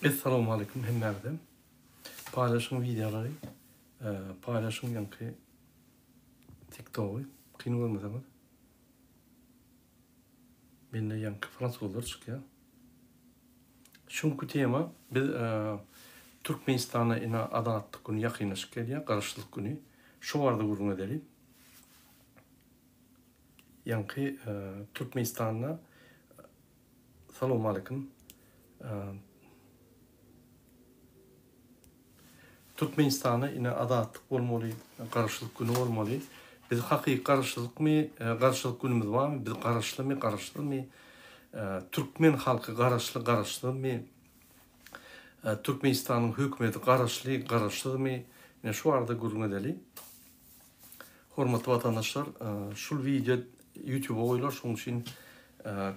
Essalawmaleýkum hemmäňize. Paýlaşyň wideolary, paýlaşyň ýaňky TikTogy kyn görmeseňiz. Mende ýaňky fransuzlar çykýar. Şuňky tema biz Türkmenistanda ine Azatlyk güni ýakynlaşyp gelýär, Garaşsyzlyk güni. Şo barada gürrüň edeli. Ýaňky Türkmenistanda Salowmaleýkim. Türkmenistanda ine azatlyk bolmaly, garaşsyzlyk güni bolmaly. Biz hakyky garaşsyzlykmy, garaşsyzlyk günümiz barmy? Biz garaşlymy, garaşsyzmy? Türkmen halky garaşly, garaşsyzmy? Türkmenistanyň hökümeti garaşly, garaşsyzmy? Ine şu barada gürrüň edeli. Hormatly watandaşlar, şul wideo YouTube-a goýular, şonuň üçin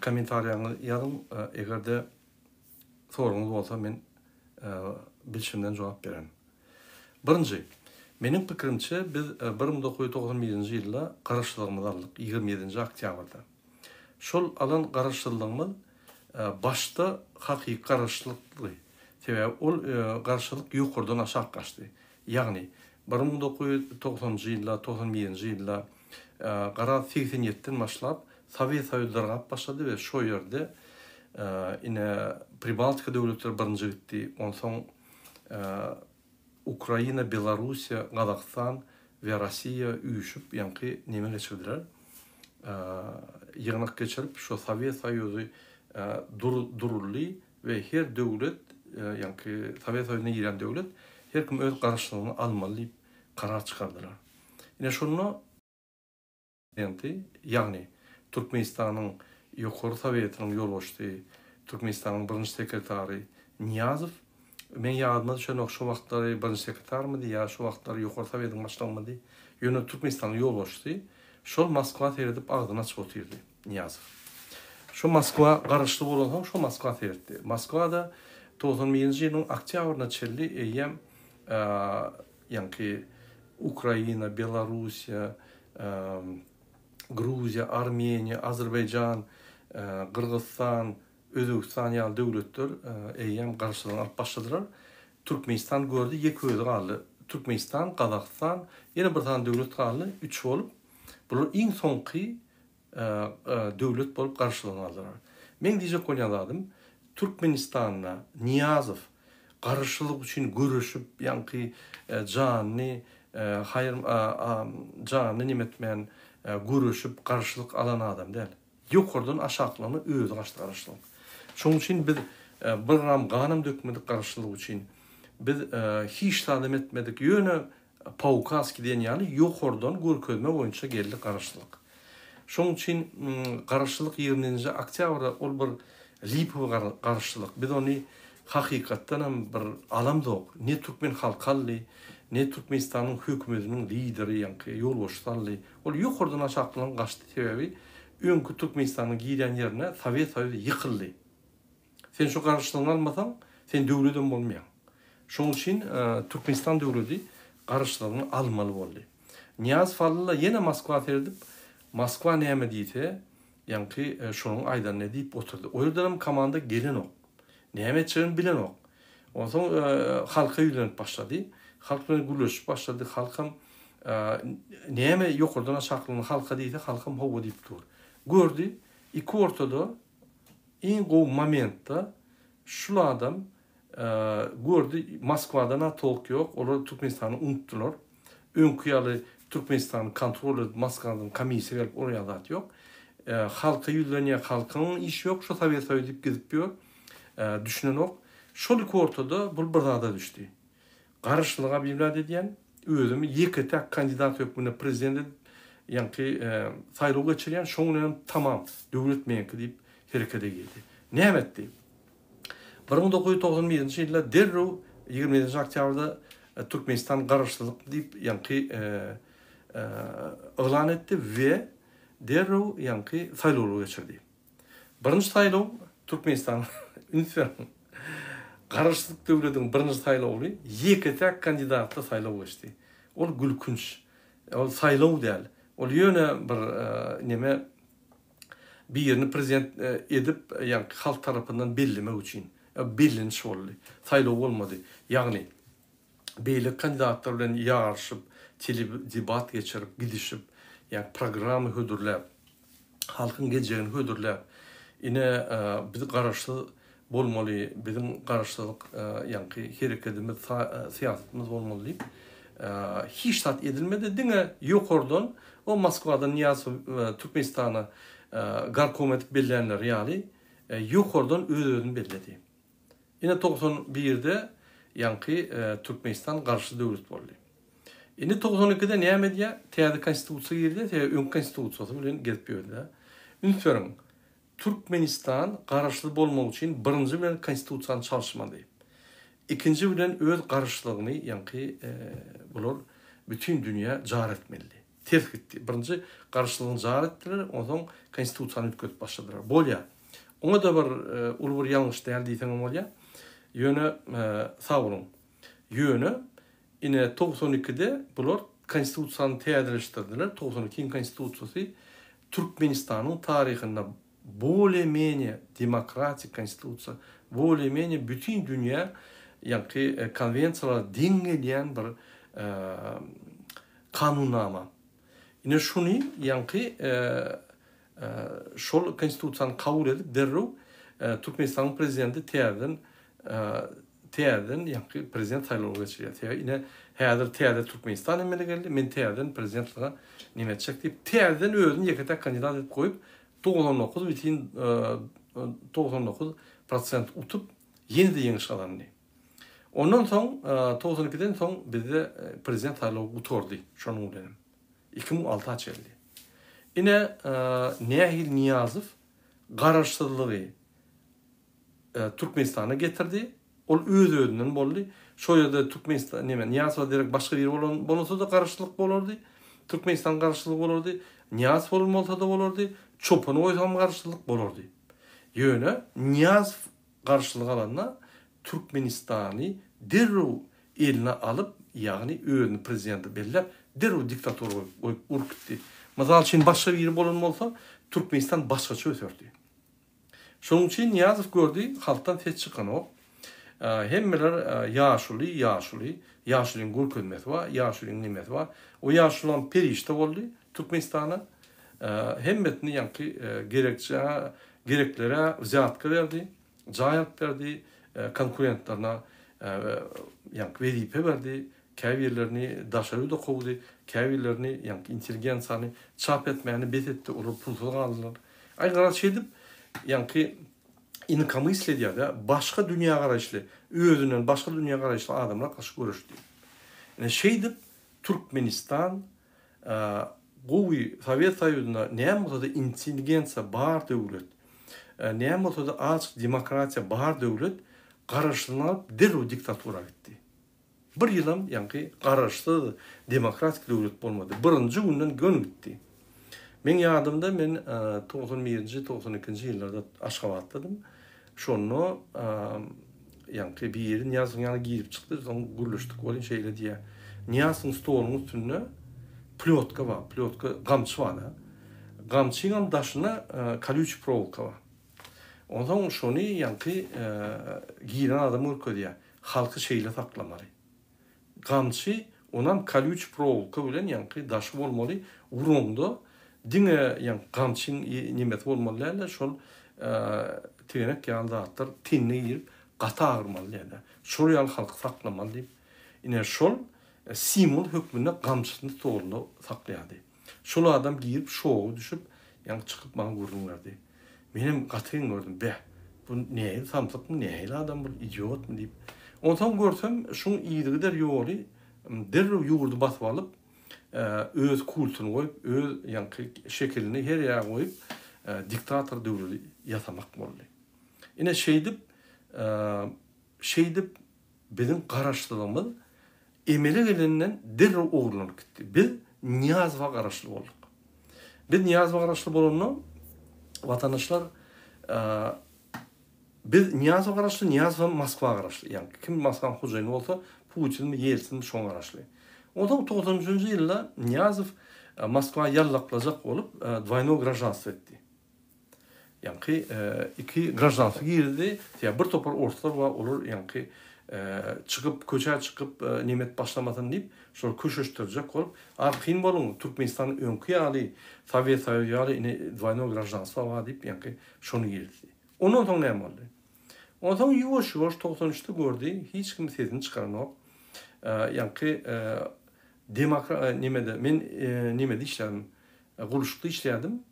kommentariýaňyzy ýazyň. Eger-de soragyňyz bolsa men bilşimden jogap bererin. Birinji, meniň pikirimçe biz 1991-nji ýylda garaşsyzlygymyzy aldyk, 27-nji oktýabrda. Şol alan garaşsyzlygymyz başda hakyky garaşsyzlykdy. Sebäbi ol garaşsyzlyk ýokardan aşak gaçdy. Ýagny, 1990-njy ýylda, 91-nji ýylda, garaz 87-den başlap Sowet Soýuzy dargap başlady we şo ýerde ine Pribaltika döwletleri birinji gitdi, onsoň Ukraina, Belarussiýa, Gazagystan we Rossiýa üýşüp ýaňky neme geçirdiler, ýygnak geçirip şo Sowet Soýuzy duruldy we her döwlet ýaňky Sowet Soýuzyna girýän döwlet her kim öz garaşsyzlygyny almaly diýip karar çykardylar. Ine şonda Prezidenti, ýagny Türkmenistanyň Ýokary Sowetiniň ýolbaşçysy, Türkmenistanyň birinji sekretary Nyýazow, meň ýadyma düşenok şo wagtlary birinji sekretarmydy ýa şo wagtlary Ýokary Sowetiň başlygymydy, ýöne Türkmenistanyň ýolbaşçysy şol Moskwa seredip agzyny açyp otyrdy Nyýazow. Şo Moskwa garaşly bolansoň şo Moskwa seretdi. Moskwada 91-nji ýylyň oktýabryna çenli eýýäm Ýaňky Ukraina, Belarussiýa, Gruziýa, Armeniýa, Azerbaýjan, Gyrgyzystan, Özbegistan ýaly döwletler eýýäm garşylygyny alyp başladylar. Türkmenistan gördi, ýeke özi galdy. Türkmenistan, Gazagystan, ýene bir sany döwlet galdy, üç bolup. Bular iň soňky döwlet bolup garşylygyny aldylar. Meň diýjek bolýan zadym, Türkmenistanda Nyýazow garaşsyzlyk üçin göreşip, ýaňky janyny haýyr janyny neme etmän göreşip garşylyk alan adam däl. Ýokardan aşaklygyna özi gaçdy garaşsyzlyk. Şonuň üçin biz bir gram ganam dökmedik garaşsyzlyk üçin. Biz hiç zadam etmedik. Ýöne Paukaski diýen ýaly ýokardan görkezme boýunça geldi garaşsyzlyk. Şonuň üçin garaşsyzlyk 27-nji oktýabrda ol bir lipowy garaşsyzlyk. Biz ony hakykatdanam bir alamzok. Ne türkmen halky aldy, ne Türkmenistanyň hökümetiniň lideri ýaňky ýolbaşçysy aldy. Ol ýokardan aşaklygyna gaçdy sebäbi öňki Türkmenistanyň girýän ýerine Sowet Soýuzy ýykyldy. Sen şu garaşsyzlygyňy almasaň, sen döwledem bolmaýaň. Şonuň üçin Türkmenistan döwledi garaşsyzlygyny almaly boldy. Nyýazow aldy-da ýene Moskwa seredip, Moskwa näme diýse, ýaňky şonuň aýdanyny diýip oturdy. O ýerdenem komanda gelenok. Näme etjegini bilenok. Onsoň halka ýüzlenip başlady. Halk bilen gürleşip başlady. Halkam näme ýokardan aşaklygyny halka diýse, halkam hawa diýip dur. Gördi, iki ortada Iň gowy momentda şul adam gördi Moskwadan-a tolk ýok, olar Türkmenistany unutdylar. Öňki ýaly Türkmenistany kontrol edip Moskwadan komissiýa gelip ol ýaly zat ýok. Halka ýüzlenýär, halkyň işi ýok, şo Sowet Soýuzy diýip gezip ýör. Düşünenok. Şol iki ortada bul bir zada düşdi. Garaşlyga biwlat edýän, özümi ýeke-täk kandidat hökmünde prezident edip, ýaňky saýlaw geçirýän, şoň bilenem tamam, döwlet meňki diýip herekete girdi. Näme etdi? 1991-nji ýylda derrew 27-nji oktýabrda Türkmenistan garaşsyzlyk diýip ýaňky yglan etdi we derrew ýaňky saýlawlar geçirdi. Birinji saýlaw Türkmenistanyň üns beriň. Garaşsyzlyk döwlediň birinji saýlawyny ýeke-täk kandidatly saýlaw geçdi. Ol gülkünç. Ol saýlaw däl. Ol ýöne bir neme birini prezident edip, ýaňky halk tarapyndan bellemek üçin. belleniş boldy. Saýlaw bolmady. Ýagny beýleki kandidatlar bilen ýaryşyp, teledebat geçirip, gidişip, ýa programma hödürläp, halkyň geljegini hödürläp, ine, biz garaşsyz bolmaly, biziň garaşsyzlyk ýaňky herekedimiz, syýasatymyz bolmaly diýip, hiç zat edilmedi. Diňe ýokardan, o Moskwadan Nyýazow Türkmenistana gorkom edip bellänleri ýaly, ýokardan öz-özüni belledi. Ine 91-de ýaňky Türkmenistan garaşsyz döwlet boldy. Indi 92-de näme edýär? Täze konstitusiýa girdi, sebäbi öňki konstitusiýasy bilen gezip ýördi. Üns beriň, Türkmenistan garaşsyz bolmak üçin birinji bilen konstitusiýany çalyşmaly. Ikinji bilen öz garaşsyzlygyny ýaňky bular bütin dünýä jar etmelidi. Ters gitdi. Birinji garaşsyzlygyny jar etdiler, onsoň konstitusiýany üýtgedip başladylar. Bolýar. Oňa-da bir uly bir ýalňyş däl diýseňem bolýar. Ýöne sag boluň. Ýöne ine 92-de bular konstitusiýany täzeleşdirdiler. 92-iň konstitusiýasy Türkmenistanyň taryhynda bolее-menее demokratik konstitusiýa, bolее-menее bütin dünýä ýaňky konwensiýalara deň gelýän bir kanunnama. Ine şuny ýaňky şol konstitusiýany kabul edip derrew Türkmenistanyň prezidenti täzeden täzeden ýaňky prezident saýlawy geçirýär. Sebäbi ine häzir täze Türkmenistan emele geldi, men täzeden prezidentlige neme etjek diýip täzeden özüni ýeke-täk kandidat edip goýup 99 bütin 99 prosent utup ýene-de ýeňiş gazandy. Ondan soň 92-den soň bizde prezident saýlawy gutardy şonuň bilenem. 2006-a çenli. Ine nähili Nyýazow garaşsyzlygy Türkmenistana getirdi. Ol öz-özünden boldy. Şo ýerde Türkmenistan neme Nyýazowa derek başga biri bolan bolsa-da garaşsyzlyk bolardy. Türkmenistan garaşsyzlygy bolardy. Nyýazow bolan bolsa-da bolardy. Çopany goýsam garaşsyzlyk bolardy. Ýöne Nyýazow garşylyk alanda Türkmenistany derrew eline alyp, ýagny özüni prezidente belläp, derrew diktatura goýup urup gitdi. Mysal üçin başga biri bolan bolsa, Türkmenistan başgaça öserdi. Şonuň üçin Nyýazow gördi, halkdan ses çykanok. Hemmeler ýaşuly, ýaşuly, ýaşulyň görkezmesi bar, ýaşulyň nemesi bar. O ýaşulam perişde boldy Türkmenistana. Hemmesini ýaňky gerekçä, gereklere wzýatka berdi, jaý alyp berdi, konkurentlerine ýaňky wezipe berdi, käbirlerini daşary ýurda kowdy, käbirlerini ýaňky intelligensiýany çap etmäni bes etdi, olar pulsuz galdylar. Aý garaz şeýdip ýaňky inakomysliýe diýýär-de, başga dünýägaraýyşly, özünden başga dünýägaraýyşly adamlar garşy göreşdi. Ine şeýdip Türkmenistan gowy Sowet Soýuzynda näme bolsa-da intelligensiýa bar döwlet, näme bolsa-da azajyk demokratiýa bar döwlet garaşsyzlygyny alyp derrew diktatura gitdi. Bir ýylam ýaňky garaşsyz demokratik döwlet bolmady. Birinji günden göni gitdi. Meň ýadymda men 91-nji, 92-nji ýyllarda Aşgabatdadym. Şonda ýaňky biri Nyýazowyň ýanyna girip çykdy, soň gürleşdik welin şeýle diýýär. Nyýazowyň stolunyň üstünde plýotka bar, plýotka, gamçy bar-da. Gamçyňam daşynda kolýuçi prowolka bar. Onsoň şony ýaňky giren adam görkezýär. Halky şeýle saklamaly. Gamçy onam kolýuç prowolka bilen ýaňky daşy bolmaly uraňda diňe ýaňky gamçyň nemesi bolmaly dälde şol tegenek ýaly zatlar tenine girip gaty agyrmaly dälde şol ýaly halky saklamaly diýip ine şol simwol hökmünde gamçysyny stolunda saklaýardy. Şol adam girip şoga düşüp, ýaňky çykyp maňa gürrüň berdi. Menem gaty geň gördüm, beh, bu nähili samsykmy, nähili adam bul, idiotmy diýip. Onsoň görsem, şuň yzygider ýoly derrew ýurdy basyp alyp, öz kultuny goýup, öz ýaňky şekilini her ýere goýup, diktator döwleti ýasamak boldy. Ine şeýdip, şeýdip biziň garaşsyzlygymyz emele gelenden derrew ogurlanyp gitdi. Biz Nyýazowa garaşly bolduk. Biz Nyýazowa garaşly bolanda, watandaşlar, biz Nyýazowa garaşly, Nyýazow hem Moskwa garaşly. Ýagny kim Moskwanyň hojaýyny bolsa, Putinmi, Ýelsinmi şoňa garaşly. Onsoň 93-nji ýylda Nyýazow Moskwa ýallaklajak bolup, dwoýnoý graždanstwo etdi. Ýaňky iki graždanstwo girizdi. Sebäbi bir topar orslar bar, olar ýaňky çykyp, köçä çykyp neme edip başlamasyn diýip, şolary köşeşdirjek bolup, arkaýyn boluň, Türkmenistan öňki ýaly, Sowet Soýuzy ýaly ine dwaýnoý graždanstwo bar diýip, ýaňky şony girizdi. Ondan soň näme boldy? Onsoň ýuwaş-ýuwaş 93-de gördi, hiç kim sesini çykaranok. Ýaňky demokra nemede men nemede işlädim, gurluşykda işlärdim.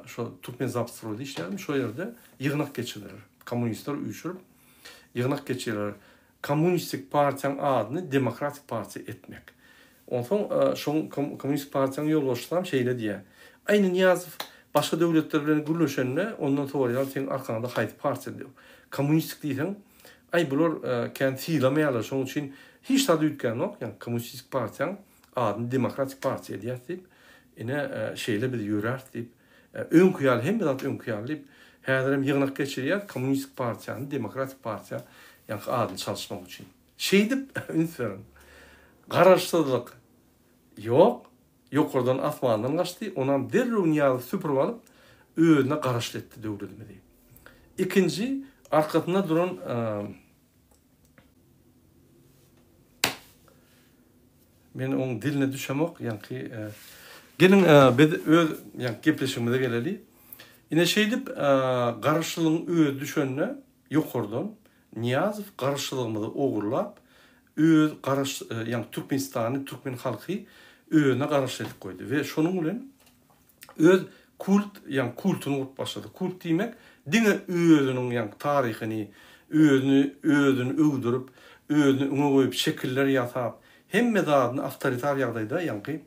Şo Türkmenzapstroýda işlärdim. Şo ýerde ýygnak geçirdiler. Kommunistler üýşürip ýygnak geçirdiler. Kommunistik partiýaň adyny Demokratik partiýa etmek. Onsoň şoň Kommunistik partiýaň ýolbaşçysam şeýle diýýär. Aý indi Nyýazow başga döwletler bilen gürleşende ondan soraýarlar seň arkaňda haýsy partiýa diýip. Kommunistik diýseň, aý bular kän sylamaýarlar şoň üçin hiç zat üýtgänok, ýagny Kommunistik partiýaň adyny Demokratik partiýa edýäs diýip, ine şeýle biz ýöräris diýip, öňki ýaly hemme zat öňki ýaly diýip, häzirem ýygnak geçirýäs Kommunistik partiýany Demokratik partiýa ýaňky adyny çalyşmak üçin. Şeýdip, üns beriň, garaşsyzlyk ýok, ýokardan asmandan gaçdy, onam derrew Nyýazow süpürip alyp, özüne garaşly etdi döwletimizi. Ikinji, arkasynda duran Men oň diline düşemok, ýaňky Geliň biz öz ýaňky gepleşigimize geleli. Ine şeýdip garaşsyzlygyň özi düşende ýokardan Nyýazow garaşsyzlygymyzy ogurlap öz garaş ýaňky Türkmenistany türkmen halky özüne garaşly edip goýdy we şonuň bilen öz kult, ýagny kultuny gurup başlady. Kult diýmek, diňe özüniň ýagny taryhyny, özüni özüni öwdürip, özüni öňe goýup şekiller ýasap, hemme zadyny awtoritar ýagdaýda ýagny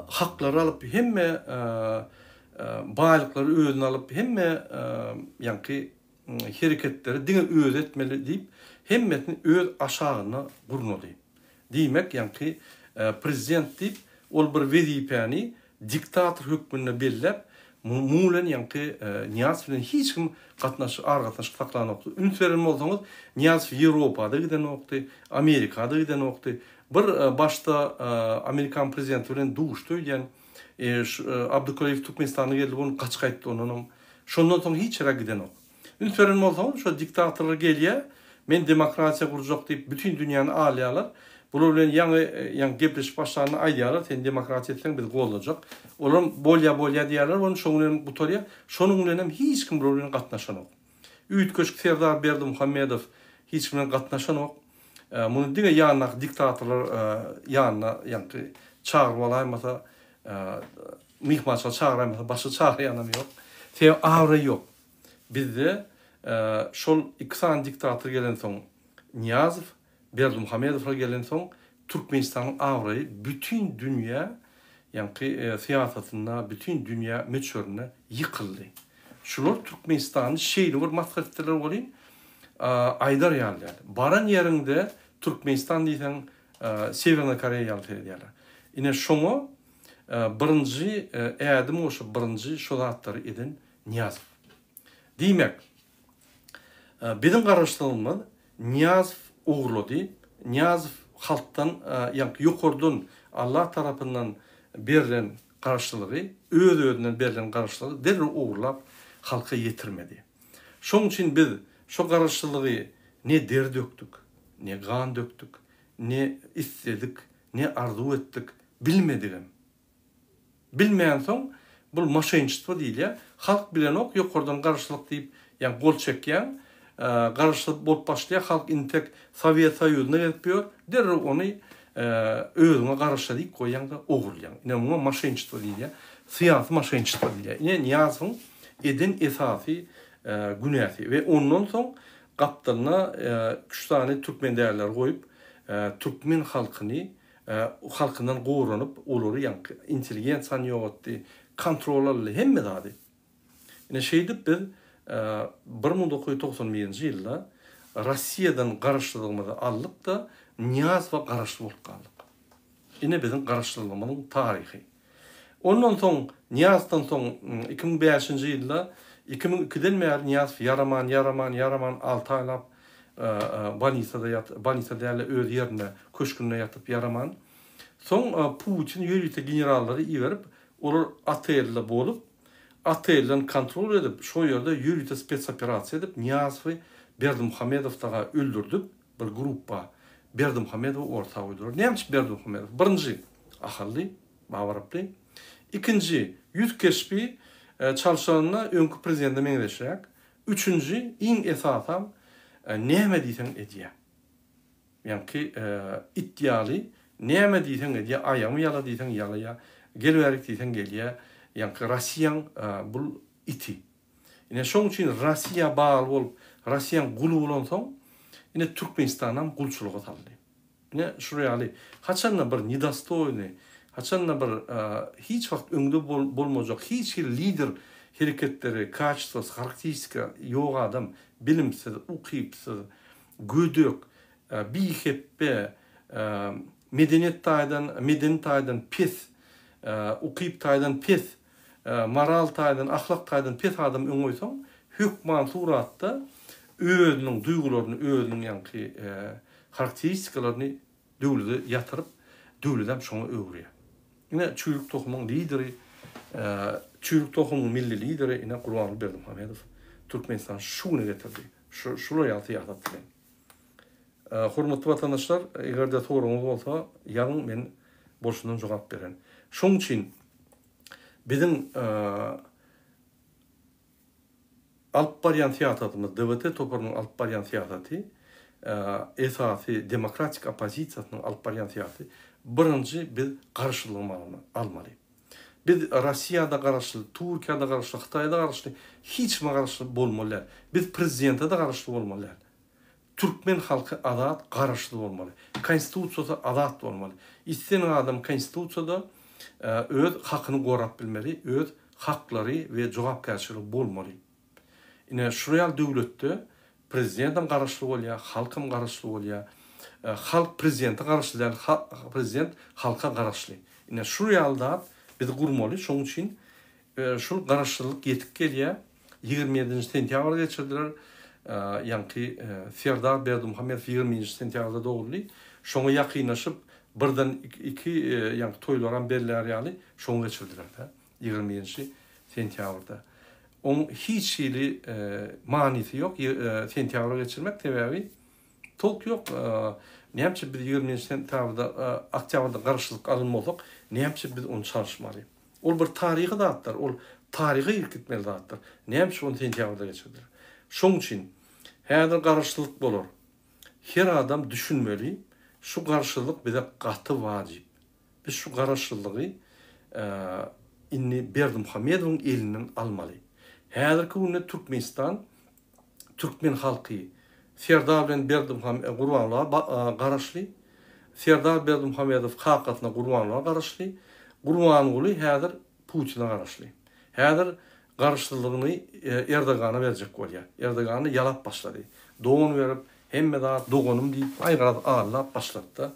haklary alyp, hemme baýlyklary özüne alyp, hemme ýagny hereketleri diňe özi etmeli diýip, hemmesini öz aşagynda gurnady. Diýmek, ýaňky prezident diýip, ol bir wezipäni diktator hökmünde belläp, muň bilen ýaňky Nyýazow bilen hiç kim gatnaşyk, aragatnaşyk saklanokdy. Üns beren bolsaňyz, Nyýazow Ýewropa-da gidenokdy, Amerika-da gidenokdy. Bir başda amerikan prezidenti bilen duşdy öýdýän. Abdykulyýew Türkmenistana geldi, ony gaçyp gaýtdy ondanam. Şondan soň hiç ýere gidenok. Üns beren bolsaňyz, şo diktatorlar gelýär, men demokratiýa gurjak diýip, bütin dünýäni alýarlar. Bular bilen ýaňy, ýaňy gepleşip başlanda aýdýarlar, sen demokratiýa etseň biz goldajak. Olaram bolýa, bolýa diýýärler, ony şoň bilen gutarýar. Şonuň bilenem hiç kim bular bilen gatnaşanok. Üýtgeşik Serdar Berdimuhamedow hiç kim bilen gatnaşanok. Muny diňe ýanyndaky diktatorlar ýanyna ýaňky çagyryp alaýmasa, myhmançylyga çagyraýmasa başga çagyrýanam ýok. Sebäbi abraý ýok. Bizde şol iki sany diktator gelensoň Nyýazow, Berdimuhamedowlar gelensoň Türkmenistanyň abraýy bütin dünýä ýaňky syýasatynda, bütin dünýä möçberinde ýykyldy. Şular Türkmenistany şeýle bir masgara etdiler welin, aýdar ýaly däl. Baran ýeriňde Türkmenistan diýseň Sewernaýa Koreýa ýaly seredýärler. Ine şoňa birinji ädim goşup birinji şo zatlary eden Nyýazow. Diýmek, biziň garaşsyzlygymyz Nyýazow ogurlady. Nyýazow halkdan, ýaňky ýokardan Allah tarapyndan berlen garaşsyzlygy, öz-özünden berlen garaşsyzlygy derrew ogurlap halka ýetirmedi. Şoň üçin biz şo garaşsyzlygy ne der dökdük, ne gan dökdük, ne isledik, ne arzuw etdik, bilmedigem. Bilmänsoň bul moşençestvo diýilýär. Halk bilenok ýokardan garaşlyk diýip ýa gol çekýäň. Garaşsyz bolup başlaýar halk intek Sowet Soýuzyna gezip ýör. Derrew ony özüňe garaşly diýip goýýaň-da ogurlaýaň. Ine muňa moşençestvo diýilýär. Syýasy moşençestvo diýilýär. Ine Nyýazowyň eden esasy günäsi we ondan soň gapdalyna üç sany türkmen dälleri goýup türkmen halkyny halkyndan goranyp, olary ýaňky intelligensiýany ýok etdi, kontrol aldy, hemme zady. Ine şeýdip biz 1991-nji ýylda Rossiýadan garaşsyzlygymyzy aldyk-da, Nyýazowa garaşly bolup galdyk. Ine biziň garaşsyzlygymyzyň taryhy. Ondan soň, Nyýazowdan soň 2005-nji ýylda, 2002-den bäri Nyýazow ýaraman, ýaraman, ýaraman alty aýlap bolnisada ýat, bolnisa däl-de öz ýerinde, köşgünde ýatyp ýaraman. Soň Putin ýörite generallary iberip, olar otelde bolup, Otelden kontrol edip, şo ýerde ýörite spetsoperasiýa edip, Nyýazowy Berdimuhamedow daga öldürdip, bir gruppa Berdimuhamedowy orta goýdular. Näme üçin Berdimuhamedow? Birinji, ahally, babaraply. Ikinji, ýüz keşbi çalşylanda öňki prezidente meňzeşräk. Üçünji, iň esasam, näme diýseň edýär. Ýaňky it ýaly, näme diýseň edýär, aýagymy ýala diýseň ýalaýar, gel bärik diýseň gelýär. Ýaňky Rossiýaň bul iti. Ine şoň üçin Rossiýa bagly bolup, Rossiýaň guly bolansoň, ine Türkmenistanam gulçulyga saldy. Ine şul ýaly, haçanda bir nedostoýnyý, haçanda bir hiç wagt öňde bolmajak hiç hili lider hereketleri, kaçestwosy, harakteristika ýok adam, bilimsiz, ukypsyz, gödek, bihepbe, medeniýet taýdan, medeni taýdan pes, ukyp taýdan pes, moral taýdan, ahlak taýdan pes adam öňe goýsaň, hökman suratda özüniň duýgularyny, özüniň ýaňky harakteristikalaryny döwlede ýatyryp, döwledem şoňa öwürýär. Ine, çüýrük tohumyň lideri, çüýrük tohumyň milli lideri ine Gurbanguly Berdimuhamedow Türkmenistany şu güne getirdi. Şu şular ýaly syýasat bilen. Hormatly watandaşlar, eger-de soragyňyz bolsa, ýazyň, men bolşundan jogap bererin. Şonuň üçin biziň alyp barýan syýasatymyz, DWT toparynyň alyp barýan syýasaty, esasy demokratik oppozisiýasynyň alyp barýan syýasaty, birinji biz garaşsyzlygy almaly. Biz Rossiýada garaşly, Türkiýada garaşly, Hytaýda garaşly, hiç kime garaşly bolmaly däl. Biz prezidente-de garaşly bolmaly däl. Türkmen halky azat, garaşsyz bolmaly. Konstitusiýasy azat bolmaly. Islendik adam konstitusiýada öz hakyny gorap bilmeli, öz haklary we jogapkärçiligi bolmaly. Ine, şular ýaly döwletde prezidentem garaşly bolýar, halkam garaşly bolýar. Halk prezidente garaşly däl, prezident halka garaşly. Ine, şular ýaly zat biz gurmaly. Şonuň üçin şul garaşsyzlyk ýetip gelýär. 27-nji sentýabrda geçirdiler. Ýaňky Serdar Berdimuhamedow 20-nji sentýabrda doguldy. Şoňa ýakynlaşyp, birden iki ýaňky toýlaram bellär ýaly şoňa geçirdiler-de. 27-nji sentýabrda. Oň hiç hili manysy ýok sentýabra geçirmek, sebäbi tolk ýok. Näme üçin biz 27-nji sentýabrda, oktýabrda garaşsyzlyk alan bolsak, näme üçin biz ony çalyşmaly? Ol bir taryhy zatlar, ol taryha girip gitmeli zatlar. Näme üçin ony sentýabrda geçirdiler? Şoň üçin häzir garaşsyzlyk bolar. Her adam düşünmeli, şu garaşsyzlyk bize gaty wajyp. Biz şu garaşsyzlygy indi Berdimuhamedowyň elinden almaly. Häzirki günde Türkmenistan türkmen halky Serdar bilen Berdimuhamedow Gurbangulyga garaşly. Serdar Berdimuhamedow kakasyna Gurbangulyga garaşly. Gurbanguly häzir Putine garaşly. Häzir garaşsyzlygyny Erdogana berjek bolýar. Erdogany ýalap başlady. Don berip, hemme zat doganym diýip, aý garaz aldap başlady-da.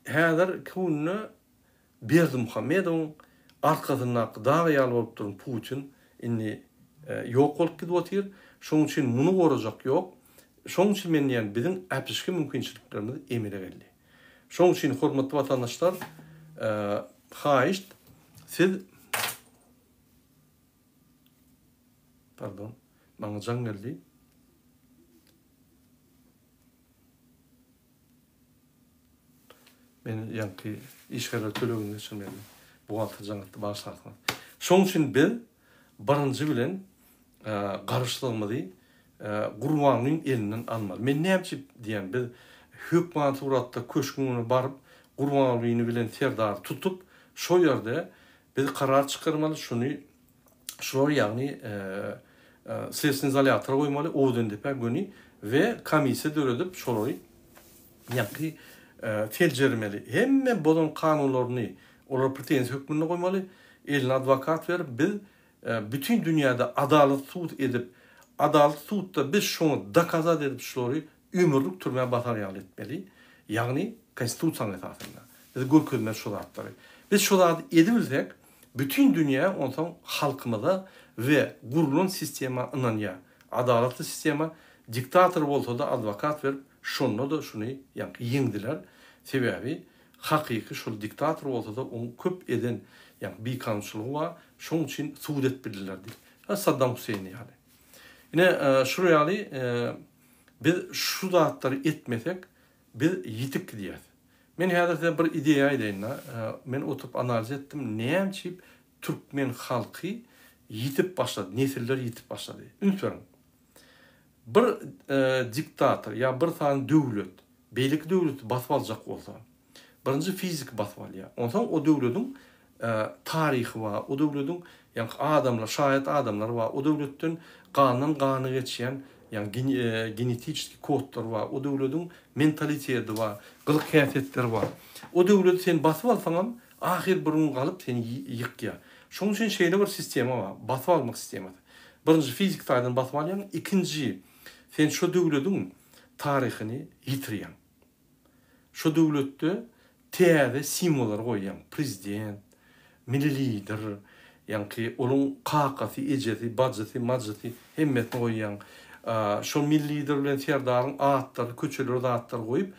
Häzirki günde Berdimuhamedowyň arkasyndaky dag ýaly bolup duran Putin indi ýok bolup gidip otyr. Şonuň üçin muny gorajak ýok. Şonuň üçin men diýýän biziň äpişge mümkinçiliklerimiz emele geldi. Şonuň üçin hormatly watandaşlar haýyşt siz Pardon, maňa jaň geldi. Men ýaňky işgärler tölegini geçirmeli. Buhgalter jaň etdi, bagyşlarsyňyz. Şonuň üçin biz birinji bilen garaşsyzlygymyzy Gurbangulyň elinden almaly. Men näme üçin diýýän, biz hökman suratda köşgüň öňüne baryp, Gurbangulyny bilen Serdary tutup, şo ýerde biz karar çykarmaly, şuny şular ýagny следственный izolýatora goýmaly, Owadandepä göni we komissiýa döredip şolary ýaňky seljermeli. Hemme bozan kanunlaryny olara pretenziýa hökmünde goýmaly, eline adwokat berip biz bütin dünýäde adalat sud edip, adalat sudda biz şoňa dokazat edip şulary ömürlik türmä basar ýaly etmeli. Ýagny konstitusiýanyň esasynda. Biz görkezmeli şu zatlary. Biz şu zady edibilsek, bütin dünýä onsoň halkymyza we gurlan sistema ynanýar. Adalatly sistema diktator bolsada adwokat berip şonda-da şuny ýaňky ýeňdiler. Sebäbi hakyky şol diktator bolsada oň köp eden. Ýagny bikanunçylygy bar, şoň üçin sud edip bildiler diýip. Ha Saddam Hüseýin ýaly. Ine şular ýaly biz şu zatlary etmesek biz ýitip gidýäs. Men häzir size bir ideýa aýdaýyn-da. Men oturyp analiz etdim, näme üçin türkmen halky ýitip başlady, nesiller ýitip başlady. Üns beriň. Bir diktator ýa bir sany döwlet beýleki döwleti basyp aljak bolsa, birinji fiziki basyp alýar. Onsoň o döwlediň taryhy bar, o döwlediň ýaňky adamlar, şaýat adamlary bar, o döwletden gandan gana geçýän ýaňky genetiçeskiý kodlary bar, o döwlediň mentaliteti bar, gylyk-häsiýetleri bar. O döwleti sen basyp alsaňam, ahyr bir gün galyp seni ýykýar. Şonuň üçin şeýle bir sistema bar, basyp almak sistemasy. Birinji fiziki taýdan basyp alýaň, ikinji sen şo döwlediň taryhyny ýitirýäň. Şo döwletde täze simwollary goýýaň, prezident, milli lider, ýaňky onuň kakasy, ejesi, bajysy, majysy hemmesini goýýaň. Şol milli lider bilen serdaryň atlaryny, köçeleri zatlary goýup,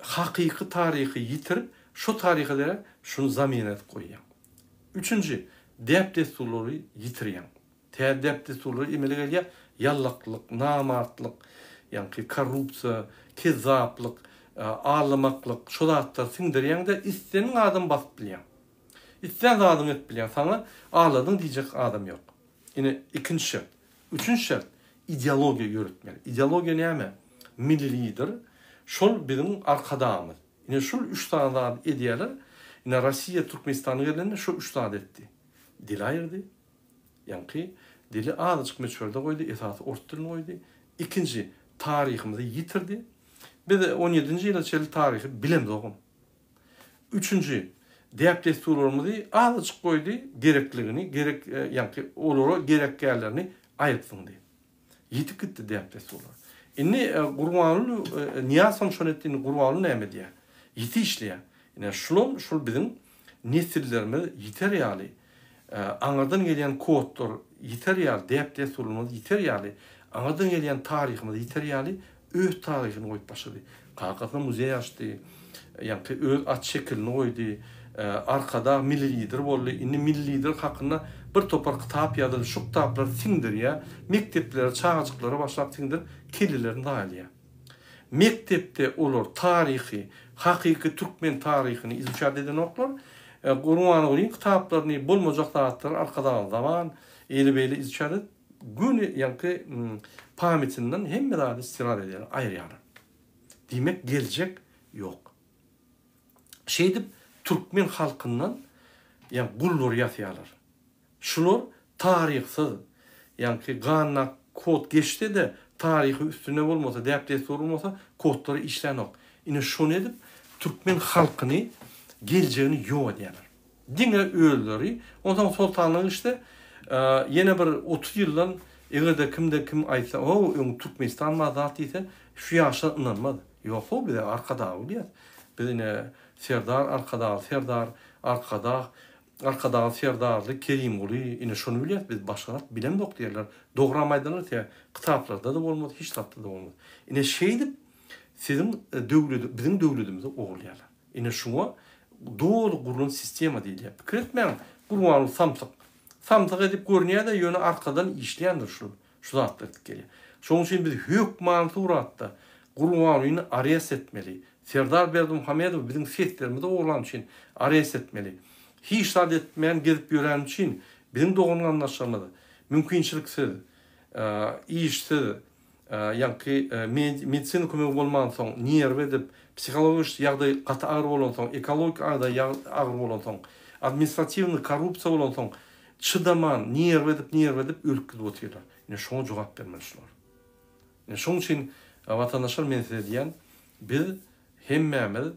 hakyky taryhy ýitirip, şo taryha derek şuny zamena edip goýýaň. Üçünji, däp-dessurlary ýitirýäň. Täze däp-dessurlar emele gelýär, ýallaklyk, namartlyk, ýaňky korrupsiýa, kezzaplyk, aldamaklyk, şo zatlary siňdirýäň-de, isleniň adamy basyp bilýäň. Islän zadyňy edip bilýäň, saňa aldadyň diýjek adam ýok. Ine, ikinji şert. Üçünji şert, ideologiýa ýöretmeli. Ideologiýa näme? Milli Lider, şol biziň Arkadagymyz. Ine, şul üç sany zady edýärler. Ine, Rossiýa Türkmenistana gelende şo üç zady etdi. Dil aýyrdy, Ýaňky dili azajyk möçberde goýdy, esasy ors dilini goýdy. Ikinji, taryhymyzy ýitirdi. Biz on ýedinji ýyla çenli taryhy bilemzogam. Üçünji, däp-dessurlarymyzy azajyk goýdy, gerekligini, gerek, ýaňky olara gerekgärlerini aýryp zyňdy. Ýitip gitdi däp-dessurlar. Indi Gurbanguly Nyýazowam şony etdi, indi Gurbanguly näme edýär? Ýiti işleýär. Ine, şulam şul biziň nesillerimiz ýiter ýaly, aňyrdan gelýän kodlar ýiter ýaly, däp-dessurlarymyz ýiter ýaly, aňyrdan gelýän taryhymyz ýiter ýaly öz taryhyny goýup başlady. Kakasyna muzeý açdy, ýaňky öz at şekilini goýdy, Arkadag milli lider boldy. Indi milli lider hakynda bir topar kitap ýazyldy. Şu kitaplary siňdirýär, mekdeplere, çagajyklara başlap siňdirip, kellelerini zaýalaýar. Mekdepde olar taryhy, hakyky türkmen taryhyny izuçat edenoklar. Gurbangulyň kitaplaryny, bolmajak zatlary Arkadagly zaman, eýle-beýle izuçat edip, göni ýaňky pamýatinden hemme zady stirat edýärler, aýyrýarlar. Diýmek, geljek ýok. Şeýdip, türkmen halkyndan ýa gullar ýasaýarlar. Şular taryhsyz, ýaňky ganyna kod geçse-de, taryhy üstünde bolmasa, däp-dessury bolmasa, kodlary işlänok. Ine şony edip, türkmen halkyny geljegini ýok edýärler. Diňe özleri, onsoň soltanlyk işte, ýene bir 30 ýyldan eger-de kimde-kim aýtsa, Ho, öň Türkmenistan bar zat diýse, şu ýaşlar ynanmaz. Ýok-how, biz Arkadagy bilýäs. Biz ine Serdar Arkadagly Serdar, Arkadag, Arkadagly Serdarly Kerimguly, ine şony bilýäs, biz başga zat bilemzok diýerler. Dogram aýdanlar sebäbi kitaplarda-da bolmaz, hiç zatda-da bolmaz. Ine şeýdip siziň döwledi, biziň döwledimizi ogurlaýarlar. Ine şuňa doly gurlan sistema diýilýär. Pikir etmäň, Gurbanguly samsyk. Samsyk edip görünýär-de, ýöne arkadan işleýändir şul. Şu zatlar edip gelýär. Şonuň üçin biz hökmany suratda Gurbangulyny arest etmeli. Serdar Berdimuhamedowy biziň seslerimizi ogurlany üçin arest etmeli. Hiç zat etmän gezip ýöräni üçin biziň dogan-garyndaşlarymyz mümkinçiliksiz, işsiz, ýaňky medisina kömegi bolmansoň, nerw edip, psihologik ýagdaý gaty agyr bolansoň, ekologik ýagdaý agyr bolansoň, administratiwnyý korrupsiýa bolansoň, çydaman, nerw edip, nerw edip ölüp gidip otyrlar. Ine şoňa jogap bermeli şular. Ine şoň üçin watandaşlar men size diýýän, biz hemmämiz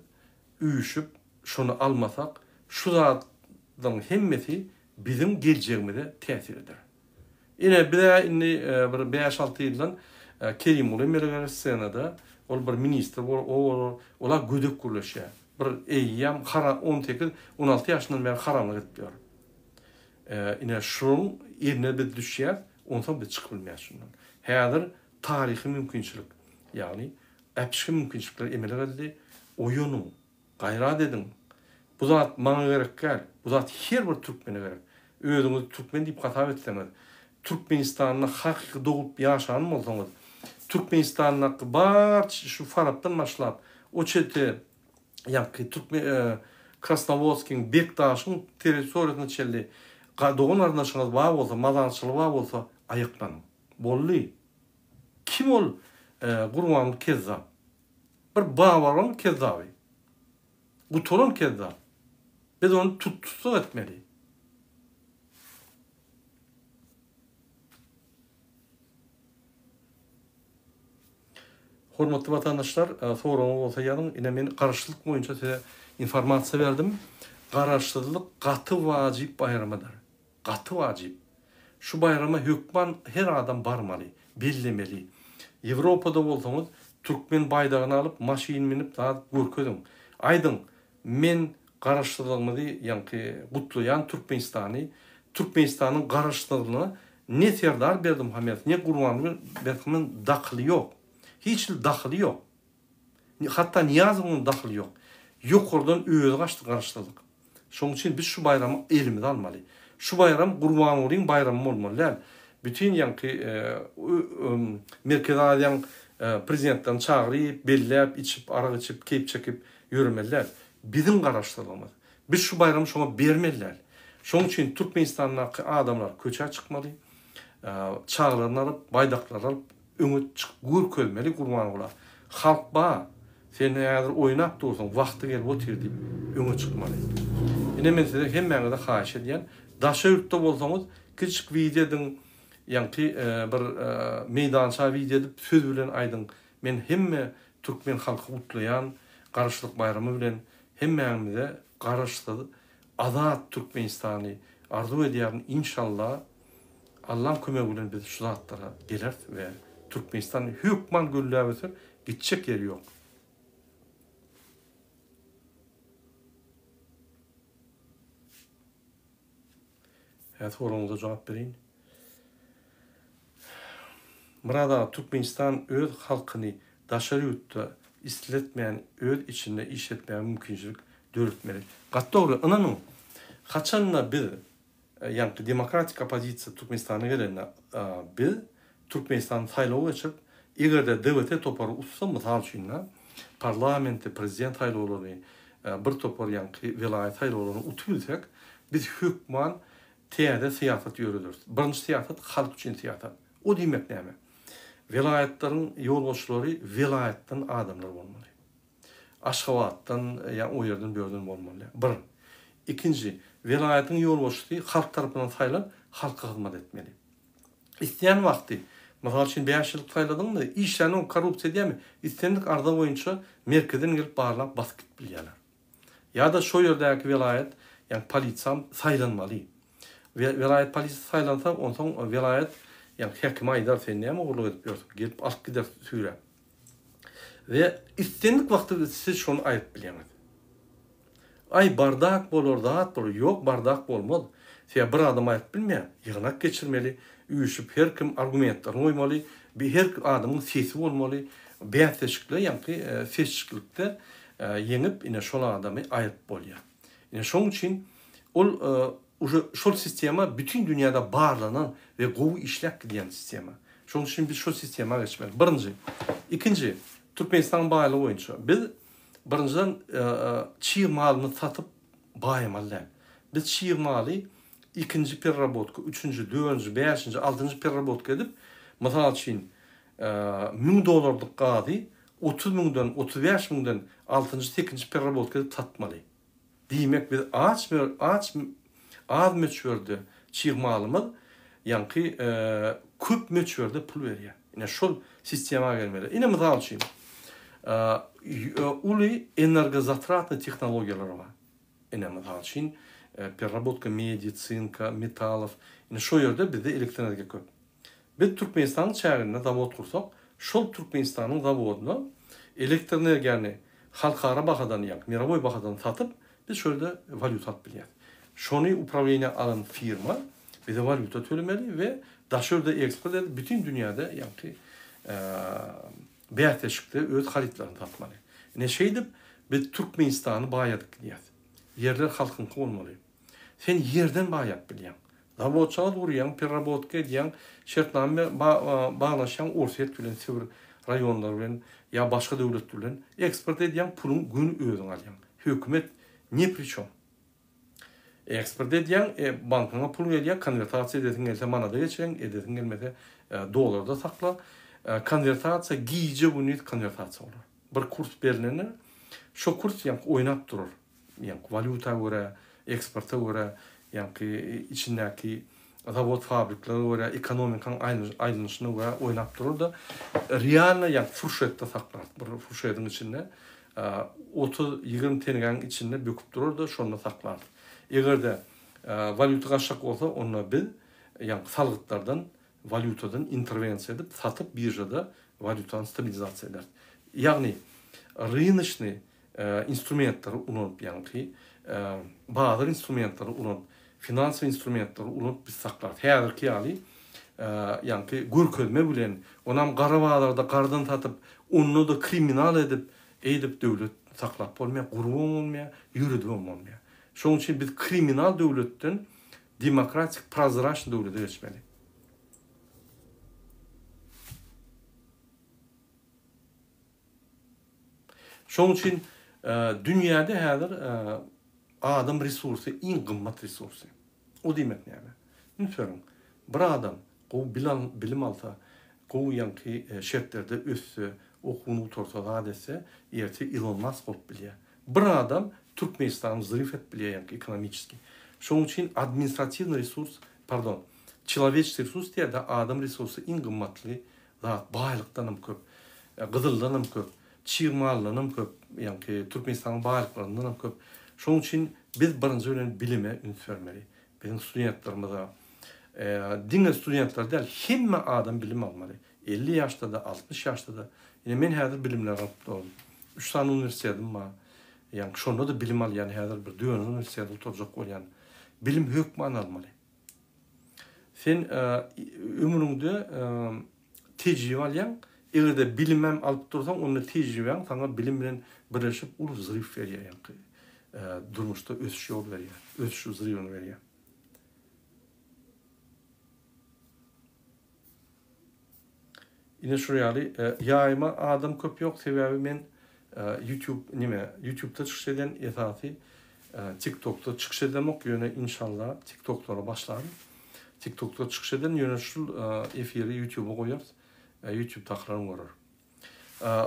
üýşüp şony almasak, şu zatlaryň hemmesi biziň geljegimize täsir eder. Ine biz-ä indi bir bäş-alty ýyldan Kerimguly emele geler ssenada, ol bir ministr bolar, o bolar, ol-a gödek gürleşýär. Bir eýýäm hara 18, 16 ýaşyndan bäri haramlyk edip ýör. Ine şunuň eline biz düşýäs, onsoň biz çykyp bilmeýäs şundan. Häzir taryhy mümkinçilik, ýagny äpişge mümkinçilikler emele geldi. Oýanyň, gaýrat ediň. Bu zat maňa gerek däl. Bu zat her bir türkmene gerek. Özüňizi türkmen diýip hasap etseňiz, Türkmenistanda hakyky dogup ýaşan bolsaňyz, Türkmenistandaky bar şu Farapdan başlap, o çete ýaňky Türkmen Krasnowodskiň, Bekdaşyň territoriýasyna çenli dogan-garyndaşyňyz bar bolsa, mazarçylygy bar bolsa, aýaklanyň. Boldy. Kim ol Gurbanguly kezzap? Bir babalygyň kezzaby. Gutaran kezzap. Biz ony tussag etmeli. Hormatly watandaşlar, soragyňyz bolsa ýazyň. Ine men garaşsyzlyk boýunça size informasiýa berdim. Garaşsyzlyk gaty wajyp baýramydyr. Gaty wajyp. Şu baýrama hökman her adam barmaly, bellemeli. Ýewropada bolsaňyz türkmen baýdagyny alyp maşyn minip zat görkeziň. Aýdyň, men garaşsyzlygymyzy ýaňky gutlaýan Türkmenistany, Türkmenistanyň garaşsyzlygyna ne Serdar Berdimuhamedow, ne Gurbanguly Berdimuhamedowyň dahyly ýok. Hiç hili dahyly ýok. Hatda Nyýazowyň dahyly ýok. Ýokardan özi gaçdy garaşsyzlyk. Şonuň üçin biz şu baýramy elimize almaly. Şu baýram Gurbangulyň baýramy bolmaly däl. Bütin ýaňky Merkezi Aziýaň prezidentlerini çagyryp, belläp, içip, arak içip, keýp çekip ýöremeli däl. Biziň garaşsyzlygymyz. Biz şu baýramy şoňa bermeli däl. Şonuň üçin Türkmenistandaky adamlar köçä çykmaly. Çagalaryny alyp, baýdaklaryny alyp öňe çykyp görkezmeli Gurbangula. Halk bar, sen häzir oýnap dursuň, wagty gelip otyr diýip öňe çykmaly. Ine men size hemmäňize haýyş edýän, daşa ýurtda bolsaňyz kiçijik wideo ediň, ýaňky bir meýdança wideo edip söz bilen aýdyň, men hemme türkmen halky gutlaýan Garaşsyzlyk baýramy bilen hemmäňize Garaşsyz azat Türkmenistany arzuw edýärin inşallah Allaň kömegi bilen biz şu zatlara geleris we Türkmenistan hökman gülläp öser gitjek ýeri ýok. Hä soragyňyza jogap bereýin. Myrat aga Türkmenistan öz halkyny daşary ýurtda isletmän öz içinde işletmäge mümkinçilik döretmeli. Gaty dogry ynanyň haçanda biz ýaňky demokratik oppozisiýa Türkmenistana gelende biz Türkmenistanda saýlaw geçirip egerde DWT topary utsa mysal üçin parlamenti prezident saýlawlaryny bir topar ýaňky welaýat saýlawlaryny utup bilsek biz hökman täze syýasat ýörederis. Birinji syýasat halk üçin syýasat. O diýmek näme? Welaýatlaryň ýolbaşçylary welaýatdan adamlar bolmaly. Aşgabatdan ýa o ýerden bu ýerden bolmaly däl. Bir. Ikinji, welaýatyň ýolbaşçysy halk tarapyndan saýlanyp, halka hyzmat etmeli. Isleýän wagty, mysal üçin bäş ýyllyk saýladyňmy, işlänok, korrupsiýa edýärmi, islendik arza boýunça merkezden gelip barlap basyp gidip bilýärler. Ýa-da şo ýerdäki welaýat, ýagny polisiýam saýlanmaly. Welaýat polisiýasy saýlansa, onsoň welaýat, ýagny häkimi aýdar, sen näme ogurlyk edip ýörsüň, gelip alyp gider süýräp. We islendik wagtda siz şony aýryp bilýäňiz. Aý bardak bolar, zat bolar, ýok bardak bolmaz. Sebäbi bir adam aýryp bilmeýär. Ýygnak geçirmeli, üýşüp her kim argumentlerini goýmaly, her adamyň sesi bolmaly. Bäsleşikde, ýaňky sesçiklikde ýeňip ine şol adamy aýryp bolýar. Ine şoň üçin ol uje şol sistema bütin dünýäde barlanan we gowy işläp gidýän sistema. Şoň üçin biz şol sistema geçmeli. Birinji. Ikinji, Türkmenistanyň baýlygy boýunça biz birinjiden çig malymyzy satyp baýamaly däl. Biz çig maly ikinji pererabotka, üçünji, dördünji, bäşinji, altynjy pererabotka edip, mysal üçin, 1000 dollarlyk gazy 30 müňden, 35 müňden altynjy, sekizinji pererabotka edip satmaly. Diýmek biz aç aç az möçberde çig malymyz ýaňky köp möçberde pul berýär. Ine şol sistema gelmeli. Ine mysal üçin uly energozatratny tehnologiýalar bar. Ine mysal üçin pererabotka medi, sinka, metalow. Ine şo ýerde bizde elektroenergiýa köp. Biz Türkmenistanyň çäginde zawod gursak, şol Türkmenistanyň zawodyna elektroenergiýany halkara bahadan ýa mirowoý bahadan satyp, biz şo ýerde walýuta alyp bilýäris. Şony uprawleniýä alan firma bize walýuta tölemeli we daşary ýurda eksport edip, bütin dünýäde ýaňky bäsleşikde öz harytlaryny satmaly. Ine şeýdip biz Türkmenistany baýadyp gidýäris. Ýerler halkyňky bolmaly. Sen ýerden baýap bilýäň. Zawodçagaz gurýaň, perrabotka edýäň, şertnama baglaşýaň Orsýet bilen, Sibir raýonlary bilen ýa başga döwlet bilen eksport edýäň, puluň göni özüň alýaň. Hökümet ne pri çom. Eksport edýäň, bankyňa pul gelýär, konwertasiýa edesiň gelse manada geçireň, edesiň gelmese dollarda sakla. Konwertasiýa gije-gündiz konwertasiýa bolar. Bir kurs berlendir, şo kurs ýaňky oýnap durar. Ýaňky walýuta görä, eksporta görä, ýaňky içindäki zawod fabriklere görä, ekonomikaň aýlanyşyna görä oýnap durar-da, realno ýaňky furşetde saklar. Bir furşediň içinde 30, 20 tengäň içinde böküp durar-da, şonda saklarys. Eger-de walýuta gaçjak bolsa, onda biz ýaňky salgytlardan, walýutadan interwensiýa edip, satyp biržada walýutany stabilizasiýa ederis. Ýagny rynoçnyý instrumentleri ulanyp, ýaňky bazar instrumentleri ulanyp, finansowy instrumentleri ulanyp biz saklarys. Häzirki ýaly ýaňky görkezme bilen, onam gara bazarda gardan satyp, onda-da kriminal edip, eýdip döwlet saklap bolmaýar, gurubam bolmaýar, ýöredibem bolmaýar. Şonuň üçin biz kriminal döwletden demokratik, prozraçnyý döwlete geçmeli. Şonuň üçin dünýäde häzir adam resursy iň gymmat resursy. O diýmek näme? Üns beriň, bir adam gowy bilim alsa, gowy ýaňky şertlerde össe, okuwyny gutarsa, zat etse, erte Ilon Mask bolup bilýär. Bir adam Türkmenistany wzryw edip bilýär ýaňky ekonomiçeskiý. Şonuň üçin administratiwnyý resurs, pardon, çelowečeskiý resurs diýýär-de, adam resursy iň gymmatly zat, baýlykdanam köp, gyzyldanam köp, çig maldanam köp, ýaňky Türkmenistanyň baýlyklaryndanam köp. Şonuň üçin biz birinji bilen bilime üns bermeli. Biziň studentlerimize, diňe studentler däl, hemme adam bilim almaly. 50 ýaşda-da, 60 ýaşda-da. Ine men häzir bilimler alyp durun. Üç sany uniwersitetim bar. Ýaňky şonda-da bilim alýan, häzir bir dördünji uniwersiteti gutarjak bolýan. Bilim hökman almaly. Sen ömrüňde tejribe alýaň, eger-de bilimem alyp dursaň, onda tejribäň saňa bilim bilen birleşip uly wzryw berýär, ýaňky durmuşda ösüş ýol berýär, ösüş wzrywyny berýär. Ine şur ýaly ýaýyma adam köp ýok sebäbi men YouTube nime YouTube'da çykyş edýän esasy TikTokda çykyş edemok ýöne inşallah TikToklara başlaryn. TikTokda çykyş eden ýöne şul efiri YouTube'a goýarys. YouTube'dakylaryň görer.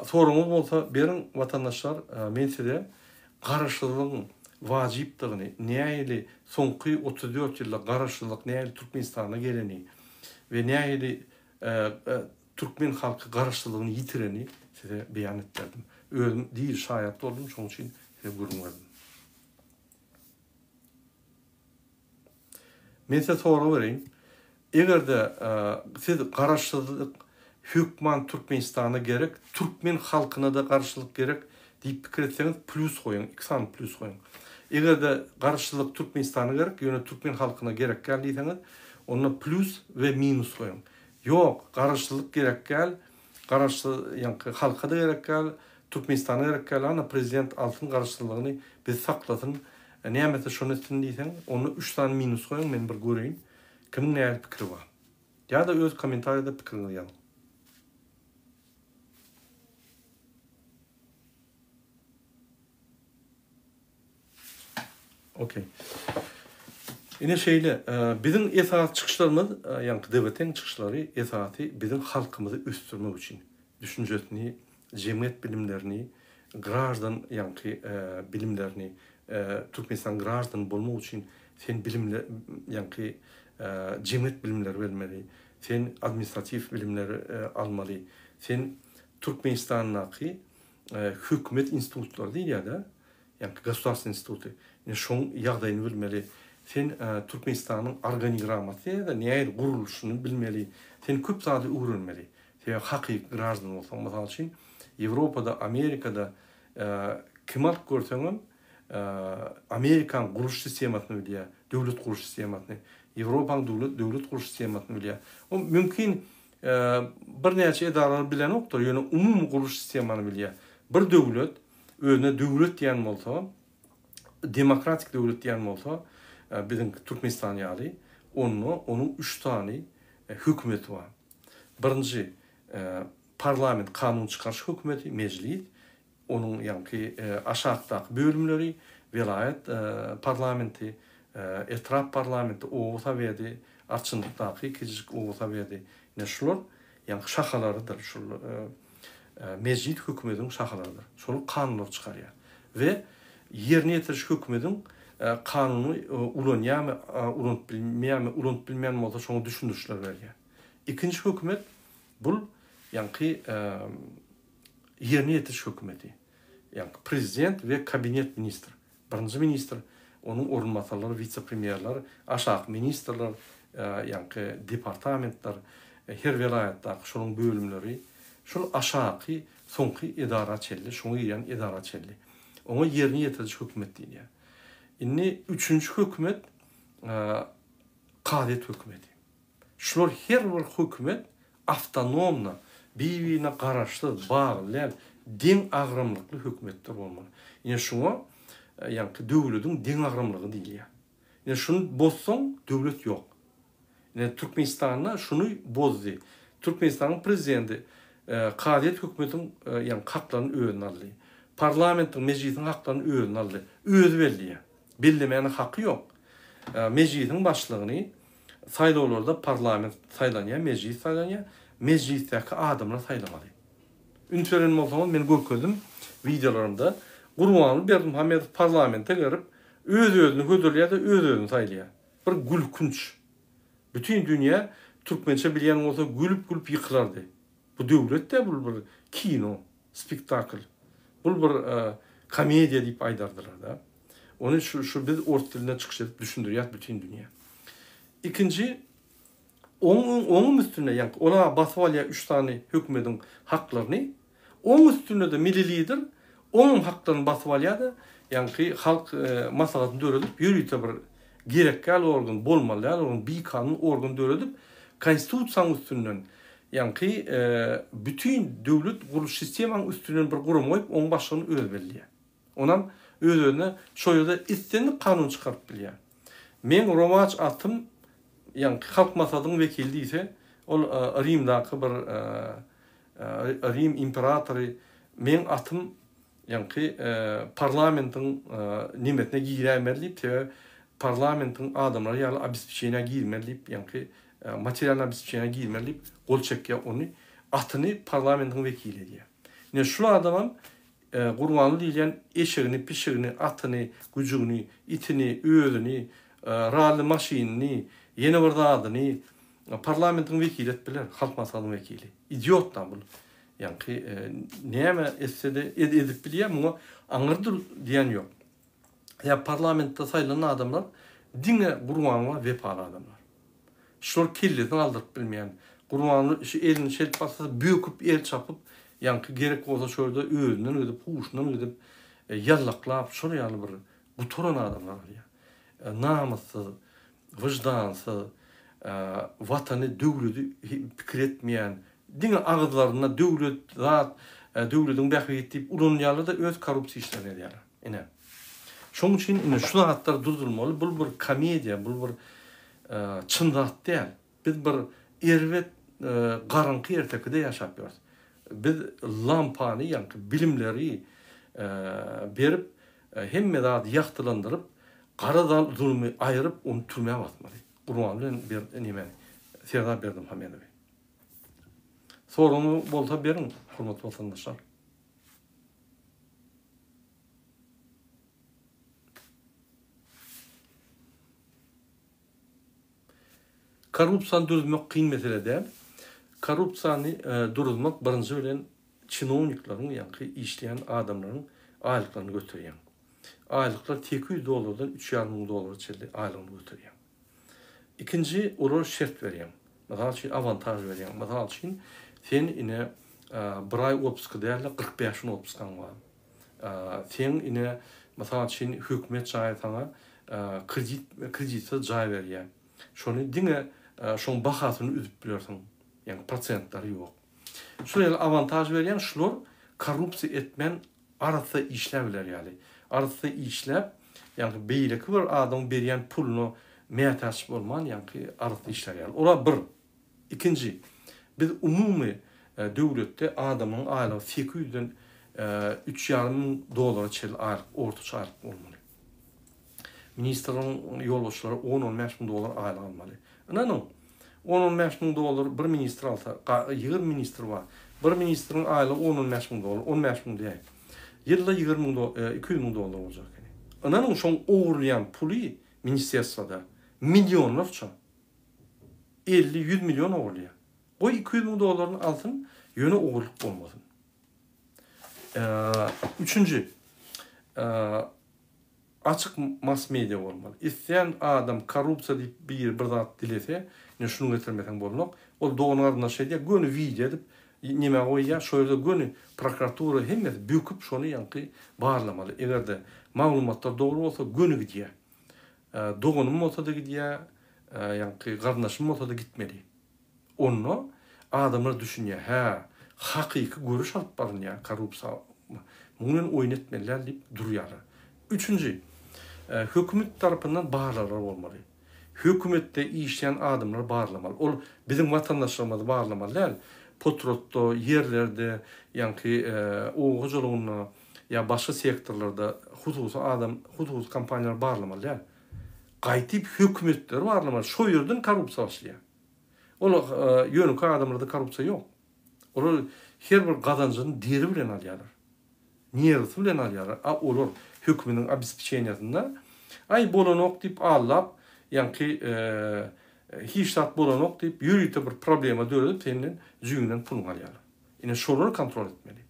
Soragyňyz bolsa beriň watandaşlar men size garaşsyzlygyň wajypdygyny nähili soňky 34 ýylda garaşsyzlyk nähili Türkmenistana geleni we nähili türkmen halky garaşsyzlygyny ýitireni size beýan edip berdim. Özüm diri şaýat boldum şonuň üçin size gürrüň berdim. Men size sorag bereýin. Eger-de siz garaşsyzlyk hökman Türkmenistana gerek, türkmen halkyna-da garaşsyzlyk gerek diýip pikir etseňiz plýus goýuň, iki sany plýus goýuň. Eger-de garaşsyzlyk Türkmenistana gerek, ýöne türkmen halkyna gerek däl diýseňiz, onda plýus we minus goýuň. Ýok, garaşsyzlyk gerek däl, Garaşsyz ýaňky halka-da gerek däl, Türkmenistana gerek däl, ana prezident alsyn garaşsyzlygyny bizi saklasyn, näme etse şony etsin diýseň, onda üç sany minus goýuň men bir göreýin kimiň nähili pikiri bar. Ýa-da öz kommentariýada pikiriňizi ýazyň. Okey. Ine şeýle, biziň esasy çykyşlarymyz, ýaňky DBT-iň çykyşlary esasy biziň halkymyzy ösdürmek üçin, düşünjesini, jemgyýet bilimlerini, graždan ýaňky bilimlerini, Türkmenistan graždany bolmak üçin sen bilimle ýaňky jemgyýet bilimleri bermeli, sen administratiw bilimleri almaly, sen Türkmenistandaky hökümet institutlary diýilýär-de, ýagny gosudarstweniý instituty. Ine şoň ýagdaýyny bilmeli. Sen Türkmenistanyň organigrammasy ýa-da nähili gurluşyny bilmeli. Sen köp zady öwrenmeli. Sebäbi hakyky graždan bolsaň, mysal üçin, Ýewropada, Amerikada kimi alyp görseňem, Amerikanyň gurluş sistemasyny bilýär, döwlet gurluş sistemasyny, Ýewropanyň döwlet döwlet gurluş sistemasyny bilýär. O mümkin birnäçe edaralar bilenokdyr, ýöne umumy gurluş sistemany bilýär. Bir döwlet özüne döwlet diýen bolsa, demokratik döwlet diýen bolsa, biziň Türkmenistan ýaly, onda onuň üç sany hökümeti bar. Birinji parlament kanun çykaryş hökümeti, mejlis, onuň ýaňky aşakdaky bölümleri, welaýat parlamenti, etrap parlamenti, oba soweti, arçynlykdaky kiçijik oba soweti, ine şular ýaňky şahalarydyr, şul mejlis hökümetiň şahalarydyr. Şol kanunlary çykarýar. We ýerine ýetiriş hökümetiň kanuny ulanýarmy, ulanyp bilmeýärmi, ulanyp bilmeýän bolsa şoňa düşündirişler berýär. Ikinji hökümet bul ýaňky ýerine ýetiriş hökümeti. Ýaňky prezident we kabinet ministr. Birinji ministr, onuň orunbasarlary, wise-premýerler, aşaky ministrler, ýaňky departamentler, her welaýatdaky şonuň bölümleri, şol aşaky soňky edara çenli, şoňa girýän edara çenli. Oňa ýerine ýetiriji hökümet diýilýär. Indi üçünji hökümet kazyýet hökümeti. Şular her bir hökümet awtonomna, bir-birine garaşsyz, bagly däl, deň agramlykly hökümetler bolmaly. Ine şuňa ýaňky döwlediň deňagramlygy diýilýär. Ine şuny bozsaň döwlet ýok. Ine Türkmenistanda şuny bozdy. Türkmenistanyň prezidenti kazyýet hökümetiň ýaňky haklaryny özüne aldy. Parlamentiň, mejlisiň haklaryny özüne aldy. Özi belleýär. Bellemäne haky ýok. Mejlisiň başlygyny Saýlawlarda parlament saýlanýar, mejlis saýlanýar. Mejlisdäki adamlar saýlamaly. Üns beren bolsaňyz men görkezdim wideolarymda Gurbanguly Berdimuhamedow parlamente girip öz-özüni hödürleýär-de öz-özüni saýlaýar. Bir gülkünç. Bütin dünýä türkmençe bilýän bolsa gülüp-gülüp ýykylardy. Bu döwlet däl bul bir kino. Spektakl. Bul bir komediýa diýip aýdardylar-da. Ony şu şu biz ors dilinde çykyş edip düşündirýäs bütin dünýä. Ikinji oň oňum üstünde ýaňky ola basyp alýar üç sany hökümediň haklaryny. Oň üstünde-de milli lider oňam haklaryny basyp alýar-da, ýaňky halk maslahatyny döredip ýörite bir gerek däl organ, bolmaly däl organ, bikanun organ döredip konstitusiýanyň üstünden Ýaňky bütin döwlet gurluş sistemanyň üstünden bir gurama goýup, oň başlygyny özi belleýär. Onam öz-özüne şo ýerde islendik kanun çykaryp bilýär. Meň rowaç atym ýaňky Halk Maslahatynyň wekili diýse, ol Rimdaky bir Rim imperatory meň atym Ýaňky parlamentiň nemesine giräýmeli diýip, sebäbi parlamentiň adamlary ýaly obespeçeniýä girmeli diýip, ýaňky materialnyý obespeçeniýä girmeli diýip gol çekýär, ony atyny parlamentiň wekili edýär. Ine şul adamam Gurbanly diýilýän eşegini, pişigini, atyny, güjügini, itini, özüni, rally maşynyny, ýene bir zadyny parlamentiň wekili edip biler, Halk Maslahatynyň wekili. Idiot-da bul. Ýaňky näme etse-de edip bilýär, muňa aňyrdyr diýen ýok. Ýa parlamentde saýlanan adamlar diňe Gurbanguly wepaly adamlar. Şular kellesini galdyryp bilmeýän, Gurbanguly şu elini şeýdip bassa böküp el çapyp, ýaňky gerek bolsa şo ýerde özünden gidip, huşundan gidip, ýallaklap şol ýaly bir gutaran adamlar bolýar. Namyssyz, wyždansyz, watany, döwledi pikir etmeýän, diňe agyzlarynda döwlet zat, döwlediň bähbidi diýip ulanýarlar-da öz korrupsiýa işlerini edýärler. Ine. Şonuň üçin ine şu zatlar durdurylmaly. Bul bir komediýa, bul bir çyn zat däl. Biz bir erbet garaňky ertekide ýaşap ýörüs. Biz lampany, ýaňky bilimleri berip, hemme zady ýagtylandyryp, gara zulmy aýryp, ony türmä basmaly. Gurbanguly bilen Ber nemeni, Serdar Berdimuhamedowy. Soragyňyz bolsa beriň, hormatly watandaşlar. Korrupsiýany düzmek kyn mesele däl. Korrupsiýany duruzmak birinji bilen çinownikleriň ýaňky işleýän adamlaryň aýlyklaryny göterýäň. Aýlyklar 800 dollardan 3,5 müň dollara çenli aýlygyny göterýäň. Ikinji olara şert berýäň. Mysal üçin awantaž berýäň. Mysal üçin sen ine bir aý otpuska däl-de 45 gün otpuskaň bar. Seň ine, mysal üçin, hökümet jaýy saňa kredit, kreditsiz jaý berýär. Şony diňe şoň bahasyny üzüp bilersiň. Ýagny prosentleri ýok. Şol ýaly awantaž berýän şular korrupsiýa etmän arassa işläp biler ýaly. Arassa işläp, Ýaňky beýleki bir adamyň berýän puluna mätäç bolman ýaňky arasy işlär ýaly. Ola bir. Ikinji, biz umumy döwletde adamyň aýlygy 800-den üç ýarym müň dollara çenli aýlyk, ortaça aýlyk bolmaly. Ministrligiň ýolbaşçylary on-on bäş müň dollar aýlyk almaly. Ynanyň, on-on bäş müň dollar bir ministr alsa, 20 ministr bar. Bir ministriň aýlygy on-on bäş müň dollar, 15 müň diýäýin. Ýylda 20 müň, 200 müň dollar boljak ekeni. Ynanyň, şoň ogurlaýan puly ministerstwoda millionlarça. 50-100 million ogurlaýar. Goý 200 müň dollaryny alsyn, ýöne ogurlyk bolmasyn. Üçünji, açyk mass media bolmaly. Isleýän adam korrupsiýa diýip biri bir zat dilese, ine şuny getirmeseň bolnok. Ol dogan-garyndaş edýär, göni wideo edip neme goýýar, şo ýerde göni prokuratura hemmesi böküp şony ýaňky barlamaly. Eger-de maglumatlar dogry bolsa göni gidýär. Doganym bolsa-da gidýär, ýaňky garyndaşym bolsa-da gitmeli. Onda adamlar düşünýär, hä, hakyky göreş alyp barynýar korrupsiýa, muň bilen oýun etmeli däl diýip durýarlar. Üçünji, hökümet tarapyndan barlaglar bolmaly. Hökümetde işleýän adamlary barlamaly. Ol biziň watandaşlarymyzy barlamaly däl. Potratda, ýerlerde, ýaňky oba hojalygynda ýa başga sektorlarda hususy adam, hususy kompaniýalary barlamaly däl. Gaýtyp hökümetleri barlamaly. Şo ýerden korrupsiýa başlaýar. Ol ýönekeý adamlarda korrupsiýa ýok. Olar her bir gazanjyny deri bilen alýarlar. Nerwsi bilen alýarlar. A olar hökümetiň obespeçeniýasynda aý bolanok diýip aldap, ýaňky hiç zat bolanok diýip ýörite bir problema döredip senden jübüňden puluňy alýarlar. Ine şolary kontrol etmeli.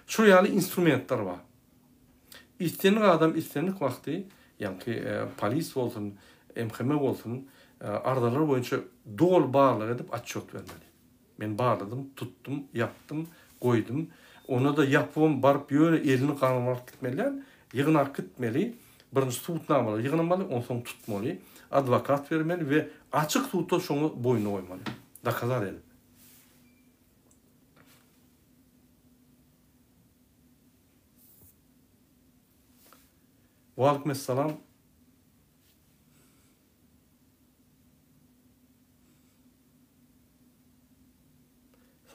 Şol ýaly instrumentler bar. Islendik adam islendik wagty, ýaňky polis bolsun, MHM bolsun, arzalar boýunça doly barlag edip otçýot bermeli. Men barladym, tutdum, ýapdym, goýdum. Onda-da ýapybam baryp ýöne elini ganyny alyp gitmeli däl, ýygnap gitmeli, birinji subutnamalary ýygnamaly, onsoň tutmaly, adwokat bermeli we açyk sudda şoňa boýnuna goýmaly, dokazat edip. Waleýkim essalam.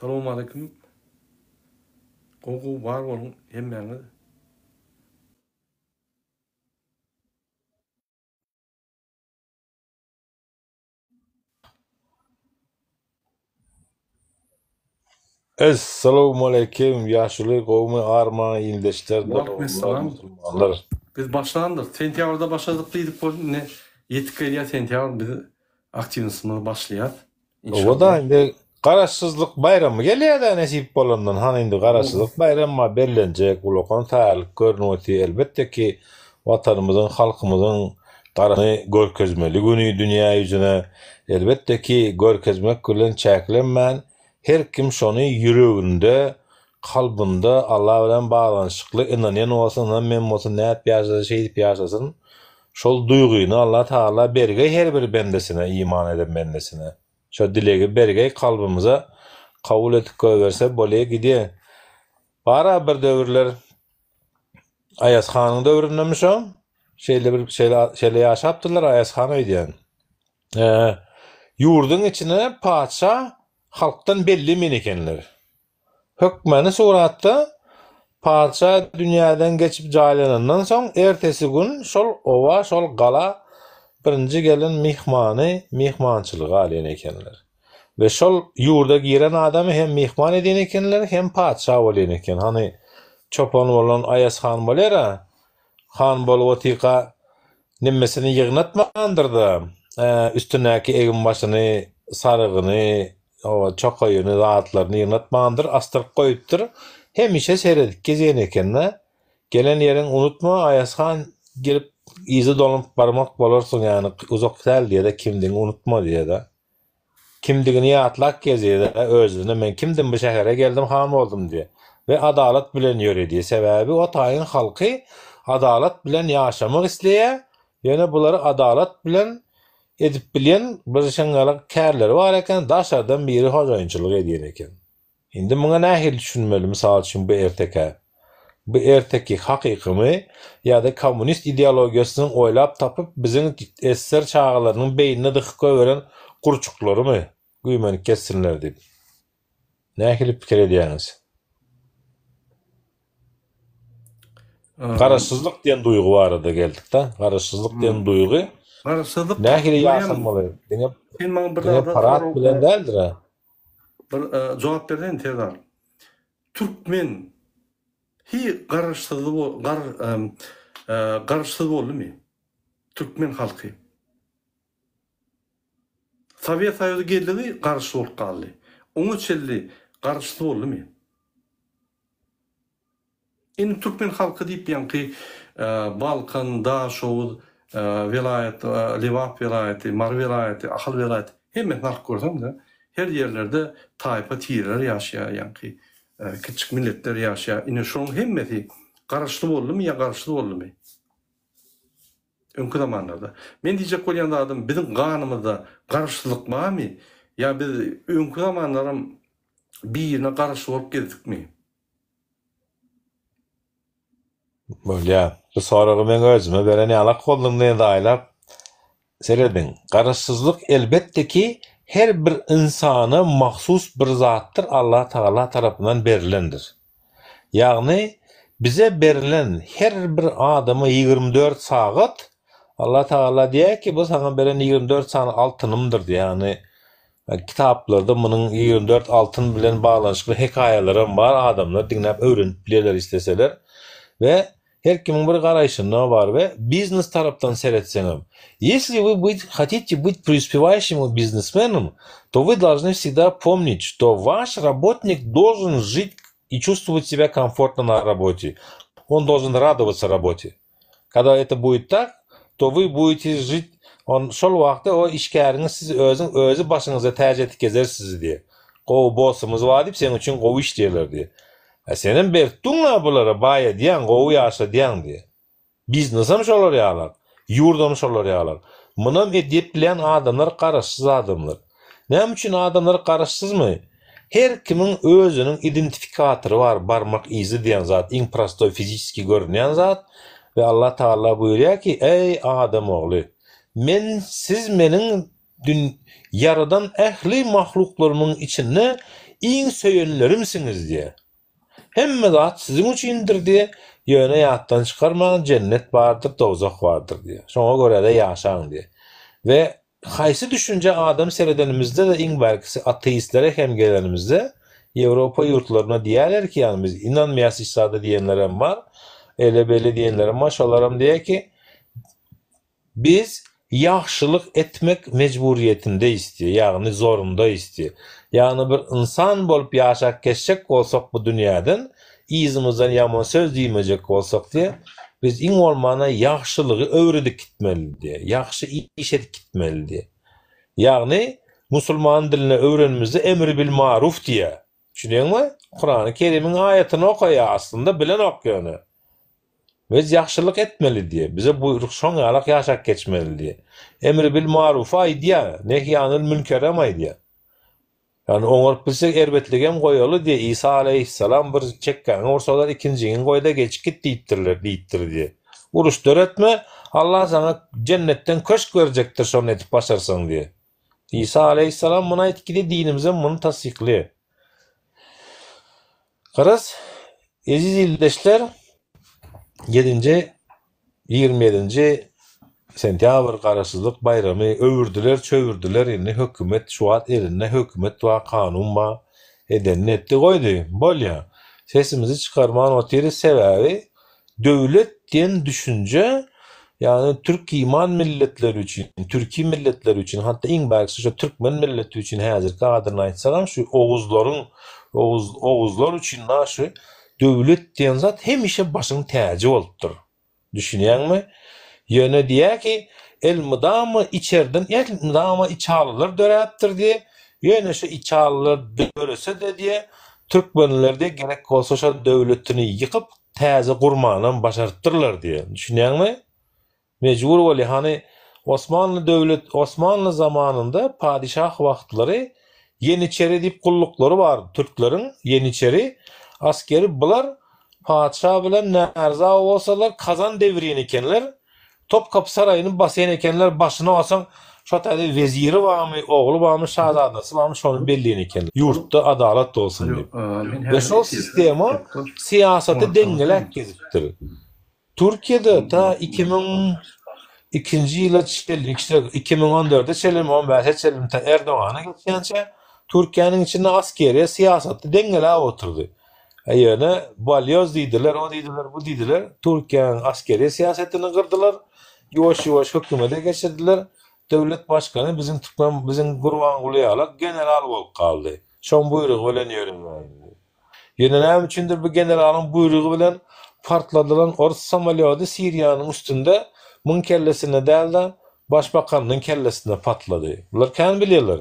Salowmaleýkim. Gowy gowy bar boluň hemmäňiz. Essalawmaleýkim ýaşuly gowmy arman ildeşler doganlar Waleýkim musulmanlar. Biz başlandyr. Sentýabrda başladyk diýdik boldy. Indi ýetip gelýär sentýabr biz aktiwnosymyzy başlaýas. Oba-da indi Garaşsyzlyk baýramy gelýär-dä nesip bolandan. Hany indi Garaşsyzlyk baýramy bellenjek, ulakan taýýarlyk görnüp otyr. Elbetde ki, Watanymyzyň, halkymyzyň Garaşsyzlygyny görkezmeli güni dünýä ýüzüne. Elbetde ki, görkezmek bilen çäklenmän, her kim şony ýüreginde, kalbynda Alla bilen baglanyşykly ynanýan bolsa, ynanmaýan bolsa, nädip ýaşasa şeýdip ýaşasyn. Şol duýgyny Allah Tagala bergeý her bir bendesine, iman eden bendesine. Şo dilegi bergeý kalbymyza kabul edip goýberse bolýa gidýä. Bar-a bir döwürler Aýaz hanyň döwründemi şo? Şeýle bir şeýle şeýle ýaşapdyrlar Aýaz han öýdýän. Ýurduň içine patyşa halkdan belli men ekenler. Hökmany suratda patyşa dünýäden geçip jaýlanandan soň ertesi gün şol oba, şol gala birinji gelen myhmany myhmançylyga alýan ekenler. We şol ýurda giren adamy hem myhman edýän ekenler, hem patyşa bolýan eken. Hany çopan bolan Aýaz han bolýar-a, han bolup otyka Nemesini ýygnatmandyr-da, üstündäki egin-başyny, sarygyny, çokaýyny, zatlaryny ýygnatmandyr, asdyryp goýupdyr. Hemişe seredip gezýän eken-de. Gelen ýeriňi unutma, Aýaz han, gelip yza dolanyp barmak bolarsyň, ýagny uzak däl diýýär-de, kimdigiňi unutma diýýär-de. Kimdigini ýatlap gezýär-de, özüne men kimdim bu şähere geldim han boldum diýýär. We adalat bilen ýöredýär. Sebäbi o taýyň halky adalat bilen ýaşamak isleýär, ýöne bulary adalat bilen edip bilýän bir şeňňalak kärleri bar eken, daşardan biri hojaýynçylyk edýän eken. Indi muňa nähili düşünmeli, mysal üçin bu ertekä? Bu erteki hakykymy ýa-da kommunist ideologiýasynyň oýlap tapyp biziň esser çagalarynyň beýnine dykyp goýberen gurçuklarymy güýmenip gezsinler diýip. Nähili pikir edýäňiz? Garaşsyzlyk diýen duýgy barada geldik-de. Garaşsyzlyk diýen duýgy Garaşsyzlyk nähili ýaşalmaly? Diňe Sen maňa bir diňe zada parad sorag bilen däldir-ä. Bir jogap berseň Serdar. Türkmen hi garaşsyzly gar garaşsyz boldumy? Türkmen halky. Sowet Soýuzy geldigi garaşsyz bolup galdy. Oňa çenli garaşsyz boldumy? Indi türkmen halky diýip ýaňky Balkan, Daşoguz welaýat, Lebap welaýaty, Mary welaýaty, Ahal welaýaty hemmesini alyp görseň-de, her ýerlerde taýpa tireler ýaşaýar, ýaňky kiçjik milletler ýaşaýar. Ine şonuň hemmesi garaşly boldumy ýa garaşsyz boldumy? Öňki zamanlarda. Men diýjek bolýan zadym biziň ganymyzda garaşsyzlyk barmy? Ýa biz öňki zamanlaram birine garaşly bolup gezdikmi? Bolýa. Bu soragy meň özüme beren ýalak bolduň diýen aýlap. Serediň, garaşsyzlyk elbetde ki her bir ynsana mahsus bir zatdyr Allah Tagala tarapyndan berilendir. Ýagny bize berilen her bir adama 24 sagat Allah Tagala diýýär ki bu saňa beren 24 sany altynymdyr diýýär. Ýagny Kitaplarda munuň 24 altyn bilen baglanyşykly hekaýalaram bar, adamlar diňläp öwrenip bilýärler isleseler. We her kimiň bir garaýşynda bar we biznes tarapdan seretseňem, Если вы быть хотите быть преуспевающим бизнесменом, то вы должны всегда помнить, что ваш работник должен жить и чувствовать себя комфортно на работе. Он должен радоваться работе. Когда это будет так, то вы будете жить on şol wagtda o işgäriňiz sizi özüň özi başyňyza täç etip gezer sizi diýe. Gowy bossumyz bar diýip seň üçin gowy işleýärler diýe. A senem berip duň-a bulara baý edýäň, gowy ýaşadýaň diýe. Biznesem şolar ýalak, ýurdam şolar ýalak. Munam edip bilýän adamlar garaşsyz adamlar. Näme üçin adamlar garaşsyzmy? Her kimiň özüniň identifikatory bar, barmak yzy diýen zat, iň prostoý fiziçeskiý görünýän zat we Allah Tagala buýurýar ki, Eý adam ogly! Men siz meniň dün ýaradan ähli mahluklarymyň içinde iň söýenlerimsiňiz diýýär. Hemme zat siziň üçindir diýýär, ýöne ýatdan çykarmaň jennet bardyr, dowzah bardyr diýýär. Şoňa görä-de ýaşaň diýýär. We Haýsy düşünjä adam seredenimizde-de iň bärkisi ateistlere hem gelenimizde Ýewropa ýurtlaryna diýýärler ki ýagny biz ynanmaýas hiç zada diýenlerem bar, ele bele diýenlerem bar şolaram diýýär ki biz ýagşylyk etmek mejburiýetindeýis diýýär ýagny zorundaýys diýýär. Ýagny bir ynsan bolup ýaşap geçjek bolsak bu dünýäden Yzymyzdan ýaman söz diýmejek bolsak diýe, biz iň bolmanda ýagşylygy öwredip gitmeli diýe, ýagşy iş edip gitmeli diýe. Ýagny, musulman diline öwrenimizde emri bil maruf diýe. Düşünýäňmi? Kurany Kerimiň aýatyny okaýa aslynda bilenok ýöne. Biz ýagşylyk etmeli diýe, bize buýruk şoň ýalak ýaşap geçmeli diýe. Emri bil marufy aýdýa, nehýanil münkerem aýdýa. Ýagny oňaryp bilsek erbetligem goýaly diýe Isa aleýhissalam bir çekgäňi ursalar ikinjiňi goýda geçip git diýipdirler diýipdir diýe. Uruş döretme Allah saňa jennetden köşk berjekdir şony edip başarsaň diýe. Isa aleýhissalam muny aýtyp gidýä dinimizem muny tassyklaýa. Garaz eziz ildeşler ýedinji 27-nji sentýabr Garaşsyzlyk baýramy öwürdiler çöwürdiler indi hökümet şu wagt elinde hökümet bar kanun bar edenini etdi goýdy bolýa sesimizi çykarman otyrys sebäbi döwlet diýen düşünje ýagny türk iman milletleri üçin türki milletleri üçin hatda iň bärkisi şu türkmen milleti üçin häzirki adyny aýtsagam şu oguzlaryň oguz oguzlar üçin na şu Döwlet diýen zat hemişe başyň täji bolupdyr. Düşünýäňmi? Ýöne diýýär ki, elmydama içerden elmydama içalylar döräpdir diýe, ýöne şu içalylar dörese-de diýe, türkmenler diýe gerek bolsa şo döwletini ýykyp täze gurmanam başarypdyrlar diýe. Düşünýäňmi? Mejbur bolýar. Hany Osmanly döwlet Osmanly zamanynda padyşah wagtlary Ýeniçeri diýip gulluklary bar türkleriň Ýeniçeri askeri bular. Patyşa bilen närza bolsalar kazan dewirin ekenler, Topkapy saraýyny basýan ekenler, başyna basaň şo taýda weziri barmy, ogly barmy, şazadasy barmy şony belleýän ekenler. Ýurtda adalat bolsun diýip. We şol sistema syýasaty deňňeläp gezipdir. Türkiýede ta 2002-nji ýyla çenli, 2014-e çenlimi, on bäşe çenlimi ta Erdogana geçýänçä Türkiýäniň içinde askeriýe syýasaty deňňeläp oturdy. Ýöne balýoz diýdiler, o diýdiler, bu diýdiler. Türkiýäniň askeriýe syýasatyny gyrdylar. Ýuwaş-ýuwaş hökümete geçirdiler. Döwlet başkany biziň türkmen, biziň Gurbanguly ýalak general bolup galdy. Şoň buýrugy bilen ýöreýär indi. Ýöne näme üçindir bu generalyň buýrugy bilen partladylan orus samolýody Siriýanyň üstünde muň kellesinde däl-de, başbakanynyň kellesinde patlady. Bular kän bilýärler.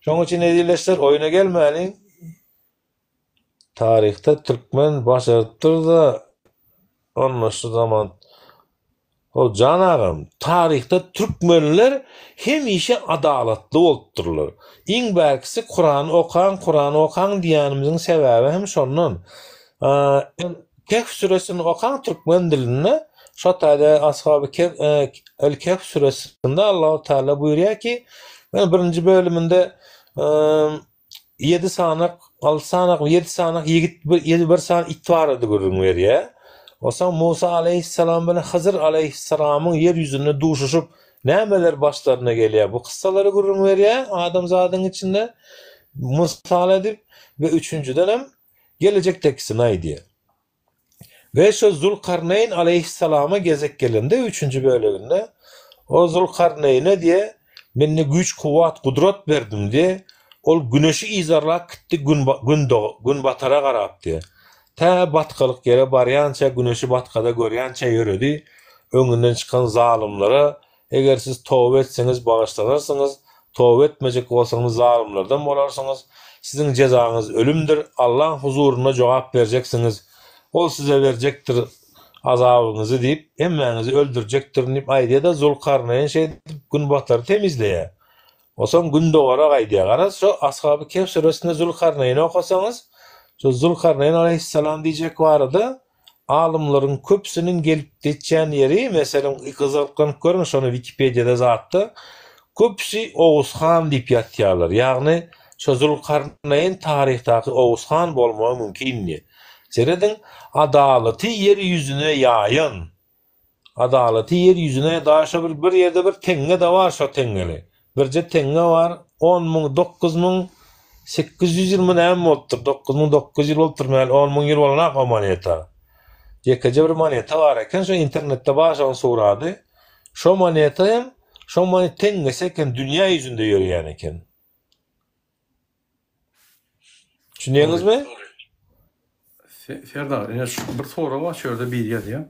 Şoň üçin ezizleşler oýuna gelmäliň. Taryhda türkmen başarypdyr-da onda şu zaman Ho jan agam, taryhda türkmenler hemişe adalatly bolupdyrlar. Iň bärkisi Kurany okaň, Kurany okaň diýýänimiziň sebäbi hem şondan. El Kehf süresini okaň türkmen dilinde, şo taýda Ashaby Kehf El Kehf süresinde Allahu Teala buýurýar ki, birinji bölüminde ýedi sanak, alty sanak, ýedi sanak ýigit, bir, ýedi bir sany it barada gürrüň berýär. Onsoň Musa alaýhyssalam bilen Hyzyr alaýhyssalamyň ýer ýüzünde duşuşyp, nämeler başlaryna gelýär, bu kyssalary gürrüň berýär adamzadyň içinde mysal edip we üçünjidenem gelejekdekisini aýdýar. We şo Zulkarneýn aleýhissalama gezek gelende üçünji böleginde, o Zulkarneýne diýe, men ne güýç-kuwwat, gudrat berdim diýe, ol güneşi yzarlap gitdi günbatara garap diýe. Tä batgalyk ýere barýança, güneşi batgada görýänçä ýöredi, öňünden çykan zalymlara Eger siz toba etseňiz bagyşlanarsyňyz, toba etmejek bolsaňyz zalymlardan bolarsyňyz. Siziň jezaňyz ölümdir, Allaň huzurynda jogap berjeksiňiz. Ol size berjekdir azabyňyzy diýip, hemmäňizi öldürjekdirin diýip aýdýar-da, Zulkarnaýyn şeýdip günbatary temizleýär. Onsoň gündogara gaýdýar. Garaz, şo Ashaby Kehf süresinde Zulkarnaýyny okasaňyz, şo Zulkarnaýyn alaýhyssalam diýjek barada Alymlaryň köpüsiniň gelip geçýän ýeri, meselem, gyzyklanyp görüň şony Wikipediýada zatda, köpüsi Oguz han diýip ýatýarlar. Ýagny, şo Zulkarnaýyn taryhdaky Oguz han bolmagy mümkindi. Serediň, adalaty ýer ýüzüne ýaýan. Adalaty ýer ýüzüne daş şo bir bir ýerde bir teňňe-de bar şo teňňeli. Birje teňňe bar, 10 000, 9800 ýylmy näme bolupdyr, 9900 ýyl bolupdyr mäli, 10 000 ýyl bolanak o moneta. Ýekeje bir moneta bar eken, şo internetde bar şoň surady. Şo moneta hem, şo monet teňňesi eken, dünýä ýüzünde ýörýän eken. Düşünýäňizmi? Serdar, ine şu bir sorag bar şu ýerde biri ýazýar.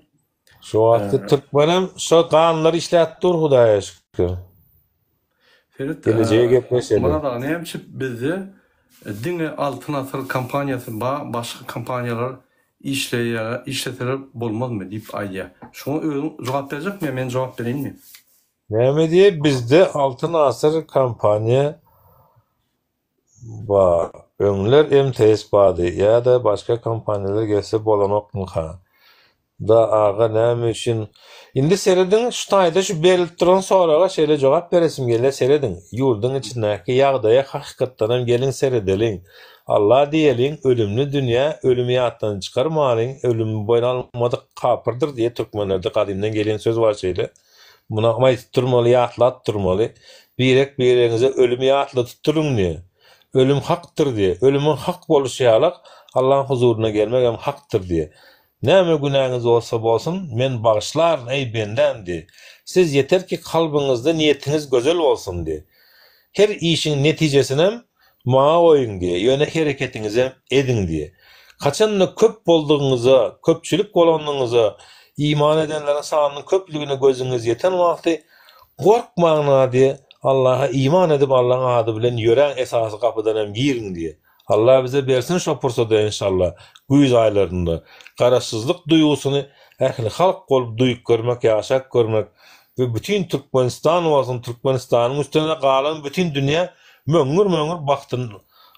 Şu wagtky türkmenem şo ganlary işläp dur Hudaýa şükür. Seret, Gelejege gepleşeli. Myrat aga näme üçin bizde diňe Altyn Asyr kompaniýasy bar, başga kompaniýalar işleýär, işleseler bolmazmy diýip aýdýar. Şoňa özüň jogap berjekmi ýa men jogap bereýinmi? Näme diýe bizde Altyn Asyr kompaniýa bar. Öňler MTS bardy ýa-da başga kompaniýalar gelse bolanokmyka? Da aga näme üçin Indi serediň şu taýda şu berilip duran soraga şeýle jogap beresim gelýär serediň ýurduň içindäki ýagdaýa hakykatdanam geliň seredeliň Alla diýeliň ölümli dünýä ölümi ýatdan çykarmalyň ölümi boýun almadyk kapyrdyr diýe türkmenlerde gadymdan gelýän söz bar şeýle Munam aýdyp durmaly, ýatlap durmaly. Birek-biregiňize ölümi ýatladyp duruň diýe. Ölüm hakdyr diýe. Ölümiň hak boluşy ýalak, Allaň huzuryna gelmek hem hakdyr diýe. Näme günäňiz bolsa bolsun, men bagyşlaryn, eý, bendäm diýe. Siz ýeter ki kalbyňyzda niýetiňiz gözel bolsun diýe. Her işiň netijesinem Maňa goýuň diýe, ýöne hereketiňizem ediň diýe. Haçanda köp boldugyňyza, köpçülik bolanyňyza, iman edenleriň sanynyň köplügine gözüňiz ýeten wagty, gorkmaň-a diýe, Allaha iman edip Allaň ady bilen ýöräň esasy gapydan hem giriň diýe. Allah bize bersin şo pursady enşalla güýz aýlarynda garaşsyzlyk duýgusyny ähli halk bolup duýup görmek ýaşap görmek we bütin Türkmenistan bolsun Türkmenistanyň üstüne galan bütin dünýä Möňňür-möňňür bagtyn,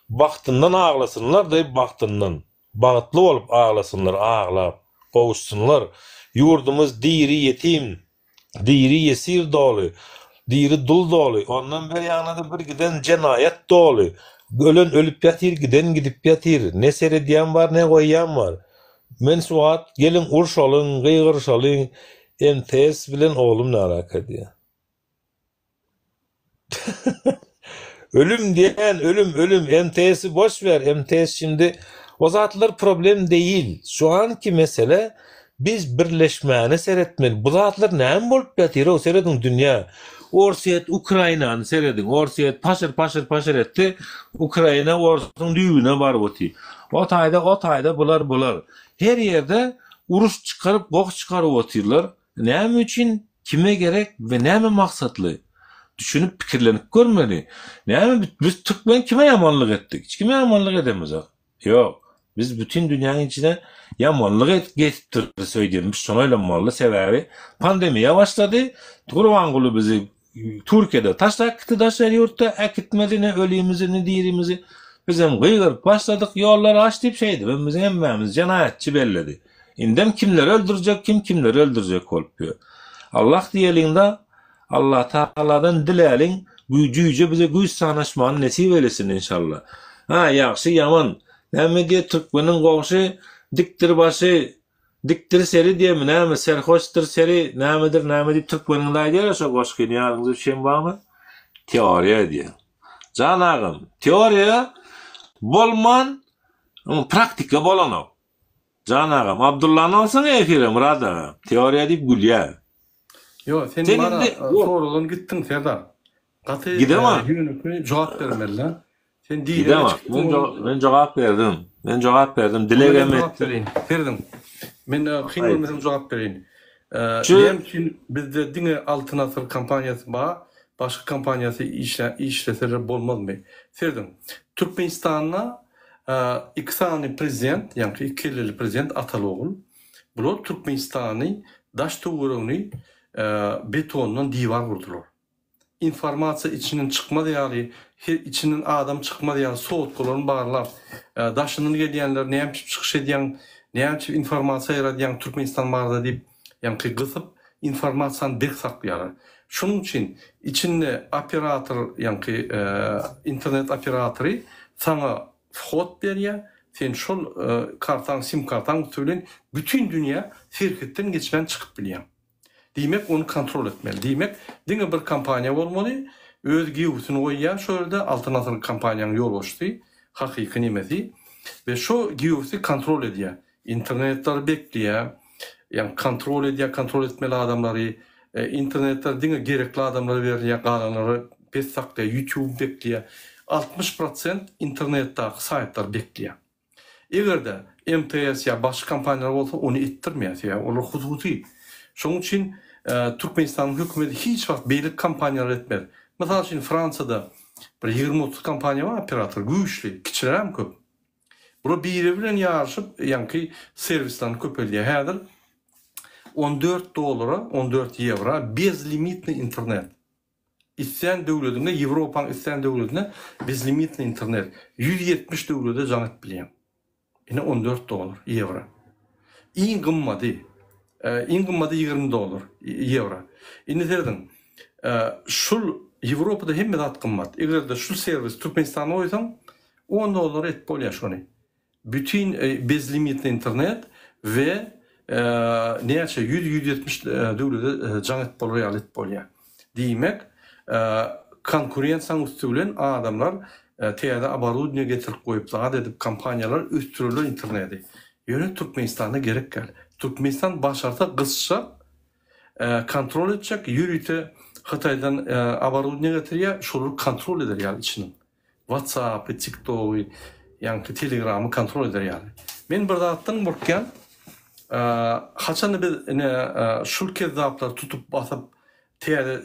bagtyndan aglasynlar-daý, bagtyndan. Bagtly bolup aglasynlar aglap, gowuşsynlar. Ýurdumyz diri ýetim, diri ýesir doly, diri dul doly, ondan bir ýanada bir giden jenaýat doly. Ölen ölüp ýatyr, giden gidip ýatyr. Ne seredýän bar, ne goýýan bar. Men şu wagt geliň urşalyň, gygyryşalyň, MTS bilen oglum nalaka diýýär. Ölüm diýen ölüm ölüm MTS-i boş ber MTS şimdi o zatlar problem değil şu anki mesele biz birleşmäne seretmeli bu zatlar näme bolup ýatyrow serediň dünýä Orsýet Ukrainany serediň Orsýet paşyr paşyr paşyr etdi Ukraina orsuň düýbüne baryp otyr o taýda o taýda bular bular her ýerde uruş çykaryp goh çykaryp otyrlar Näme üçin, kime gerek we näme maksatly? Düşünip pikirlenip görmeli. Näme biz türkmen kime ýamanlyk etdik? Hiç kime ýamanlyk edemizok. Ýok. Biz bütin dünýäniň içine ýamanlyk edip gezipdiris öýdýän. Biz şony oýlanmaly. Sebäbi pandemiýa başlady. Gurbanguly bizi Türkiýede taşlap gitdi daşary ýurtda äkitmedi ne ölimizi ne dirimizi. Bizem gygyryp başladyk ýollary aç diýip şeýdibem bizi hemmämizi jenaýatçy belledi. Indem kimleri öldürjek kim kimleri öldürjek bolup ýör. Allah diýeliňda Allah Tagaladan diläliň güýje bize güýç sanaşmany nesip eylesin inşallah. Ha ýagşy ýaman näme diýe türkmeniň gowşy dikdir başy Dikdir seri diýemi näme serhoşdyr seri nämedir näme diýip türkmeniňde aýdýar şo goşgyny ýadyňyza düşen barmy? Teoriýa diýýär. Jan agam, teoriýa bolman praktika bolanok. Jan agam, Abdullany alsaň efire Myrat aga, teoriýa diýip gülýär. Ýok, sen mara soradan gitdiň Serdar. Gaty ýönekeý jogap bermeli-dä. Sen diýlene çykdyň. Men jogap berdim. Men jogap berdim. Dilegem etdim. Berdiň. Men kyn görmeseň jogap bereýin. Näme üçin bizde diňe Altyn Asyr kompaniýasy bar, başga kompaniýasy işleseler bolmazmy? Serediň, Türkmenistanda iki sany prezident, ýaňky iki kelleli prezident ataly-ogul. Bular Türkmenistany daş-töweregini betondan diwar gurdular. Informasiýa içinden çykmaz ýaly, her içinden adam çykmaz ýaly sotkalaryny barlap, daşyndan gelýänler näme üçin çykyş edýäň, näme üçin informasiýa ýaradýaň Türkmenistan barada diýip, ýaňky gysyp, informasiýany berk saklaýarlar. Şonuň üçin içinde operator, ýaňky internet operatory saňa whod berýär, sen şol kartaň, sim kartaň üsti bilen bütin dünýä serhetden geçmän çykyp bilýäň. Diýmek, ony kontrol etmeli. Diýmek, diňe bir kompaniýa bolmaly, öz giýewsini goýýar şo ýerde, Altyn asyr kompaniýanyň ýolbaşçysy, hakyky nemesi we şo giýewsi kontrol edýär. Internetleri bekleýär, ýagny kontrol edýär, kontrol etmeli adamlary, internetler diňe gerekli adamlara berilýär, galanlary pes saklaýar, YouTube bekleýär. 60 prosent internetdaky saýtlar bekleýär. Eger-de MTS ýa başga kompaniýalar bolsa ony etdirmeýär, sebäbi olar hususy. Şonuň üçin Türkmenistanyň hökümeti hiç wagt beýleki kompaniýalar etmez. Mysal üçin Fransiýada bir 20-30 kompaniýa bar operator, güýçli, kiçilerem köp. Bular biri bilen ýaryşyp, ýaňky serwislerini köpeldýär. Häzir 14 dollara, 14 ýewra bezlimitnyý internet. Islän döwlediňde, Ýewropaň islän döwledine bezlimitnyý internet, 170 döwlede jaň edip bilýäň. Ine 14 dollar, ýewro. Iň gymmady, iň gymmady 20 dollar, ýewro. Indi serediň, şul Ýewropada hemme zat gymmat. Eger-de şul serwis Türkmenistanda goýsaň, 10 dollara edip bolýar şony. Bütin bezlimitli internet we näçe 100-170 döwlede jaň edip bolar ýaly edip bolýar. Diýmek, konkurensiýanyň üsti bilen adamlar täze oborudniýe getirip goýup zat edip kompaniýalar ösdürerler interneti. Ýöne Türkmenistanda gerek däl. Türkmenistan başarsa gysjak, kontrol etjek, ýörite Hytaýdan oborudniýe getirýär, şolary kontrol eder ýaly içiniň. Whatsappy, TikTogy, ýaňky Telegramy kontrol eder ýaly. Men bir zatdan gorkýan, haçanda biz ine şul kezzaplary tutup basyp täze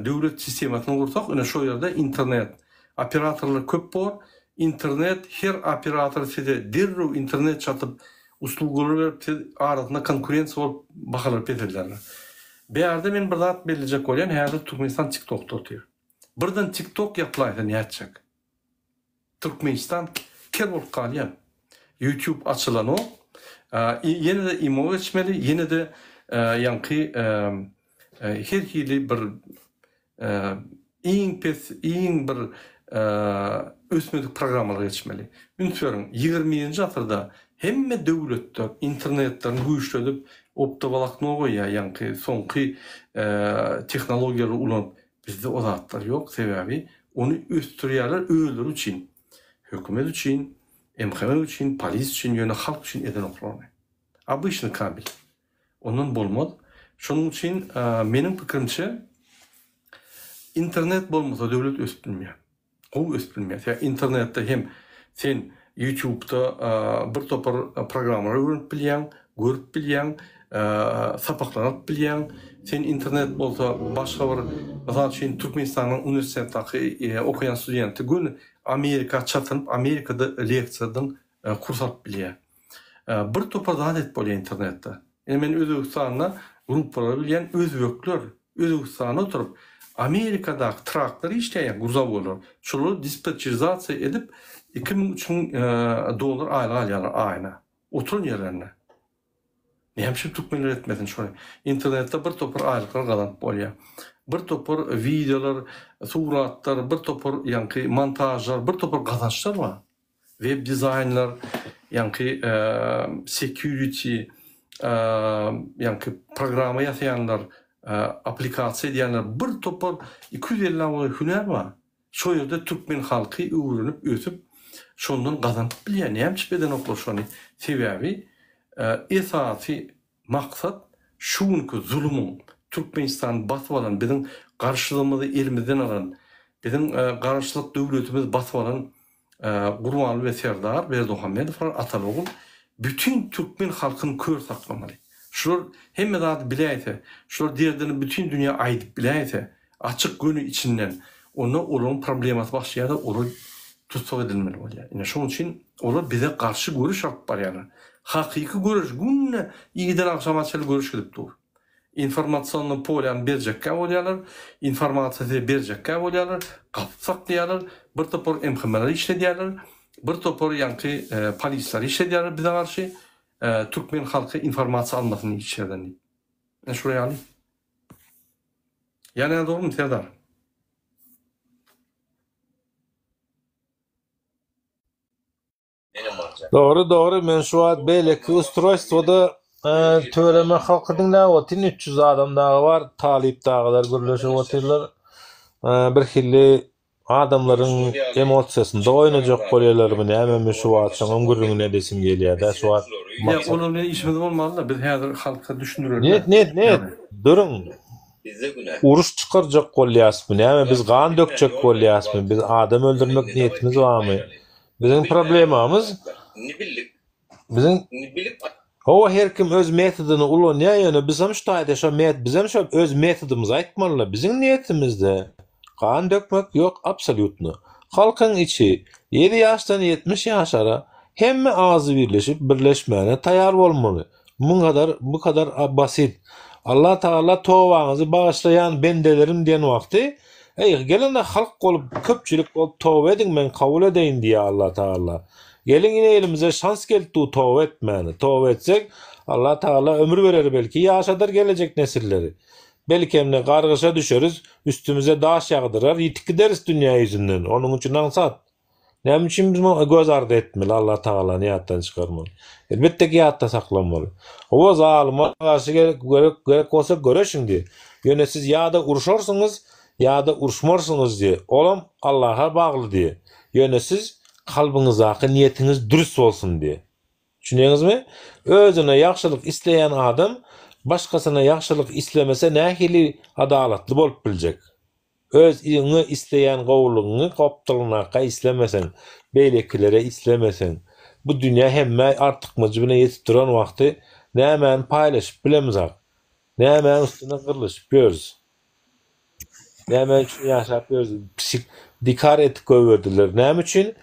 döwlet sistemasyny gursak, ine şo ýerde internet operatorlar köp bor, internet her operator size derrew internet çatyp uslugalary berip siz arasynda konkurensiýa bolup bahalary peselderler. Bärde men bir zat bellejek bolýan, häzir Türkmenistan TikTokda otyr. Birden tik tok ýapylaýsa nätjek? Türkmenistan ker bolup galýar. YouTube açylanok. Ýene-de imo geçmeli, ýene-de ýaňky her hili bir iň pes, iň bir ösmedik programmalara geçmeli. Üns beriň, 21-nji asyrda hemme döwletler internetlerini güýçledip, optowolokno goýýar, ýaňky soňky tehnologiýalary ulanyp. Bizde o zatlar ýok, sebäbi ony ösdürýärler özleri üçin. Hökümet üçin, MHM üçin, polis üçin, ýöne halk üçin edenoklar ony. Obyçny kabel. Ondan bolmaz. Şonuň üçin meniň pikirimçe internet bolmasa döwlet ösüp bilmeýär. Gowy ösüp bilmeýär. Sebäbi internetde hem sen YouTube'da bir topar programmalary öwrenip bilýäň, görüp bilýäň, sapaklar alyp bilýäň. Sen internet bolsa başga bir, mysal üçin Türkmenistanyň uniwersitetdaki okaýan studenti göni Amerika çatynyp Amerikada leksiýadan kurs alyp bilýär. Bir topar zat edip bolýar internetde. Ine men Özbegistanda gruppalar bilýän özbekler Özbegistanda oturyp Amerikadaky traklar işleýär gruzawoýlar. Şolary dispetçerizasiýa edip 2000 3000 dollar aýlyk alýarlar aýyna. Oturan ýerlerinde. Näme üçin türkmenler etmesin şony? Internetde bir topar aýlyklar gazanyp bolýar. Bir topar wideolar, suratlar, bir topar ýaňky montažlar, bir topar gazançlar bar. Web dizaýnlar, ýaňky security, ýaňky programma ýasaýanlar, aplikasiýa edýänler bir topar 250 golaý hünär bar. Şo ýerde türkmen halky öwrenip ösüp şondan gazanyp bilýär. Näme üçin edenoklar şony? Sebäbi esasy maksat şu günki zulumyň Türkmenistany basyp alan biziň garşylygymyzy elimizden alan biziň garaşsyzlyk döwletimizi basyp alan Gurbanguly we Serdar Berdimuhamedowlar ataly ogul bütin türkmen halkyny kör saklamaly. Şular hemme zady biläýse, şular derdini bütin dünýä aýdyp biläýse, açyk göni içinden, onda olaryň problemasy başlaýar-da olar tussag edilmeli bolýar. Ine şonuň üçin olar bize garşy göreş alyp barýarlar. Hakyky göreş günde irden agşama çenli göreş gidip dur. Informasionny polýany berjekkä bolýarlar, informasiýa size berjekkä bolýarlar, gapyp saklaýarlar, bir topar MHM-leri işledýärler, bir topar ýaňky polisleri işledýärler bize garşy, türkmen halky informasiýa almasyn hiç ýerden diýip. Ine şular ýaly. Ýa nädogrymy Serdar? Dogry dogry men şu wagt beýleki ustroýstwoda tüweleme halky diňläp otyryn 300 adam dagy bar talyp dagylar gürleşip otyrlar bir hilli adamlaryň emosiýasynda oýnajak bolýarlarmy nämemi şu wagt şoňam gürrüňini edesim gelýärdä şu wagt Ýa olar bilen işimiz bolmalyda biz häzir halka düşündireli. Net net net duruň uruş çykarjak bolýasmy näme biz gan dökjek bolýasmy biz adam öldürmek niýetimiz barmy Biziň problemamyz biziň Hawa her kim öz metodyny ulanýar ýöne bizem şu taýda şo met bizem şo öz metodymyzy aýtmalyda biziň niýetimizde gan dökmek ýok absolýutno halkyň içi ýedi ýaşdan 70 ýaşara hemme agzybirleşip birleşmäne taýar bolmaly Muň kadar bu kadar basit. Allah Tagala tobaňyzy bagyşlaýan bendelerim diýen wagty, Eý, geliň-de halk bolup, köpçülik bolup toba ediň, men kabul edeýin diýýär Allah Tagala. Geliň ine elimize şans gelip dur toba etmäne. Toba etsek, Allah Tagala ömür berer belki ýaşadar gelejek nesilleri. Belkem-de gargyşa düşeris, üstümize daş ýagdyrar, ýitip gideris dünýä ýüzünden. Onuň üçin aňsat. Näme üçin biz muny göz ardy etmeli, Allah Tagalany ýatdan çykarmaly? Elbetde ki ýatda saklamaly. Hawa, zalyma garşy gerek, gerek, gerek bolsa göreşiň diýip. Ýöne siz ýa-da urşarsyňyz, ýa-da urşmarsyňyz diýip. Olam Allaha bagly diýip. Ýöne siz kalbyňyzdaky niýetiňiz dürs bolsun diýip. Düşünýäňizmi? Özüne ýagşylyk isleýän adam başgasyna ýagşylyk islemese nähili adalatly bolup biljek? Özüňe isleýän gowulygyňy gopdurynaka islemeseň, beýlekilere islemeseň, bu dünýä hemmä artykmajy bilen ýetip duran wagty nämäni paýlaşyp bilemizak? Nämäň üstünde gyrlyşyp ýörüs? Näme üçin ýaşap ýörüs? Pişik bikar etip goýberdiler. Näme üçin?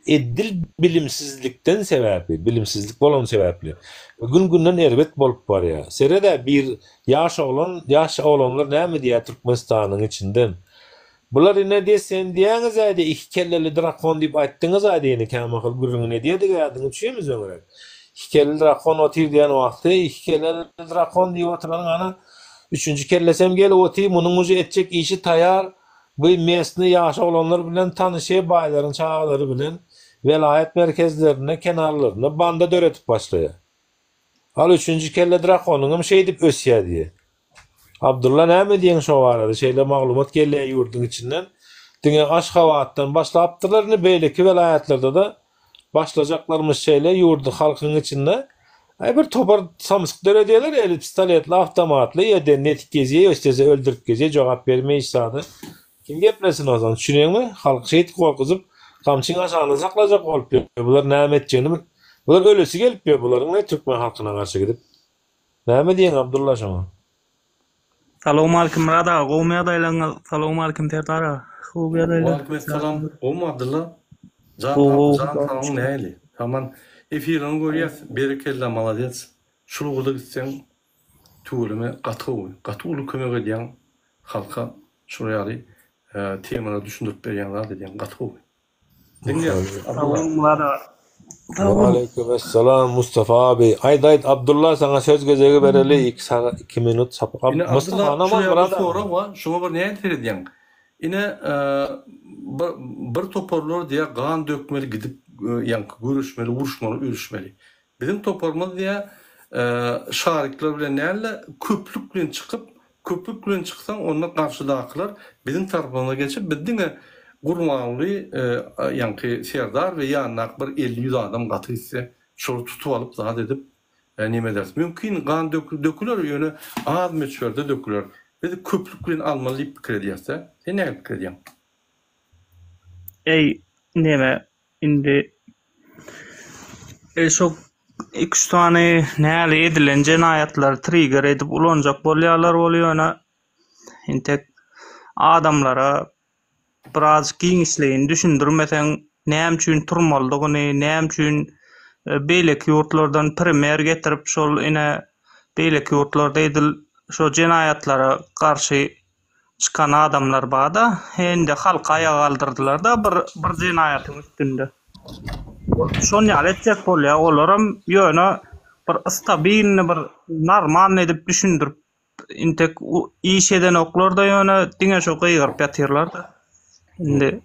Edil bilimsizlikden sebäpli, bilimsizlik bolany sebäpli. Gün-günden erbet bolup barýar. Sered-ä bir ýaş oglan, ýaş oglanlar näme diýýär Türkmenistanyň içinden. Bular ine diýe sen diýäňiz-ä diýe iki kelleli drakon diýip aýtdyňyz-a diýe ine kämahal gürrüňini edýädik ýadyňa düşýärmi öňräk. Iki kelleli drakon otyr diýen wagty iki kelleli drakon diýip oturanyň ana üçünji kellesem gelip otyr munuň uje etjek işi taýar bu mesny ýaş oglanlar bilen tanyşy baýlaryň çagalary bilen welaýat merkezlerinde kenarlarynda banda döredip başlaýar. Al üçünji kelle drakonyňam şeýdip ösýä diýe. Abdylla näme diýeň şo barada şeýle maglumat gelýä ýurduň içinden. Diňe Aşgabatdan başlapdyrlar indi beýleki welaýatlardada başlajaklarmyş şeýle ýurdy halkyň içinde. Aý bir topar samsyk döredýäler eli pistoletli awtomatly ýerden netip gezýä islese öldürip gezýä jogap bermeý hiç zada. Kim geplesin ozan düşüneňmi halky şeýdip gorkuzyp gamçyň aşagynda saklajak bolup ýör bular näme etjegini bil bular ölesi gelip ýör bularyň ne türkmen halkyna garşy gidip näme diýeň Abdylla şoňa. Salowmalikim Myrat aga gowmy ýagdaýlaryňyz Salowmalikim Serdar aga gowy ýagdaýlar. Waleýkim essalam gowmy Abdylla jan Gowy jan gowy saglygyň nähili aman efiriňi görýäs berekella malades şul ugurda gitseň tüweleme gaty gowy gaty uly kömek edýäň halka Şular ýaly temalary düşündirip berýäň zat edýäň gaty gowy. Diňleýäs Sag boluň Myrat aga. Sag boluň. Waleýkim essalam Mustafa abi. Aýt aýt Abdulla saňa söz gezegi bereli iki sagat iki minut sapyk Ine Mustafa Abdulla şu aman ýerde Myrat aga. sorag bar şuňa bir nähili seredýäň? Ine bir bir toparlar diýýär gan dökmeli gidip ýaňky göreşmeli uruşmaly ölüşmeli. Biziň toparymyz diýýär şarikler bilen däl-de köplük bilen çykyp Köplük bilen çyksaň onda garşydakylar biziň tarapymyza geçip biz diňe Gurbanguly ýaňky serdar we ýanyndaky bir elli ýüz adam gaty gitse şolary tutup alyp zat edip neme ederis. Mümkin gan döküler ýöne az möçberde döküler. Biz köplük bilen almaly diýip pikir edýäsdä. Sen nähili pikir edýäň? Eý neme Indi e şo iküç sany näli edilen jenaýatlary trigger edip ulanjak bolýarlar ol ýöne entek adamlara biraz giňişleýin düşündirmeseň näme üçin turmalydygyny, näme üçin e, beýleki ýurtlardan primer getirip şol ine beýleki ýurtlarda edil şo jenaýatlara garşy çykan adamlar barda, indi halky aýaga galdyrdylarda bir bir jenaýatyň üstünde. Şon ýaly etjek bolýar olaram ýöne bir stabilny bir normalny edip düşündirip intek iş edenoklarda ýöne diňe şo gygyryp ýatyrlarda. Indi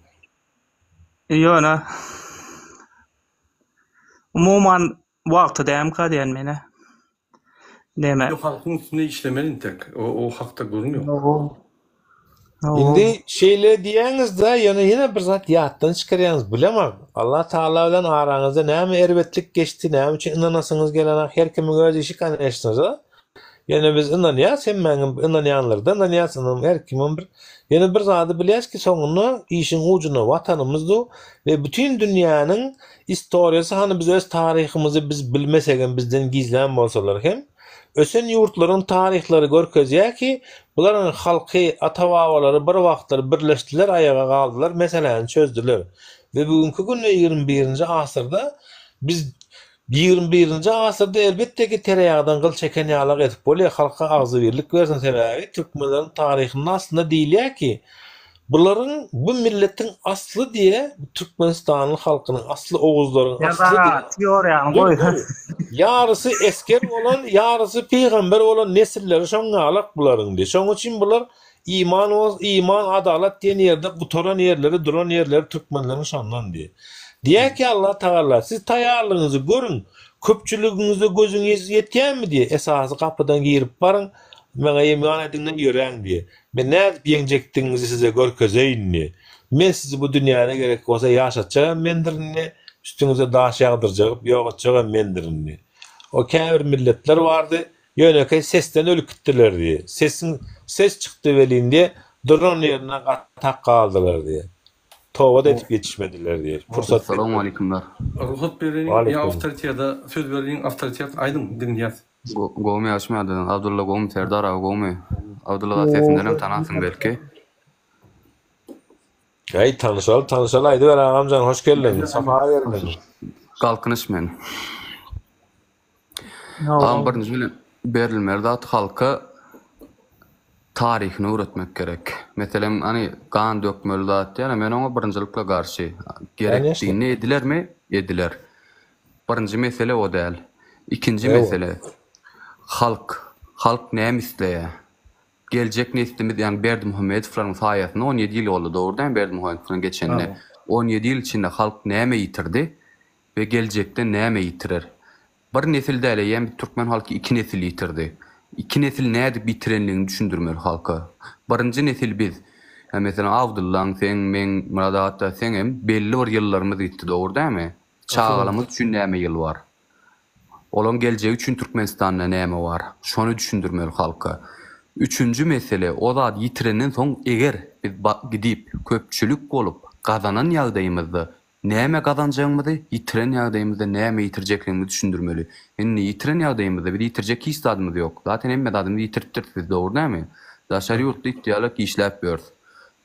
ýöne umuman wagty dämka diýen menä. Näme? Ýok halkyň üstünde işlemeli intek. O o hakda gürrüň ýok. Indi şeýle diýýäňiz-de, ýöne ýene bir zat ýatdan çykarýaňyz, bilemok. Allah Tagala bilen araňyzda näme erbetlik geçdi, näme üçin ynanasyňyz gelenok, her kimiň öz işi koneçnoza. Ýöne biz ynanýas, hemmäňem ynanýanlarda ynanýas, ynam her kimiň bir. Ýöne bir zady bilýäs ki, soňunda işiň ujunda watanymyz dur we bütin dünýäniň Istoriýasy hany biz öz taryhymyzy biz bilmesegem bizden gizlän bolsalar hem ösen ýurtlaryň taryhlary görkezýär ki bularyň halky ata babalary bir wagtlar birleşdiler aýaga galdylar meseläni çözdüler we bugünki günde 21-nji asyrda biz 21-nji asyrda elbetde ki tereýagdan gyl çeken ýalak edip bolýar halka agzybirlik bersin sebäbi türkmenleriň taryhynda aslynda diýilýär ki Bularyň bu milletiň asly diýe bu Türkmenistanly halkynyň asly oguzlaryň asly Ýa diýe. teoriýany Dur goý. dur. Ýarysy esger bolan, ýarysy pygamber bolan nesilleri şoň ýalak bularyň diýe. Şoň üçin bular iman bol iman adalat diýen ýerde gutaran ýerleri duran ýerleri türkmenleriň şondan diýe. Diýä ki Allah Tagala siz taýarlygyňyzy görüň köpçüligiňize gözüňiz ýetýämi diýe esasy gapydan girip baryň maňa iman ediňde ýöräň diýe. Men nädip ýeňjekdigiňizi size görkezeýin indi. Men sizi bu dünýäde gerek bolsa ýaşatjagam mendirin indi, üstüňize daş ýagdyrjagyp ýok etjegem mendirin indi. O käbir milletler bardy, ýönekeý sesden ölüp gitdiler diýe. Sesiň ses çykdy welin diýe, duran ýerinde gatak galdylar diýe. Toba-da edip ýetişmediler diýe. Pursat bermediler. Salowmaleýkumlar. Rugsat bereliň ýa awtoritete söz bereliň awtoritet aýdyň diňleýäs. Gowmy ýagşymy ýadadyň Abdylla gowmy Serdar aga gowmy Abdylla aga sesindenem tanansyň belki. Äý tanyşaly tanyşaly aýdyber agamjan hoş geldiň sapa geldiň. Galkynyş men. Agam birinji bilen berilmeli zat halka. Taryhyny öwretmek gerek. Meselem, hany gan dökmeli zat diýýär, men oňa birinjilikle garşy. Gerekdigini edilermi? Ediler. Birinji mesele o däl. Ikinji mesele, halk. Halk näme isleýär? Geljek neslimiz, ýagny Berdimuhamedowlaryň saýasynda 17 ýyl boldy, dogry dälmi Berdimuhamedowlaryň geçenine? 17 ýyl içinde halk näme ýitirdi we geljekde näme ýitirer? Bir nesil däl eýýäm türkmen halky iki nesil ýitirdi. Iki nesil nädip ýitirenligini düşündirmeli halka. Birinji nesil biz. Ýa meselem Abdyllaň, seň, meň, Myrat aga seňem belli bir ýyllarymyz gitdi dogry dälmi? Çagalarymyz üçin näme ýyl bar? Olaň geljegi üçin Türkmenistanda näme bar? Şony düşündirmeli halka. Üçünji mesele o zady ýitirenden soň eger biz gidip köpçülik bolup gazanan ýagdaýymyzda Näme gazanjagymyzy, ýitiren ýagdaýymyzda näme ýitirjekligimizi düşündirmeli. Indi ýitiren ýagdaýymyzda biz ýitirjek hiç zadymyz ýok. Zaten hemme zadymyzy ýitiripdiris biz, dogry dälmi? Daşary ýurtda it ýalak işläp ýörüs.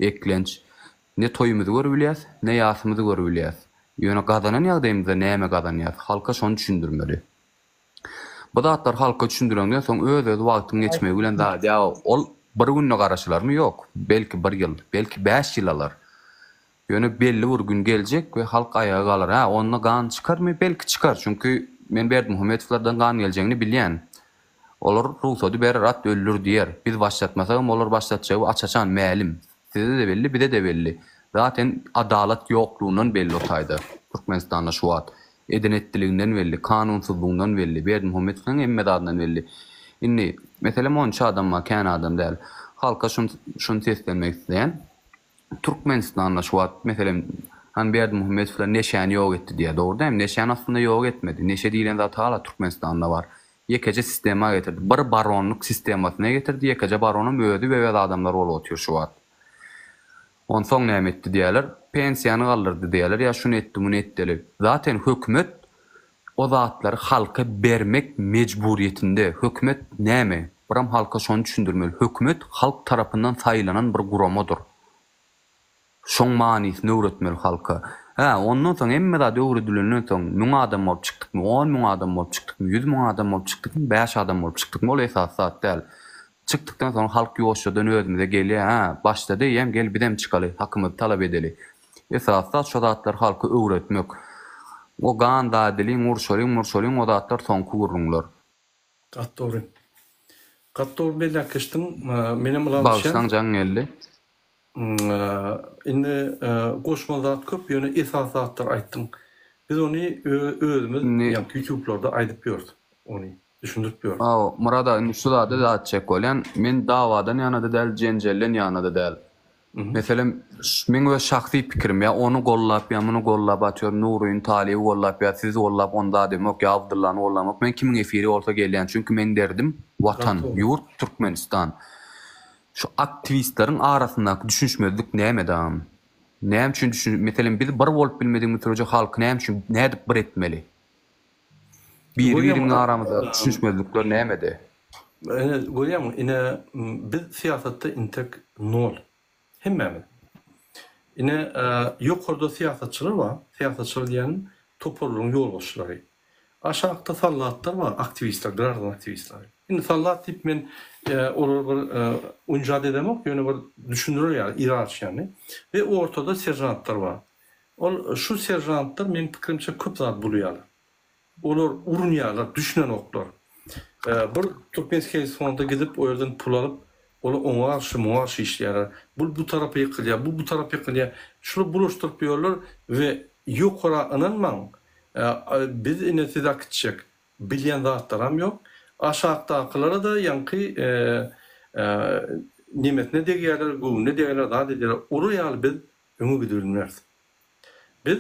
Eklenç. Ne toýumyzy görübilýäs, ne ýasymyzy görübilýäs. Ýöne gazanan ýagdaýymyzda näme gazanýas? Halka şony düşündirmeli. Bu zatlary halka düşündireňden soň öz-özi wagtyň geçmegi bilen zat ýa ol bir günde garaşylarmy? Ýok. Belki bir ýyl, belki bäş ýyl alar. Ýöne belli bir gün geljek we halk aýaga galar. Hä, onda gan çykarmy? Belki çykar. Çünki men Berdimuhamedowlardan gan geljegini bilýän. Olar rugsady berer, at öldür diýer. Biz başlatmasagam olar başlatjagy aç-açan mälim. Size-de belli, bize-de belli. Zaten adalat ýoklugyndan belli o taýda, Türkmenistanda şu wagt. Eden-etdiliginden belli, kanunsyzlygyndan belli, Berdimuhamedowyň hemme zadyndan belli. Indi, meselem onça adam bar, kän adam däl. Halka şuny şuny seslenmek isleýän. Türkmenistanda şu wagt, meselem, hany Berdimuhamedowlar neşäni ýok etdi diýýär. Dogry dälmi? Neşäni aslynda ýok etmedi. Neşe diýlen zat hala Türkmenistanda bar. Ýekeje sistema getirdi. Bir baronlyk sistemasyna getirdi. Ýekeje baronam özi we öz adamlary bolup otyr şu wagt. Onsoň näme etdi diýýärler. Pensiýany galdyrdy diýýärler. Ýa şuny etdi, muny etdeli. Zaten hökümet o zatlary halka bermek mejburyýetinde. Hökümet näme? Biram halka şony düşündirmeli. Hökümet halk tarapyndan saýlanan bir guramadyr. Şoň manysyny öwretmeli halka. Hä, ondan soň hemme zat öwredilenden soň müň adam bolup çykdykmy, 10 müň adam bolup çykdykmy, 100 müň adam bolup çykdykmy, bäş adam bolup çykdykmy ol esasy zat däl. Çykdykdan soň halk ýuwaşjadan özümize gelýär, hä, başlady eýýäm gel bizem çykaly, hakymyzy talap edeli. Esasy zat şo zatlary halka öwretmek. O gan zadeliň, urşalyň, murşalyň o zatlar soňky gürrüňler. Gaty dogry. Gaty dogry belläp geçdiň. Menem ylalaşýan. Bagyşlaň jaň geldi. Indi goşmaly zat köp, ýöne esasy zatlary aýtdyň. Biz ony özümiz ýaňky ýutublarda aýdyp ýörüs ony, düşündirip ýörüs. Hawa, Myrat aga indi şu zada zat etjek bolýan. Men dawadan ýana-da däl, jenjelden ýana-da däl. Meselem, meň öz şahsy pikirim, ýa ony gollap, ýa muny gollap atyyorum, Nuryny, Talyby gollap, ýa sizi gollap ony zat edemok, ýa Abdyllany gollamok. Men kimiň efiri bolsa gelýän, çünki meň derdim Watan, ýurt, Türkmenistan. Şu aktiwistleriň arasyndaky düşünişmezlik näme dagam? Näme üçin düşün, meselem biz bir bolup bilmedigimiz sürece halky näme üçin, nädip bir etmeli? Biri-birimiziň aramyzdaky düşünişmezlikler nämede? Ine, görýäňmi, ine, biz syýasatda intek nol. Hemmämiz. Ine, ýokarda syýasatçylar bar, syýasatçylar diýýänim toparlaryň ýolbaşçylary. Aşakda sallatlar bar, aktiwistler, graždan aktiwistleri. Indi sallat diýip men olary bir unjat edemok, ýöne bir düşündirer ýaly, ýerarhiýany. We ortada seržantlar bar. Ol şu seržantlar meň pikirimçe köp zat bulaýarlar. Olar urunýarlar, düşünenoklar. Bir Türkmenskiý fonda gidip o ýerden pul alyp, olar oňa garşy, muňa garşy işleýärler. Bul bu tarapa ýykylýar, bu bu tarapa ýykylýar. Şular bulaşdyryp ýörler we ýokara ynanmaň, biz ine sizi akitjek. Bilýän zatlaram ýok. Aşakdakylara-da ýaňky nemesine degýärler, göwnüne degýärler, zat edýärler. Olar ýaly biz öňe gidibilmeris. Biz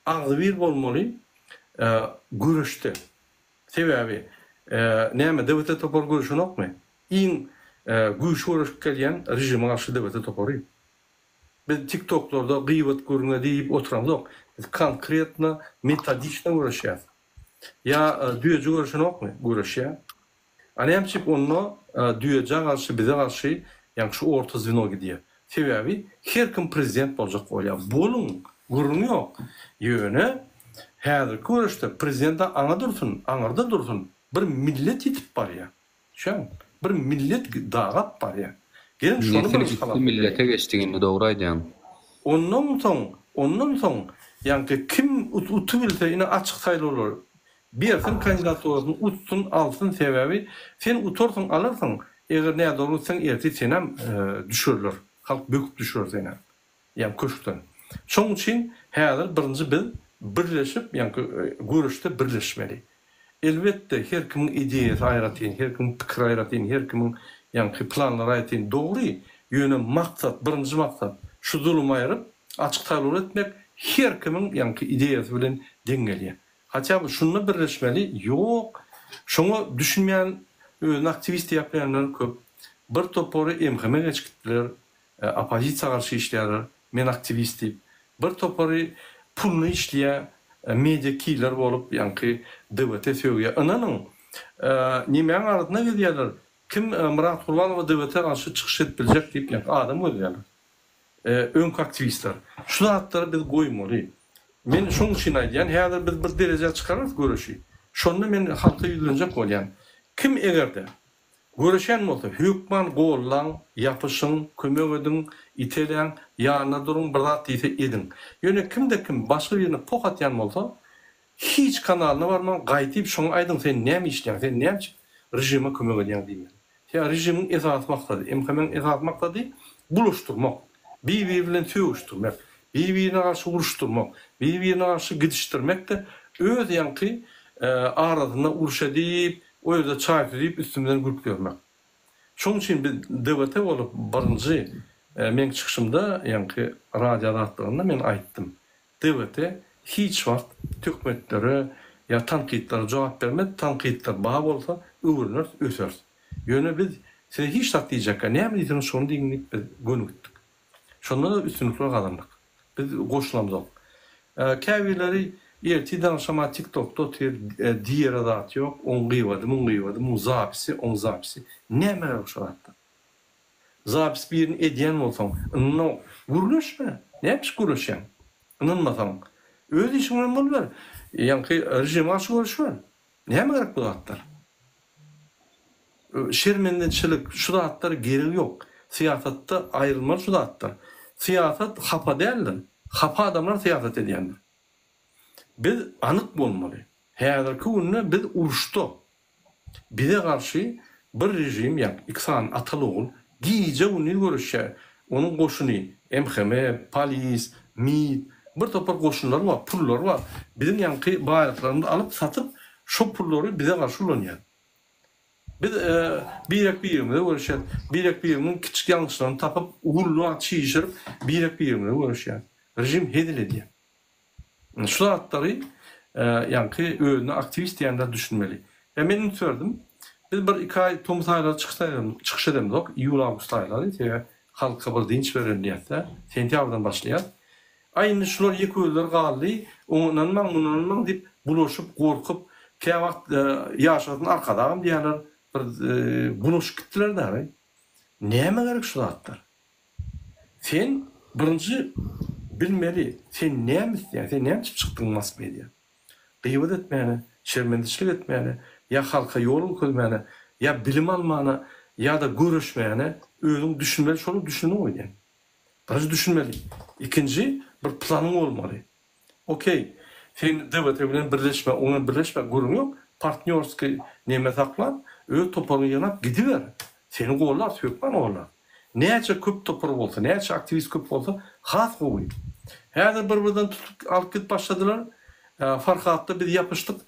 agzybir bolmaly göreşde. Sebäbi näme DWT topary göreşenokmy? Iň güýçli göreşip gelýän režime garşy DWT topary. Biz tiktoklarda gyýbat gürrüňe diýip oturamzok. Biz konkretno metodiçno göreşýäs. Ýa düýeji göreşenokmy? Göreşýär. A näme üçin onda düýejä garşy bize garşy ýaňky şu orta zweno gidýär. Sebäbi her kim prezident boljak bolýar. Boluň, gürrüň ýok. Ýöne häzirki göreşde prezident aňa dursun, aňyrda dursun, bir millet ýitip barýar. Düşýäňmi? Bir millet dagap barýar. Geliň şony Nesil birinji gitdi halas millete edeliň. geçdik indi dogry aýdýaň. Ondan soň, ondan soň ýaňky kim utubilse ine açyk saýlawlar bersin kandidaturasyny utsun alsyn sebäbi sen utarsyň alarsyň eger nädogry gitseň ertir senem düşürler halk böküp düşürer senem ýa köşkden şoň üçin häzir birinji biz birleşip ýaňky göreşde birleşmeli Elbetde, her kimiň ideýasy aýratyn, her kimiň pikiri aýratyn, her kimiň, ýaňky, planlary aýratyn. Dogry, ýöne maksat, birinji maksat, şu zulumy aýryp, açyk saýlawlar etmek her kimiň, ýaňky, ideýasy bilen deň gelýär. Hatýa by şunda birleşmeli, ýok, şoňa düşünmeýän, özüni aktiwist diýäpýänler köp. Bir topary MHM geçip gitdiler, oppozisiýa garşy işleýärler, men aktiwist diýip. Bir topary puluna işleýär, media killer bolup, ýaňky DWT sögýär. Ynanyň, nemäň arasynda gezýärler, kim Myrat Gurbanowa DWT garşy çykyş edip biljek diýip, ýaňky adam gözleýärler. Öňki aktiwistler. Şu zatlary biz goýmaly. Men şoň üçin aýdýan, häzir biz bir derejä çykararys göreşi. Şonda men halka ýüzlenjek bolýan. Kim eger-de Göreşen bolsa hökman gollaň, ýapyşyň, kömek ediň, iteläň, ýanynda duruň, bir zat diýse ediň. Ýöne kimde kim başga birine poh atýan bolsa, hiç kanalyna barmaň, gaýtyp şoňa aýdyň sen näme işleýäň, sen näme üçin režime kömek edýäň diýmeli. Sebäbi režimiň esasy maksady, MHM-iň esasy maksady bulaşdyrmak, bir-biri bilen sögüşdirmek, bir-birine garşy uruşdyrmak, bir-birine garşy gidişdirmek-de öz ýaňky arasynda uruş edip, O ýerde çaý süzüp üstümizden gülüp ýörmek. Şoň üçin biz DWT bolup birinji meň çykyşymda ýaňky radio azatlygynda men aýtdym. DWT hiç wagt töhmetlere ýa tankytlara jogap bermez, tankytlar bar bolsa öwreneris, öseris. Ýöne biz size hiç zat diýjekkä, näme diýseňiz şony diýiň diýip biz göni gitdik. Şonda-da üstünlikler gazandyk. Biz goşulamzok. Käbirleri ertir agşama TikTokda otyr, diýere zat ýok, oň gybady, muň gybady, muň zapisi, oň zapisi. Näme gerek şo zatdan? Zapis birini edýän bolsaň, ynanok, gürleşme. Näme üçin gürleşýäň? Ynanmasaň. Öz işiň bilen boluber. Ýaňky režime garşy göreşiber. Näme gerek bu zatlar? Şermendeçilik şu zatlar geregi ýok. Syýasatda aýrylmaly şu zatlar. Syýasat hapa däldir. Hapa adamlar syýasat edýändir. Biz anyk bolmaly. Häzirki günde biz uruşda. Bize garşy bir režim ýa iki sany ataly-ogul gije-gündiz göreşýär. Onuň goşuny, MHM, polis, MIT, bir topar goşunlary bar, pullary bar. Biziň ýaňky baýlyklarymyzy alyp satyp, şo pullary bize garşy ulanýar. Biz birek-birimize göreşýäs. Birek-birimiziň kiçjik ýalňyşlaryny tapyp, uly çişirip, birek-birimize göreşýäs. Režim hezil edýär. Şu zatlary ýaňky özüne aktiwist diýenler düşünmeli. Ýa men üns berdim. Biz bir iki aý tomus aýlary çykyş edemzok, iýul-awgust aýlary, sebäbi halka bir dynç bereli diýýäs-dä. Sentýabrdan başlaýas. Aý indi şular ýeke özleri galdy, oňa ynanmaň, muny ynanmaň diýip bulaşyp, gorkup, käwagt ýaşasyn Arkadagam diýýärler, bir bulaşyp gitdiler dagy. Nämä gerek şu zatlar? Sen birinji bilmeli, sen näme isleýäň, sen näme üçin çykdyň mass media? Gyýbat etmäne, şermendeçilik etmäne, ýa halka ýol görkezmäne, ýa bilim almana, ýa-da göreşmäne özüň düşünmeli, şolar düşündiň öýdýän. Birinji düşünmeli. Ikinji bir planyň bolmaly. Okey, sen DWT bilen birleşme, oň bilen birleşme gürrüň ýok. Partnýorskiý neme saklap, öz toparyňy ýygnap gidiber. Seni gollarys, hökman gollarys. Näçe köp topar bolsa, näçe aktiwist köp bolsa, has gowy. Häzir bir-birden tutup alyp gidip başladylar. Farhatda biz ýapyşdyk.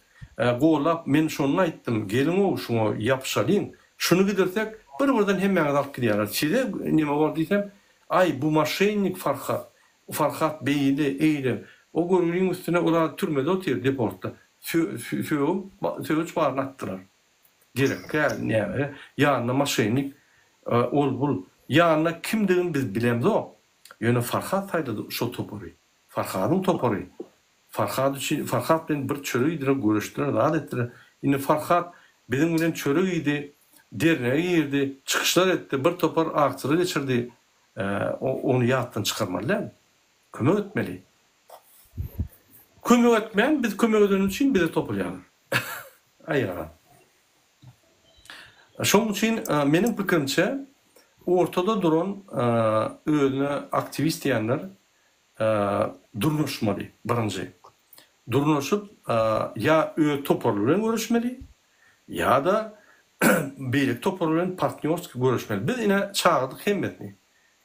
Gollap, men şonda aýtdym, geliň-ow şuňa ýapyşalyň. Şuny gidirsek, bir-birden hemmäňizi alyp gidýärler. Size neme bor diýsem, aý, bu moşennik Farhat. Farhat beýle, eýle. O görgüliň üstüne olar türmede otyr, deportda. Sögüp, sögüç baryny atdylar. Gerek däl, näme, ýanynda moşennik, ol-bul. Ýanynda kimdigini biz bilemzok. Ýöne Farhat saýlady şo topary. Farhadyň topary. Farhat üçin, Farhat bilen bir çörek iýdiler, göreşdiler, zat etdiler. Indi Farhat biziň bilen çörek iýdi, dernege girdi, çykyşlar etdi, bir topar aksiýalar geçirdi. Ony ýatdan çykarmaly däl. Kömek etmeli. Kömek etmän, biz kömek edenimiz üçin bize topulýarlar. Aý ýaran. Şonuň üçin meniň pikirimçe. Ortada duran özüne aktiwist diýenler durnaşmaly birinji. Durnaşyp ýa öz toparly bilen göreşmeli ýa-da beýleki topar bilen partnýorski göreşmeli. Biz ine çagyrdyk hemmesini.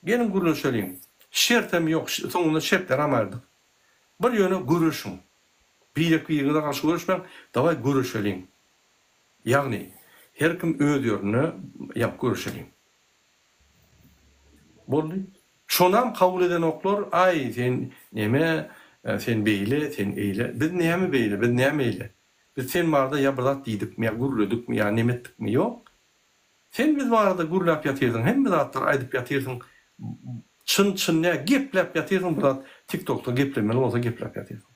Geliň gürleşeliň. Şertem ýok, soňunda şertlerem aýyrdyk. Bir ýöne göreşiň. Birek-biriňize garşy göreşmäň, dawaý göreşeliň. Ýagny, her kim öz ýerinde ýap göreşeliň. Boldy. Şonam kabul edenoklar, aý sen neme, sen beýle, sen eýle. Biz näme beýle, biz näme eýle? Biz sen barada ýa bir zat diýdikmi, ýa gürledikmi, ýa neme etdikmi? Ýok. Sen biz barada gürläp ýatyrsyň, hemme zatlary aýdyp ýatyrsyň, çyn çyn nä gepläp ýatyrsyň bir zat tiktokda geplemeli bolsa gepläp ýatyrsyň.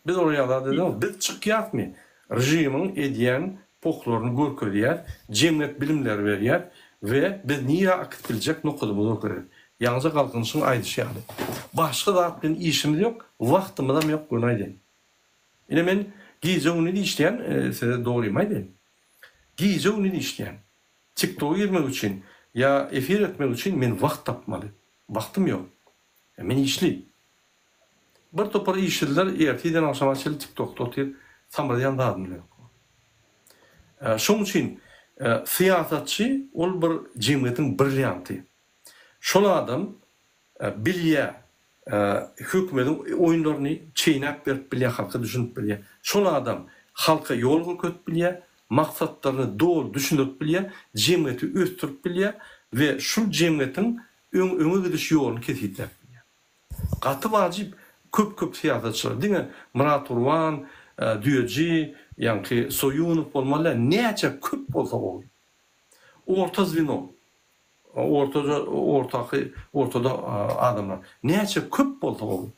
Biz olar ýaly zat edenok. Biz çykýasmy režimiň edýän pohlaryny görkezýäs, jemgyýet bilimleri berýäs we biz nirä akyp biljek nokadymyzy görkezýäs. Ýaňyja Galkynyşyň aýdyşy ýaly. Başga zat bilen işimiz ýok, wagtymyzam ýok göni aýdaýyn. Ine men gije gündiz işleýän size dogrymy aýdaýyn. Gije gündiz işleýän. Tiktoga girmek üçin ýa efir etmek üçin men wagt tapmaly. Wagtym ýok. Men işli. Bir topar işsizler ertirden agşama çenli tiktokda otyr, samyrdaýan zadyny bilenok. Şoň üçin syýasatçy ol bir jemgyýetiň brillianty. Şol adam bilýär hökümediň oýunlaryny çeýnäp berip bilýär, halka düşünip bilýär. Şol adam halka ýol görkezip bilýär, maksatlaryny doly düşündirip bilýär, jemgyýeti ösdürip bilýär we şul jemgyýetiň öň öňe gidiş ýoluny kesgitläp bilýär. Gaty wajyp köp köp syýasatçylar diňe Myrat Gurban, Düýeji, ýaňky Soýunow bolmaly däl, näçe köp bolsa gowy. Orta zweno. Ortaja ortaky ortada adamlar. Näçe köp bolsa gowy.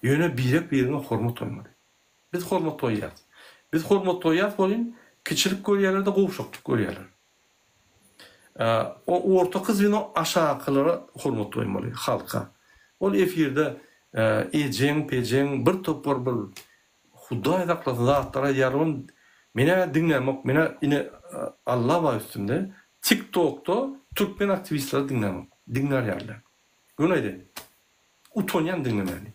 Ýöne birek biriňe hormat goýmaly. Biz hormat goýýas. Biz hormat goýýas welin kiçilik görýärler-de gowşaklyk görýärler. O ortaky zweno aşakylara hormat goýmaly, halka. Ol efirde ejeň pejeň bir topar bir Hudaý saklasyn zatlar aýdýarlar ony menä diňlämok menä ine Alla bar üstümde tik tokda türkmen aktiwistleri diňlämok diňlär ýaly däl göni aýdaýyn utanýan diňlemäni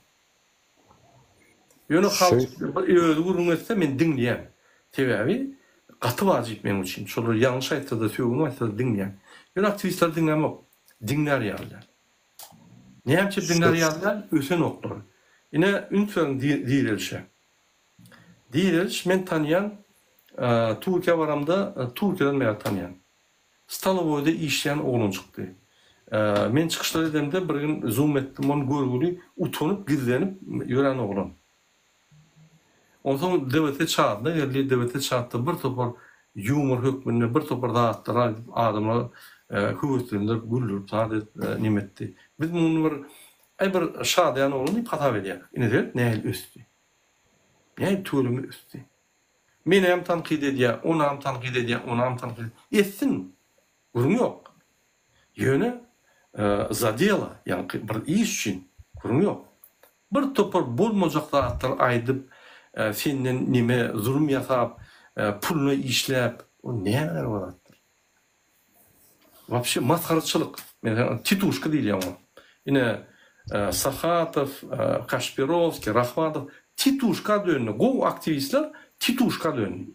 ýöne halk özi gürrüň etse men diňleýän sebäbi gaty wajyp meň üçin şolar ýalňyş aýtsada sögünip aýtsada diňleýän ýöne aktiwistleri diňlämok diňlär ýaly däl. Näme üçin diňlär ýaly däl, ösenoklar. Ine, üns beriň direlişe. Direliş men tanýan, Türkiýä baramda Türkiýeden bäri tanýan. Stolowoýda işleýän oglanjykdy. Men çykyşlar edemde bir gün zoom etdim, ony görgüli utanyp, gizlenip ýören oglan. Onsoň DWT çadyna geldi, DWT çatda bir topar ýumor hökmünde bir topar zatlary aýdyp, adamlary höweslendirip, güldürip zat edip neme etdi. Biz muny bir aý bir şadyýan oglan diýip hasap edýärdik. Ine seret nähili ösdi. Nähili tüweleme ösdi. Menem tankyt edýär, onam tankyt edýär, onam tankyt edýär. Etsin. Gürrüň ýok. Ýöne za delo, ýaňky bir iş üçin gürrüň ýok. Bir topar bolmajak zatlary aýdyp, senden neme zulum ýasap, puluna işläp, o näme gerek o zatlar? Wapşe masgaraçylyk. Meselem, tituşka diýilýär oňa. Ine, Sahatow, Kaşpirowskiý, Rahmatow tituşka döndi. Gowy aktiwistler tituşka döndi.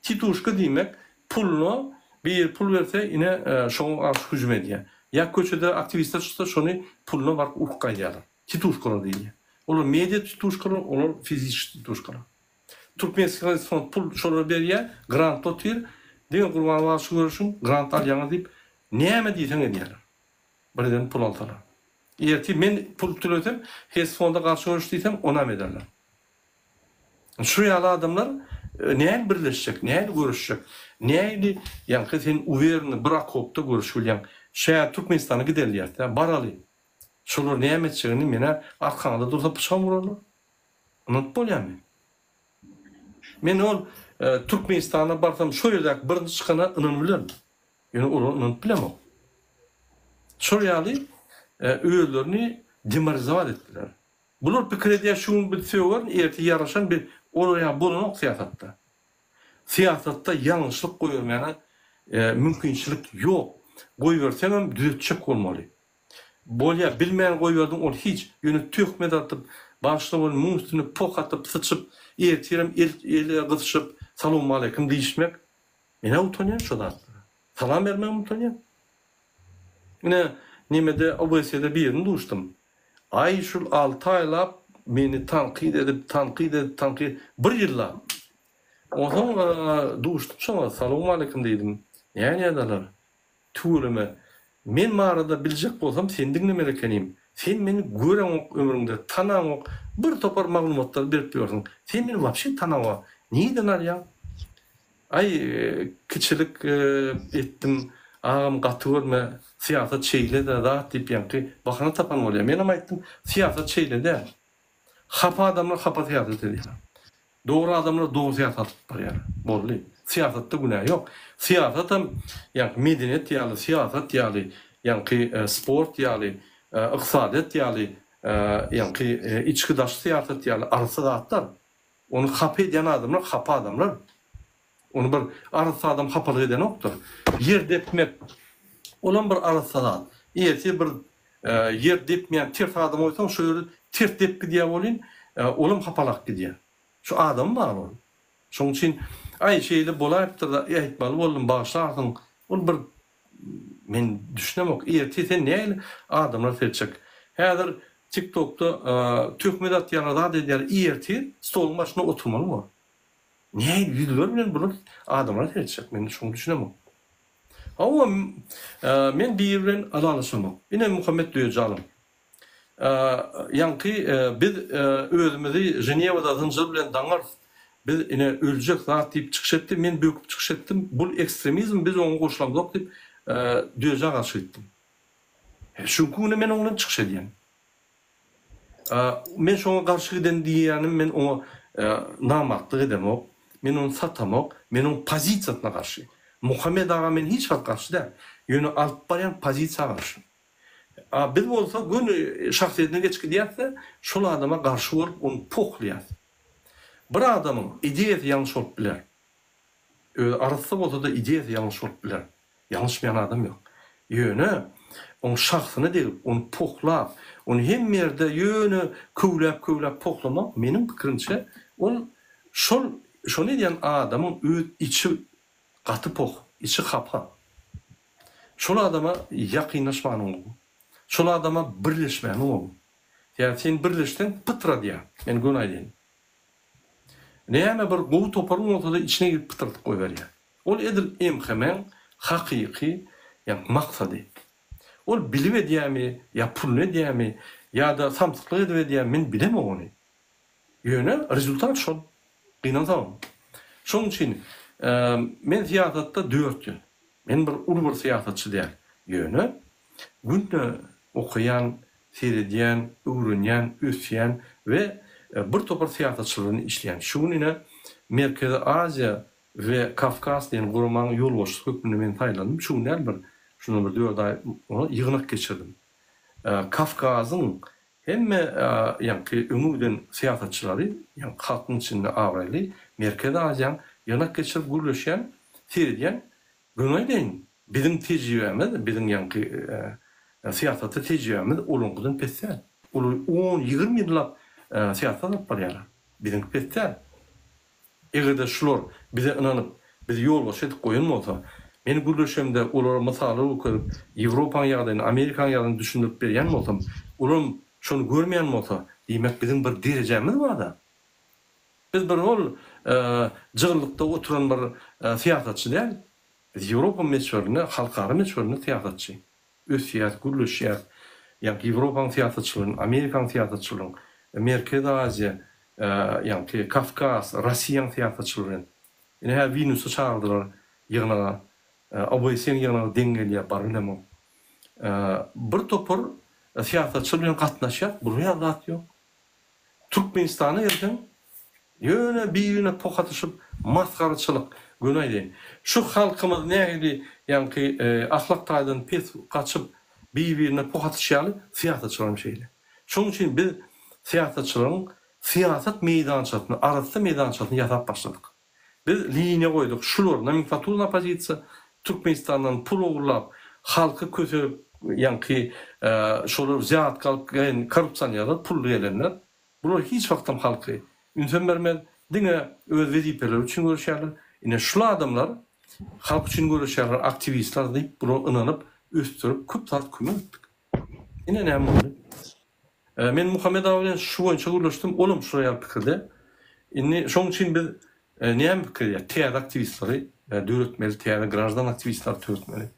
Tituşka diýmek, puluna biri pul berse, ine, şoňa garşy hüjüm edýär. Ýa köçede aktiwistler çyksa, şony puluna baryp urup gaýdýarlar. Tituşkalar diýilýär. Olar media tituşkalar, olar fiziçeskiý tituşkalar. Türkmenistanyň fond pul şolara berýär, grant otyr. Diňe Gurban garşy göreşiň, grant alýaňyz diýip, näme diýseň edýärler. Birden pul alsalar. Ertir men pul tölesem, HES fonda garşy göreş diýsem, onam ederler. Şu ýaly adamlar nähili birleşjek, nähili göreşjek, nähili ýaňky sen uwerny bir okopda göreşip bilýäň. Şä Türkmenistana gideli diýýäs-dä, baraly. Şolar näme etjegini menä arkaňda dursa pyçagam urarlar. Ynanyp bolýamy? Men ol Türkmenistana barsam şo ýerdäki birinji çykana ynanyp bilerin. Ýöne olara ynanyp bilemok. Şol ýaly özlerini demoralizowat etdiler. Bular pikir edýär şu gün biz sögerin ertir ýaraşan biz olar ýaly bolanok syýasatda. Syýasatda ýalňyşlyk goýbermäne mümkinçilik ýok. Goýberseňem düzetjek bolmaly. Bolýa, bilmän goýberdiň ol hiç, ýöne töhmet atyp, bagyşla bol muň üstüne poh atyp, syçyp, ertirem el ele gysyşyp, salowmaleýkim diýişmek, men-ä utanýan şo zatlara. Salam bermegem utanýan. Ine, nemede OBSE-de birini duşdum. Aý şul alty aýlap meni tankyt edip, tankyt edip, tankyt, bir ýyllap. Onsoň duşdum şoňa, salowmaleýkim diýdim. Näme-nädeler? Tüweleme. Men barada biljek bolsam seni diňlemeli ekenim. Sen meni göreňok ömrüňde, tanaňok, bir topar maglumatlary berip ýörsüň. Sen meni wapşe tanaňok. Nirden alýaň? Aý, kiçilik etdim, agam gaty görme, syýasat şeýle-de zat diýip ýaňky bahana tapan bolýar. Menem aýtdym, syýasat şeýle däl. Hapa adamlar hapa syýasat edýär. Dogry adamlar dogry syýasat alyp barýar. Boldy. Syýasatda günä ýok. Syýasatam ýaňky medeniýet ýaly, syýasat ýaly, ýaňky sport ýaly, ykdysadyýet ýaly, ýaňky içki-daşky syýasat ýaly arassa zatlar. Ony hapa edýän adamlar hapa adamlar. Ony bir arassa adam hapalyk edenokdyr. Ýer depmek olam bir arassa zat. Ertir bir ýer depmeýän ters adam goýsaň şo ýeri ters depip gidýär welin olam hapalap gidýär. Şu adama bagly ol. Şoň üçin aý şeýle bolaýypdyr-da aýtmaly boldum bagyşlarsyň ol bir men düşünemok ertir sen nähili adamlar seretjek. Häzir tiktokda töhmet atýarlar zat edýärler ertir stoluň başynda oturmaly bor. Nähili ýüzler bilen bular adamlara seretjek men şoňa düşünemok. Hawa men biri bilen ylalaşamok. Ine Muhammet Düýejalyň. Ýaňky biz özümizi Ženewada zynjyr bilen daňarys, biz ine öljek zat diýip çykyş etdi, men böküp çykyş etdim, bul ekstremizm biz oňa goşulamzok diýip Düýeja garşy gitdim. Şu günki güne men oň bilen çykyş edýän. Men şoňa garşy giden diýýänim men oňa namartlyk edemok, men ony satamok, men oň pozisiýasyna garşy. Muhammet aga men hiç wagt garşy däl, ýöne alyp barýan pozisiýa garşy. A biz bolsa göni şahsyýetine geçip gidýäs-de, şol adama garşy bolup ony pohlaýas. Bir adamyň ideýasy ýalňyş bolup biler. Özi arassa bolsa-da ideýasy ýalňyş bolup biler. Ýalňyşmaýan adam ýok. Ýöne oň şahsyna degip, ony pohlap, ony hemme ýerde ýöne köwläp-köwläp pohlamak, meniň pikirimçe, ol şol şony edýän adamyň öz içi gaty poh, içi hapa. Şol adama ýakynlaşmanyň gowy. Şol adama birleşmäniň gowy. Sebäbi sen birleşseň pytradýar. Men göni aýdaýyn. Näme bir gowy toparyň bolsada içine girip pytradyp goýberýär. Ol edil MHM-iň hakyky ýa maksady. Ol bilip edýärmi ýa puluny edýärmi ýa-da samsyklyk edip edýärmi men bilemok ony. Ýöne rezultat şol. Gynansagam. Şonuň üçin men syýasatda dört ýyl. Men bir uly bir syýasatçy däl. Ýöne günde okaýan, seredýän, öwrenýän, ösýän we bir topar syýasatçylar bilen işleýän. Şu gün ine Merkezi Aziýa we Kawkaz diýen guramaň ýolbaşçysy hökmünde men saýlandym. Şu gün däl bir, şundan bir dört aý ozal ýygnak geçirdim. Kawkazyň hemme ýaňky öňe giden syýasatçylary, ýaňky halkyň içinde abraýly Merkezi Aziýaň ýygnak geçirip gürleşýän, seredýän Göni aýdaýyn, biziň tejribämiz, biziň ýaňky syýasatda tejribämiz olaňkydan pes däl. Olar on, 20 ýyllap syýasat alyp barýarlar. Biziňki pes däl. Eger-de şular bize ynanyp, bizi ýolbaşçy edip goýan bolsa, men gürleşemde olara mysallar görkezip, Ýewropanyň ýagdaýyny, Amerikanyň ýagdaýyny düşündirip berýän bolsam, olaram şony görmeýän bolsa, diýmek biziň bir derejämiz bar-da. Biz bir ol jygyllykda oturan bir syýasatçy däl. Biz Ýewropa möçberinde, halkara möçberinde syýasatçy. Ösýäs, gürleşýäs. Ýaňky Ýewropanyň syýasatçylary bilen, Amerikanyň syýasatçylary bilen, Merkezi Aziýa, ýaňky Kawkaz, Rossiýanyň syýasatçylary bilen. Ine häzir Wilnýusa çagyrdylar ýygnaga. OBSE-niň ýygnagy deň gelýär, barybilemok. Bir topar syýasatçylar bilen gatnaşýas, bular ýaly zat ýok. Türkmenistana gelseň, ýöne birine poh atyşyp, masgaraçylyk, göni aýdaýyn. Şu halkymyz nähili ýaňky ahlak taýdan pes gaçyp, bir-birine poh atyşy ýaly, syýasatçylaram şeýle. Şonuň üçin biz syýasatçylaryň syýasat meýdançasyny, arassa meýdançasyny ýasap başladyk. Biz liniýa goýduk, şular, nomenklaturny oppozisiýa Türkmenistandan pul ogurlap, Halky kösegip ýaňky şolar wzýatka alyp gelen korrupsionerler, pully gelenler. Bular hiç wagtam halky ünsem bermez, diňe öz wezipeleri üçin göreşýärler. Ine şul adamlar halk üçin göreşýärler, aktiwistler diýip bulara ynanyp, ösdürip köp zat kömek etdik. Ine näme boldy. Men Muhammet aga bilen şu boýunça gürleşdim, olam şular ýaly pikirde. Indi şoň üçin biz näme pikir edýäris? Täze aktiwistleri döretmeli, täze graždan aktiwistleri döretmeli.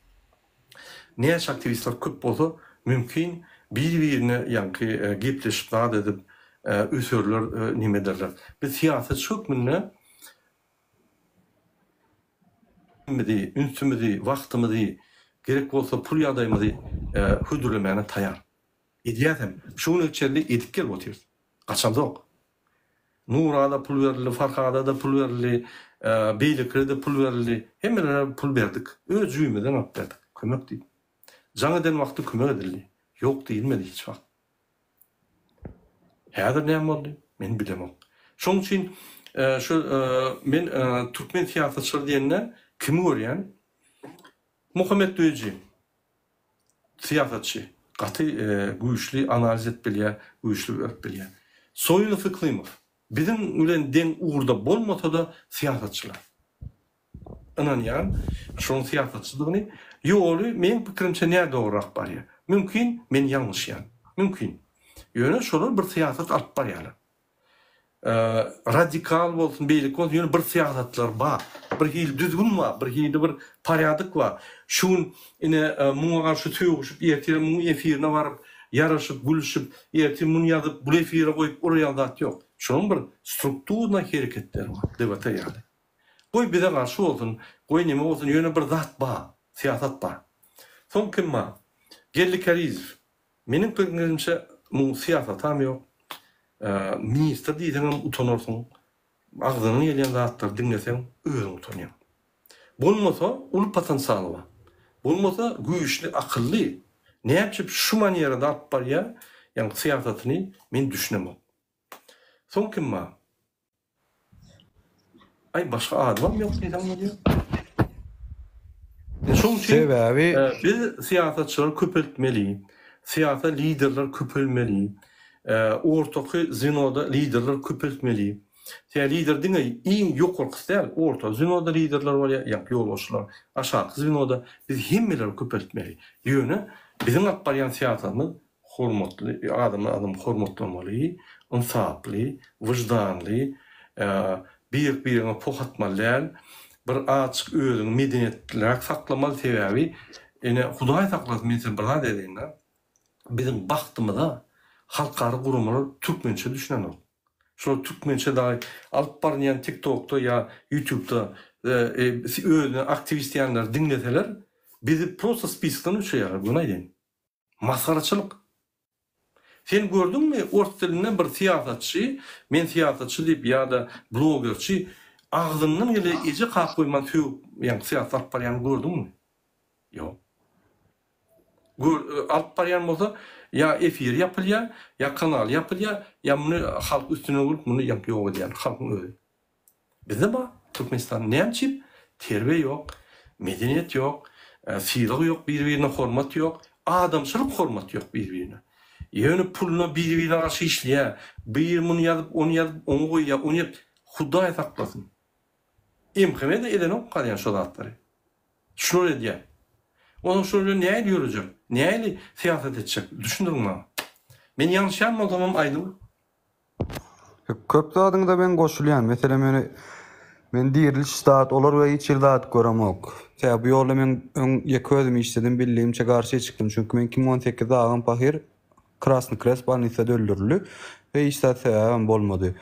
Näçe aktiwistler köp bolsa, mümkin bir-birine ýaňky gepleşip zat edip öserler, neme ederler. Biz syýasatçy hökmünde Bizi, ünsümizi, wagtymyzy, gerek bolsa pul ýagdaýymyzy hödürlemäne taýar. Edýäsem. Şu güne çenli edip gelip otyrys. Gaçamzok. Nura-da pul berildi, Farhada-da pul berildi, beýlekilere-de pul berildi. Hemmelere pul berdik. Öz jübimizden alyp berdik. Kömek diýip. Jaň eden wagty kömek edildi. Ýok diýilmedi hiç wagt. Häzir näme boldy? Men bilemok. Şonuň üçin şu men türkmen syýasatçylary diýende kimi görýän? Muhammet Döji syýasatçy. Gaty güýçli analiz edip bilýär, güýçli berip bilýär. Soýunow Yklimow biziň bilen deň ugurda bolmasa-da syýasatçylar. Ynanýan şonuň syýasatçydygyny. Ýoly meň pikirimçe nädogryrak barýar. Mümkin men ýalňyşýan. Mümkin. Ýöne şolar bir syýasat alyp barýarlar. Radikal bolsun, beýleki bolsun, ýöne bir syýasatlar bar. Bir hili düzgün bar, bir hili bir porýadok bar. Şu gün ine muňa garşy sögüşip, ertir muň efirine baryp, ýaraşyp, gülüşip, ertir muny ýazyp, bul efire goýup, olar ýaly zat ýok. Şonuň bir strukturna hereketleri bar, DWT ýaly. Goý bize garşy bolsun, goý neme bolsun, ýöne bir zat bar, syýasat bar. Soň kim bar? Geldi Kärizow. Meniň pikirimçe muň syýasatam ýok. Ministr diýseňem utanarsyň. Agzyňdan gelýän zatlary diňleseň özüň utanýaň. Bolmasa uly potensialy bar. Bolmasa güýçli, akylly. Näçip şu manerada alyp barýar, ýagny syýasatyny men düşünemok. Soň kim bar? Aý başga adamam ýok diýseň bolýar. Şoň üçin Sebäbi biz syýasatçylary köpeltmeli, syýasy liderler köpelmeli, ortaky zwenoda liderler köpeltmeli. Sebäbi lider diňe iň ýokarkysy däl, orta zwenoda liderler bolýar, ýa ýolbaşçylar, aşaky zwenoda biz hemmeleri köpeltmeli. Ýöne biziň alyp barýan syýasatymyz Hormatly adamlar adamy hormatlamaly, ynsaply, wyždanly, birek biriňe poh atmaly däl, bir azjyk özüňi medeniýetliräk saklamaly sebäbi ine Hudaý saklasyn men size bir zat aýdaýynda biziň bagtymyza halkara guramalar türkmençe düşünenok. Şol türkmençe dagy alyp barynýan tiktokda ýa ýutubda özüne aktiwist diýenleri diňleseler bizi prosta spiskdan öçürýärler göni aýdaýyn. Masgaraçylyk. Sen gördüňmi ors dilinde bir syýasatçy men syýasatçy diýip ýa-da blogerçi agzyndan gele eje kak goýman sögüp ýaňky syýasat alyp barýany gördüňmi? Ýok. Gör alyp barýan bolsa ýa efiri ýapylýar, ýa kanaly ýapylýar, ýa muny halk üstüne gülüp muny ýaňky ýok edýär halkyň özi. Bizde bar Türkmenistanda näme üçin terbiýe ýok, medeniýet ýok, sylag ýok bir birine hormat ýok, adamçylyk hormat ýok bir birine. Ýöne puluna bir birine garşy işleýär. Bir muny ýazyp ony ýazyp oňa goýýar ony ýazyp Hudaý saklasyn. MHM-de edenok galýan şo zatlary. Şular edýär. Onsoň şular bilen nähili ýörejek? Nähili syýasat etjek? Düşündiriň maňa. Men ýalňyşýan bolsamam aýdyň. Köp zadyňyza men goşulýan. Meselem meni men diriliş zat olar we hiç hili zat göremok. Sebäbi bu ýolda men öň ýeke özüm işledim bildigimçe garşy çykdym. Çünki men 2018-de agam pahyr Krasny Krest bolnisada öldürildi we hiç zat sebäbem bolmady.